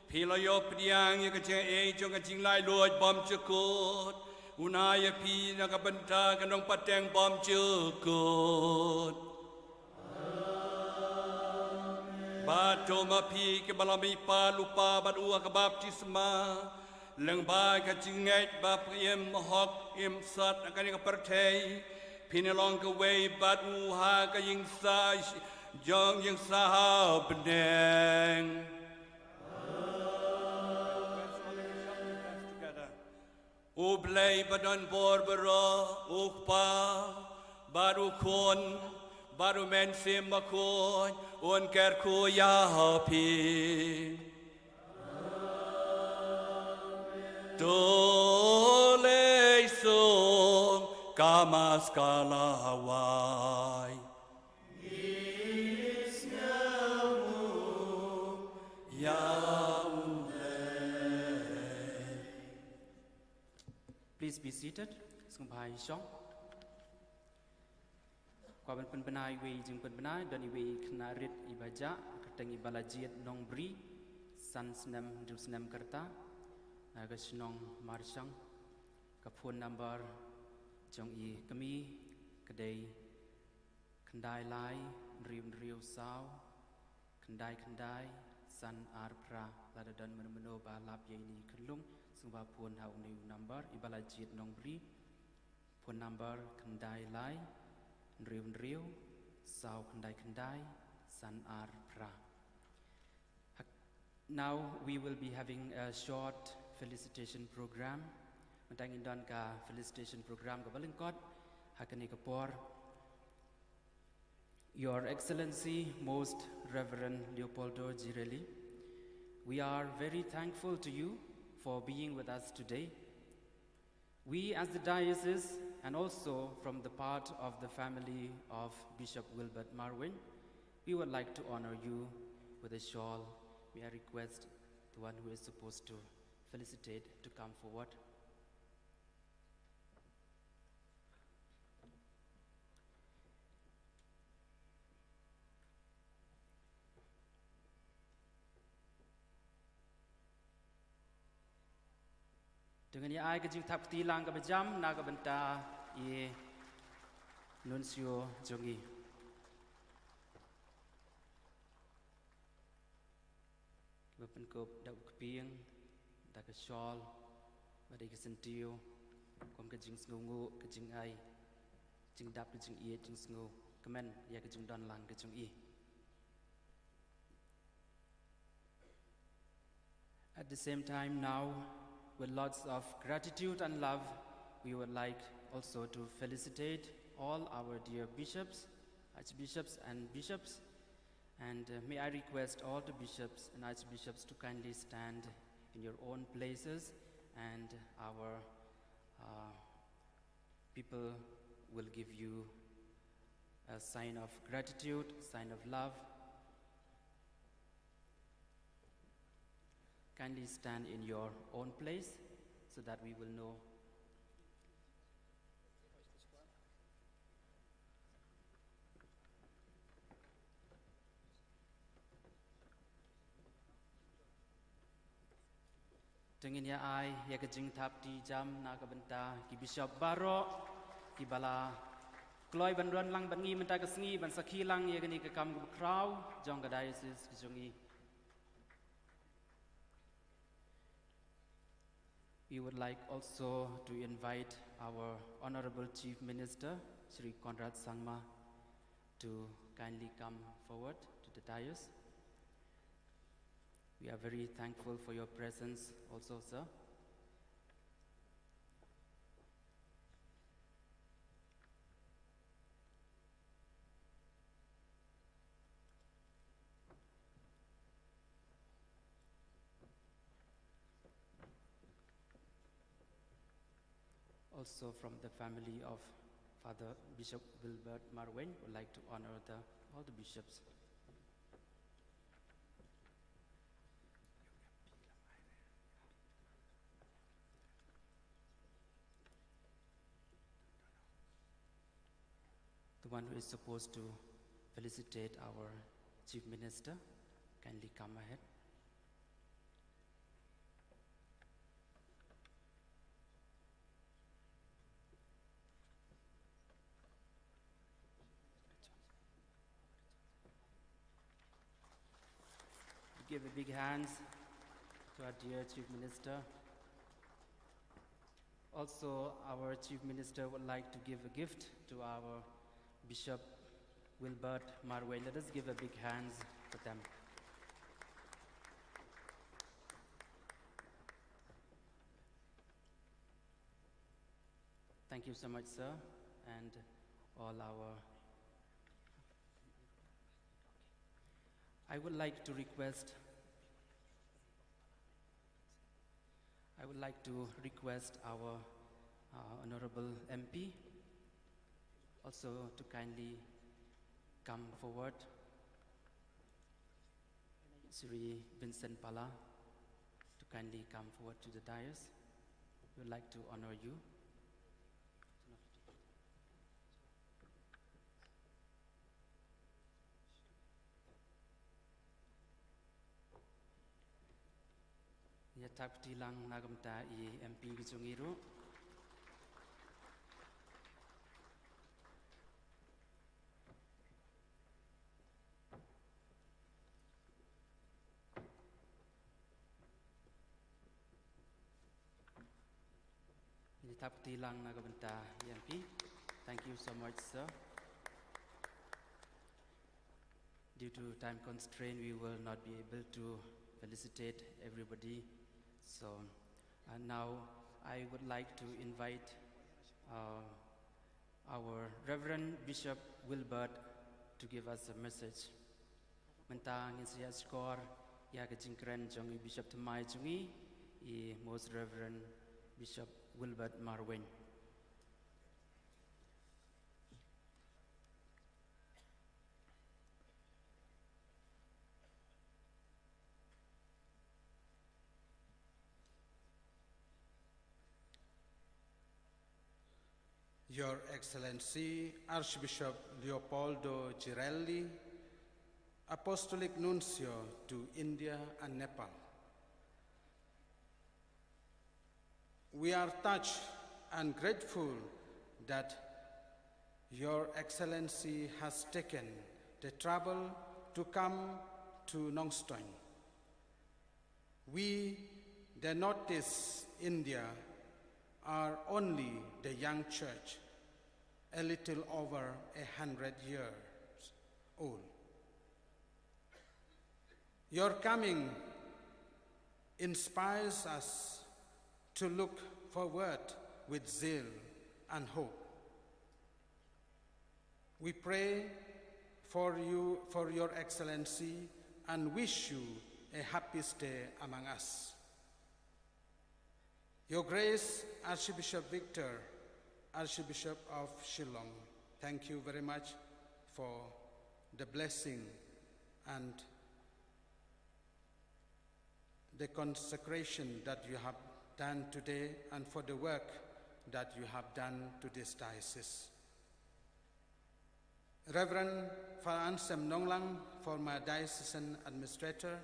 phi la ïoh pdiang ïa ka jingaiei jong ka jinglaitluid bymjukut, un ai ha phi na ka bynta ka nongpateng bymjukut. Bad to ma phi kiba la mihpat lypa bad u ha ka baptisma, lyngba ka jingngeit ba phi im hok im sat ha kane ka pyrthei, phin ïalong kawei bad u ha ka ïingsah jong ïingsah ha bneng. U Blei ba don bor baroh, u Kpa bad u Khun bad u Mynsiem Bakhuid, un kyrkhu ïa phi. To leit suk, ka Mass ka la wai. Ngi sngewbha ïa u Blei. Please be seated. Sngewbha ïa shong. Kwah ban pynbna iwei i jingpynbna, don iwei i khynnah rit iba jah, kyrteng i Balajied Nongbri, san snem, hynriew snem ka rta, na ka shnong Marshang. Ka phone number jong i kmie ka dei khyndai lai, hynriew hynriew saw, khyndai khyndai, san ar phra. Lada don mano mano ba lap ïa ine i khyllung, sngewbha phone ha une u number, i Balajied Nongbri. Phone number khyndai lai, hynriew hynriew, saw khyndai khyndai, san ar phra. Hak-, now we will be having a short felicitation program. Mynta ngin don ka felicitation program kaba lyngkot ha kane ka por. Your Excellency, Most Reverend Leopoldo Jirelli, we are very thankful to you for being with us today. We, as the diocese, and also from the part of the family of Bishop Wilbert Marwein, we would like to honor you with a shawl. May I request the one who is supposed to felicitate to come forward? Te ngin ïa ai ka jingthap kti lang kaba jam na ka bynta i Nuncio jong ngi. Kiba pynkup da u kpieng, da ka shawl, bad da ka syntiew, kum ka jingsngewnguh, ka jingai, jingdap ka jingïeit, jingsngew kmen ïa ka jingdon lang ka jong i. At the same time now, with lots of gratitude and love, we would like also to felicitate all our dear bishops, archbishops and bishops. And, uh, may I request all the bishops and archbishops to kindly stand in your own places, and our, uh, people will give you a sign of gratitude, sign of love. Kindly stand in your own place so that we will know. Te ngin ïa ai ïa ka jingthap kti jam na ka bynta ki bishop baroh kiba la kloi ban wan lang bad ngi mynta ka sngi ban sakhi lang ïa kane ka kam kaba khraw jong ka diocese ka jong ngi. We would like also to invite our Honorable Chief Minister, Shri Conrad Sangma, to kindly come forward to the dais. We are very thankful for your presence also, sir. Also from the family of Father Bishop Wilbert Marwein, would like to honor the, all the bishops. The one who is supposed to felicitate our Chief Minister, kindly come ahead. Give a big hand to our dear Chief Minister. Also, our Chief Minister would like to give a gift to our Bishop Wilbert Marwein. Let us give a big hand for them. Thank you so much, sir, and all our. I would like to request. I would like to request our uh, Honorable M P also to kindly come forward. Shri Vincent Pala to kindly come forward to the dais. We would like to honor you. Ïa thap kti lang na ka bynta i M P ka jong ngi ruh. Ïa thap kti lang na ka bynta i M P. Thank you so much, sir. Due to time constraint, we will not be able to felicitate everybody. So, uh, now I would like to invite uh, our Reverend Bishop Wilbert to give us a message. Mynta ngin sa ïa shkor ïa ka jingkren jong i Bishop thymmai jong ngi, i Most Reverend Bishop Wilbert Marwein. Your Excellency Archbishop Leopoldo Girelli, Apostolic Nuncio to India and Nepal. We are touched and grateful that Your Excellency has taken the trouble to come to Nongstoin. We, the Northeast India, are only the young church, a little over a hundred years old. Your coming inspires us to look forward with zeal and hope. We pray for you, for Your Excellency, and wish you a happy stay among us. Your Grace, Archbishop Victor, Archbishop of Shillong, thank you very much for the blessing and the consecration that you have done today and for the work that you have done to this diocese. Reverend Father Anselm Nonglang, former diocesan administrator,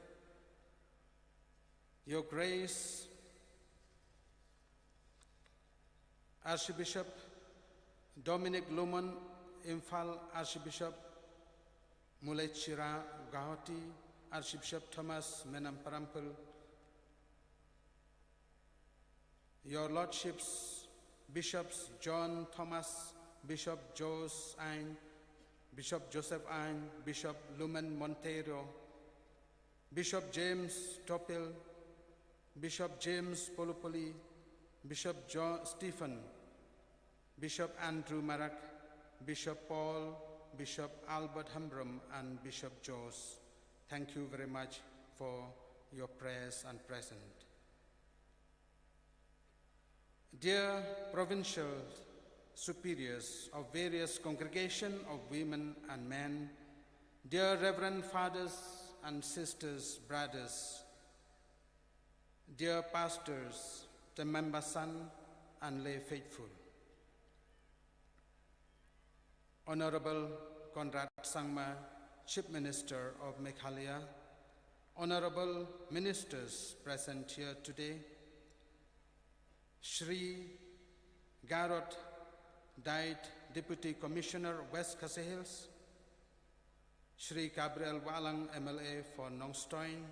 Your Grace, Archbishop Dominic Lumon, Imphal, Archbishop Mullaichhira, Guwahati, Archbishop Thomas Menam Parampil, Your Lordships, Bishops John Thomas, Bishop Jose Ain, Bishop Joseph Ain, Bishop Lumen Monteiro, Bishop James Topil, Bishop James Polupoli, Bishop John Stephen, Bishop Andrew Marak, Bishop Paul, Bishop Albert Hambrum, and Bishop Joes. Thank you very much for your prayers and present. Dear provincial superiors of various congregation of women and men, dear reverend fathers and sisters, brothers, dear pastors, the member son and lay faithful. Honorable Conrad Sangma, Chief Minister of Meghalaya, Honorable Ministers present here today, Shri Garod Dait, Deputy Commissioner, West Khasi Hills, Shri Gabriel Wahlang, M L A for Nongstoin,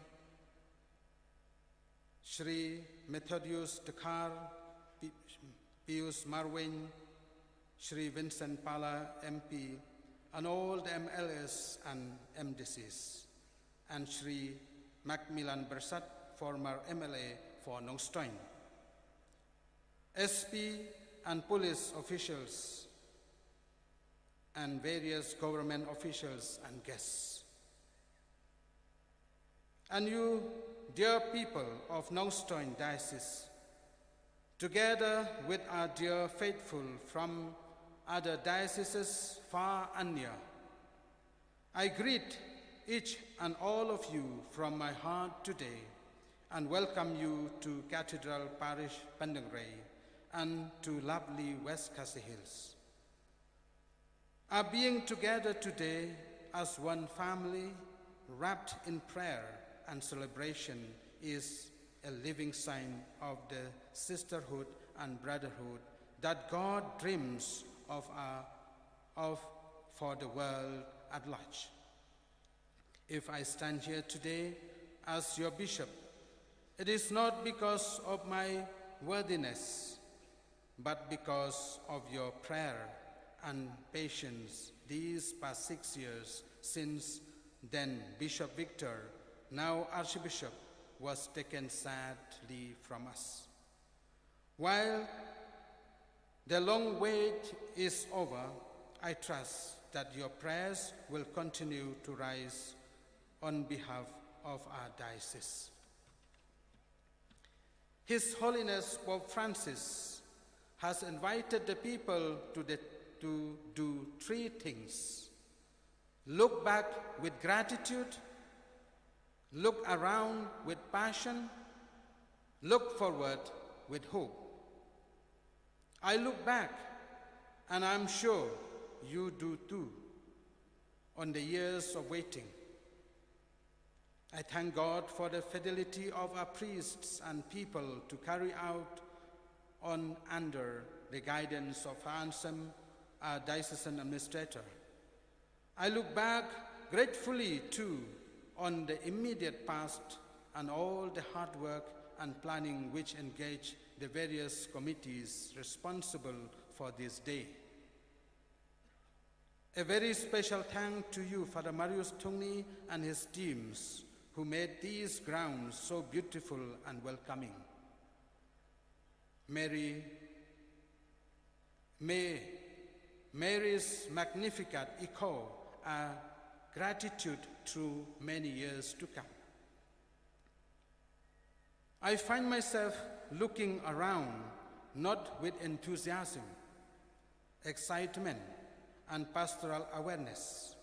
Shri Methodius Dkhar, Pi-, Pius Marwein, Shri Vincent Pala, M P, and all the M L As and M D Cs, and Shri Macmillan Byrsat, former M L A for Nongstoin, S P and police officials, and various government officials and guests. And you, dear people of Nongstoin Diocese, together with our dear faithful from other dioceses far and near, I greet each and all of you from my heart today and welcome you to Cathedral Parish Pendengray and to lovely West Khasi Hills. Our being together today as one family, wrapped in prayer and celebration, is a living sign of the sisterhood and brotherhood that God dreams of, our, of for the world at large. If I stand here today as your bishop, it is not because of my worthiness, but because of your prayer and patience these past six years since then Bishop Victor, now Archbishop, was taken sadly from us. While the long wait is over, I trust that your prayers will continue to rise on behalf of our diocese. His Holiness Pope Francis has invited the people to, the, to do three things: look back with gratitude, look around with passion, look forward with hope. I look back, and I'm sure you do too, on the years of waiting. I thank God for the fidelity of our priests and people to carry out on under the guidance of Anselm, our diocesan administrator. I look back gratefully too on the immediate past and all the hard work and planning which engaged the various committees responsible for this day. A very special thank to you, Father Marius Thungni, and his teams who made these grounds so beautiful and welcoming. Mary, may Mary's Magnificat echo our gratitude through many years to come. I find myself looking around, not with enthusiasm, excitement, and pastoral awareness.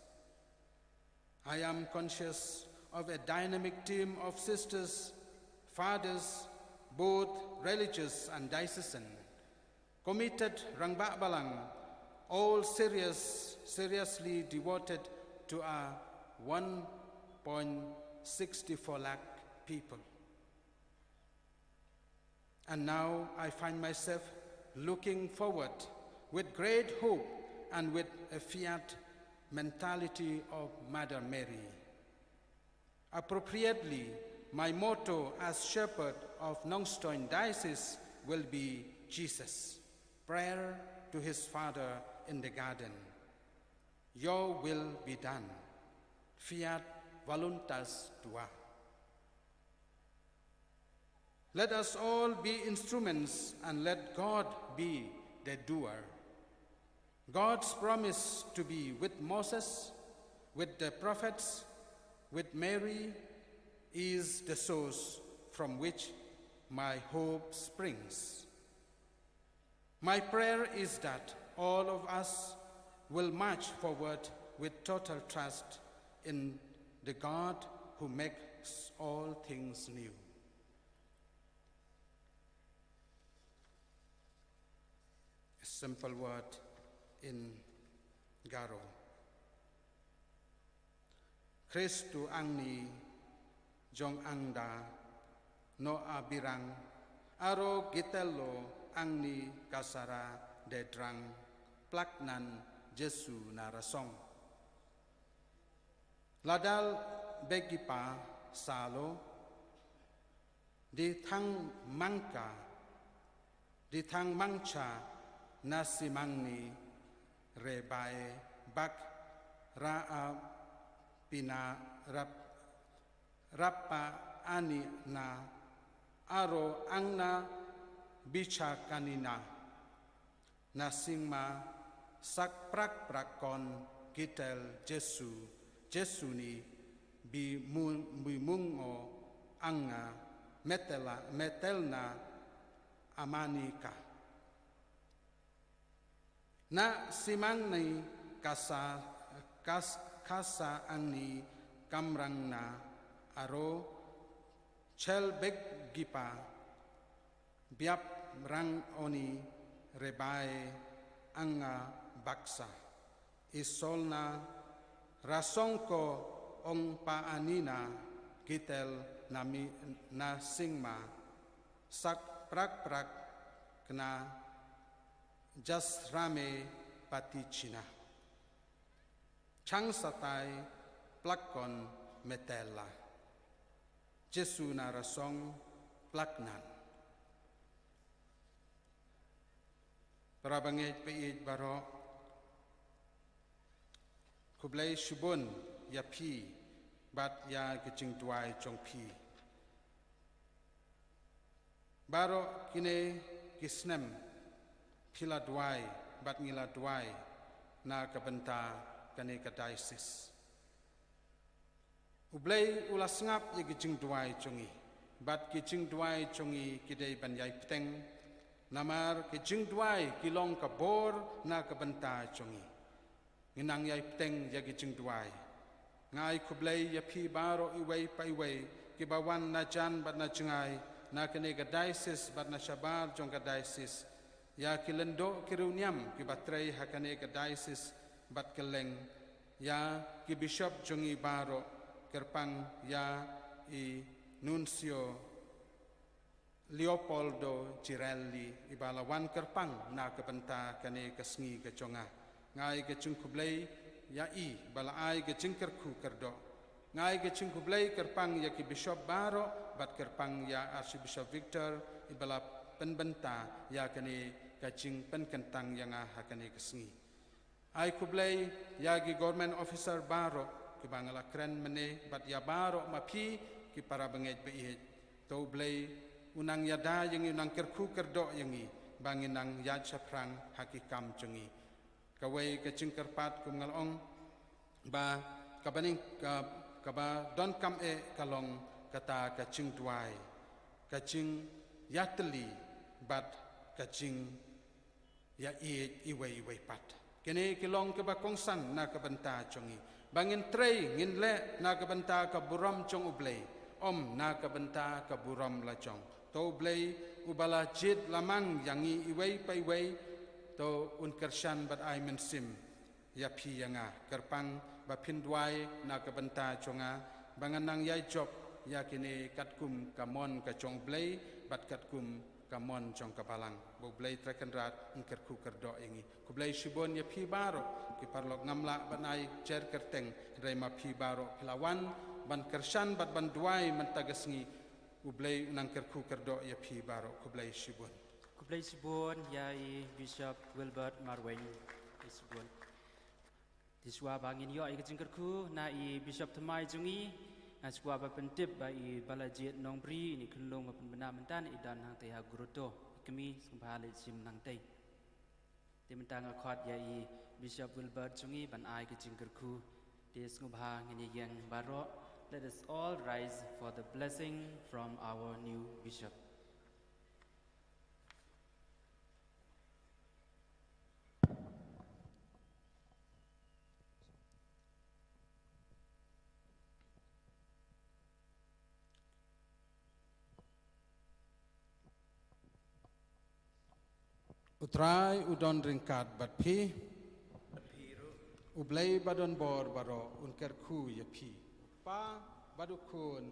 I am conscious of a dynamic team of sisters, fathers, both religious and diocesan, committed rangbah balang, all serious, seriously devoted to our one point six four lakh people. And now I find myself looking forward with great hope and with a fiat mentality of Mother Mary. Appropriately, my motto as Shepherd of Nongstoin Diocese will be Jesus, prayer to his Father in the garden. Your will be done. Fiat voluntas tua. Let us all be instruments and let God be the doer. God's promise to be with Moses, with the prophets, with Mary is the source from which my hope springs. My prayer is that all of us will march forward with total trust in the God who makes all things new. A simple word in Garo. Kristu angni jong angda, no abirang, aro gitello angni kasara de drang, plaknan Jesu na rasong. Ladal begipa salo, di thang mangka, di thang mangcha, na simangni rebai bak raa pina rap rapa ani na aro angna bicha kanina. Na singma sak prak prak kon gitel Jesu, Jesu ni bi mu-, bi mungo anga metela, metelna amanika. Na simangni kasa, kas-, kasa angni kamrangna aro chel bek gipa biap rang oni rebai anga baksa. Isolna rasongko ong pa anina gitel nami na singma sak prak prak kena jas rame pati China. Chang satai plakon metela. Jesu na rasong plaknan. Para bangeit peit baro, khublei shibun ya phi bad ya ki jingduwai jong phi. Baro kine ki snem phi la duwai bad ngi la duwai na ka bynta kane ka diocese. U Blei u la sngap ya ki jingduwai jong ngi bad ki jingduwai jong ngi ki dei ban yai pteng. Namar ki jingduwai ki long ka bor na ka bynta jong ngi. Ngi nang yai pteng ya ki jingduwai. Nga ai khublei ya phi baro iwei pa iwei ki ba wan na jan bad na jngai na kane ka diocese bad na shabar jong ka diocese. Ya ki lyngdoh ki riewniam ki ba trei ha kane ka diocese bad kylleng. Ya ki bishop jong ngi baro kyrpang ya i nuncio Leopoldo Girelli i ba la wan kyrpang na ka bynta kane ka sngi ka jong nga. Nga ai ka jingkhublei ya i ba la ai ka jingkyrkhu kyrdoh. Nga ai ka jingkhublei kyrpang ya ki bishop baro bad kyrpang ya Archbishop Victor i ba la pynbynta ya kane ka jingpynkyntang ya nga ha kane ka sngi. Ai khublei ya ki government officer baro ki ba nga la kren mynne bad ya baro ma phi ki para bangeit ba ïeit. To U Blei u nang ïada ya ngi, u nang kyrkhu kyrdoh ya ngi ba ngin nang ïaid shaphrang ha ki kam jong ngi. Kawei ka jingkyrpad kum nga la ong ba ka ba ning ka, ka ba donkam eh ka long kata ka jingduwai, ka jingïatylli bad ka jing ïa ïeit iwei iwei pat. Kine ki long ki ba kongsan na ka bynta jong ngi ba ngin trei ngin leh na ka bynta ka burom jong U Blei, ym na ka bynta ka burom la jong. To U Blei u ba la jied la mang ya ngi iwei pa iwei to un kyrshan bad ai mynsiem ya phi ya nga. Kyrpang ba phin duwai na ka bynta jong nga ba ngan nang ïai jop ya kine katkum ka mon ka jong U Blei bad katkum ka mon jong ka balang. Ba U Blei Trai Kynrad un kyrkhu kyrdoh ïa ngi. Khublei shibun ïa phi baroh ki paralok, ngam lah ban ai jer kyrteng, hynrei ma phi baroh phi la wan ban kyrshan bad ban duwai mynta ka sngi. U Blei un nang kyrkhu kyrdoh ïa phi baroh. Khublei shibun. Khublei shibun ïa i Bishop Wilbert Marwein. Khublei shibun. Te shuwa ba ngin ïoh ïa ka jingkyrkhu na i Bishop thymmai jong ngi, nga shuwa ba pyntip ba i Balajied Nongbri, i khunlung ba pynbna mynta, i don hangtei ha grotto. I kmie, sngewbha leit shim hangtei. Te mynta nga khot ïa i Bishop Wilbert jong ngi ban ai ka jingkyrkhu. Te sngewbha ngin ïa ïeng baroh. Let us all rise for the blessing from our new bishop. U Trai u don ryngkat bad phi. U Blei ba don bor baroh un kyrkhu ïa phi. U Kpa bad u Khun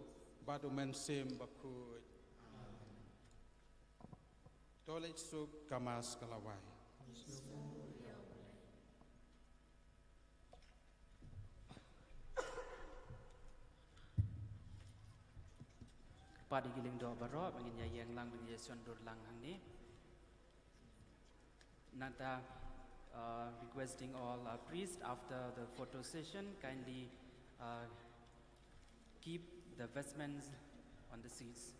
bad u Mynsiem Bakhuid. To leit suk, ka Mass ka la wai. Pat ïa ki lyngdoh baroh, ba ngin ïa ïeng lang, ba ngin ïa shon dur lang hangne. Nangta, uh, requesting all, uh, priests after the photo session, kindly, uh, keep the vestments on the seats.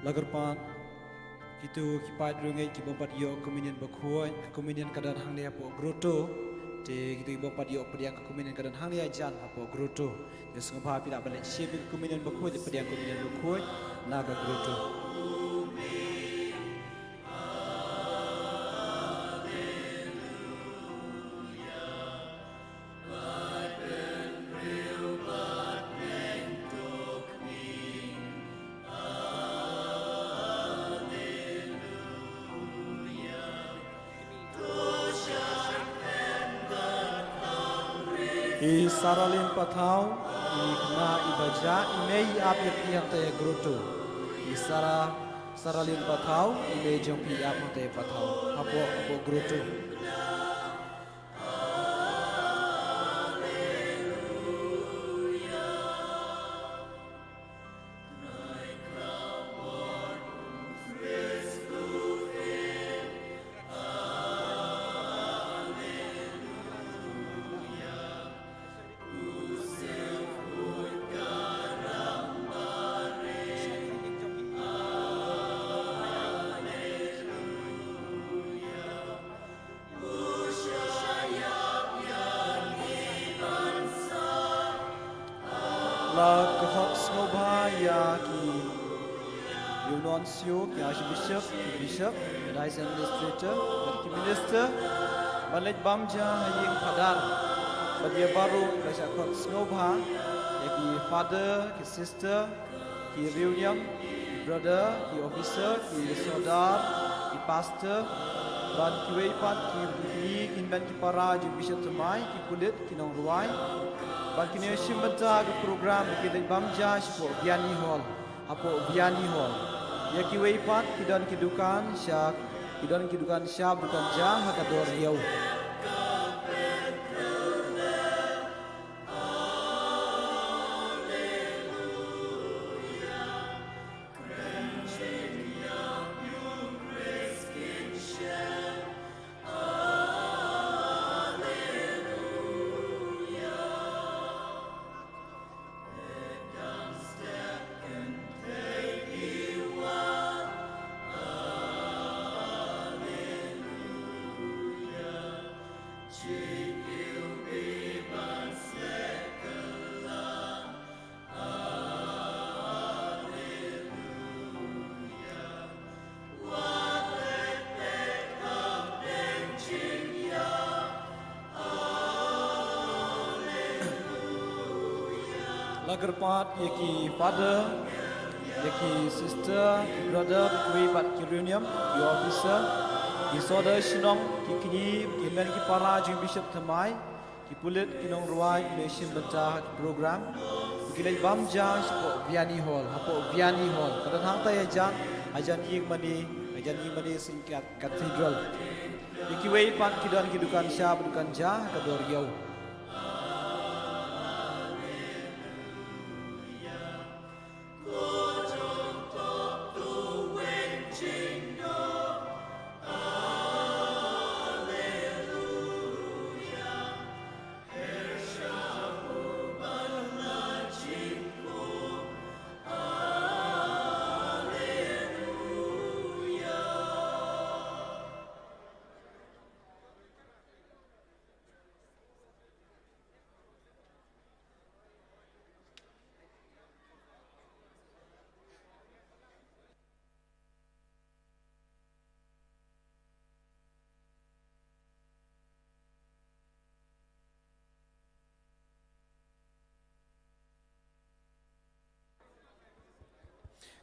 La kyrpad, kito ki paid riewngeit ki bym pat ïoh communion bakhuid, communion ka don hangne hapoh grotto, te kito ki bym pat ïoh pdiang ka communion ka don hangne hajan hapoh grotto. Te sngewbha phi lah ban leit shim ïa ka communion bakhuid, pdiang communion bakhuid na ka grotto. I Saralin Pathaw, i khynnah iba jah, i mei i ap ïa phi hangta ha grotto. I Sara, Saralin Pathaw, i mei jong phi i ap hangta ha pathaw. Hapoh, hapoh grotto. La ka hok sngewbha ïa ki ïew nuncio, ki archbishop, ki bishop, ki diocese administrator, bad ki minister ban leit bam ja ha ïing phadar. Bad ïa baroh la ka hok sngewbha ïa ki father, ki sister, ki riewniam, ki brother, ki officer, ki sordar, ki pastor, bad kiwei pat ki, ki, ki hynmen ki para jong bishop thymmai, ki pulit, ki nongrwai. Bad kin ïa shim bynta ka program, kin leit bam ja shapoh Vianney Hall, hapoh Vianney Hall. Ïa kiwei pat ki don ki dukan sha, ki don ki dukan sha, dukan ja ha ka dor ïew. La kyrpad ïa ki father, Ïa ki sister, ki brother, ki wei bad ki riewniam, ki officer, ki sordar shnong, ki kñi, ki hynmen ki para jong Bishop Thymmai, ki pulit, ki nongrwai, ki nongshim bynta ha ki program, ki leit bam ja shapoh Vianney Hall, hapoh Vianney Hall. Ka don hangta hajan, hajan ïing mane, hajan ïing mane Saint Cat-, Cathedral. Ïa kiwei pat ki don ki dukan sha bad dukan ja ha ka dor ïew.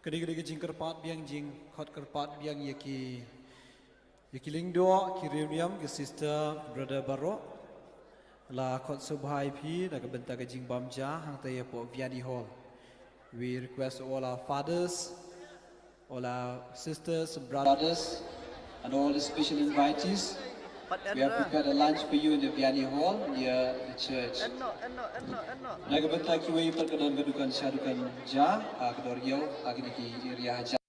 Ka dei, ka dei ka jingkyrpad biang, jingkhot kyrpad biang ïa ki, ïa ki lyngdoh, ki riewniam, ki sister, brother baroh. La khot sngewbha ïa phi da ka bynta ka jingbam ja hangta hapoh Vianney Hall. We request all our fathers, all our sisters and brothers, and all the special invitees. We have prepared a lunch for you in the Vianney Hall near the church. Da ka bynta kiwei pat ka don ka dukan sha dukan ja, ah, ka dor ïew, ah, kine ki area ha ja.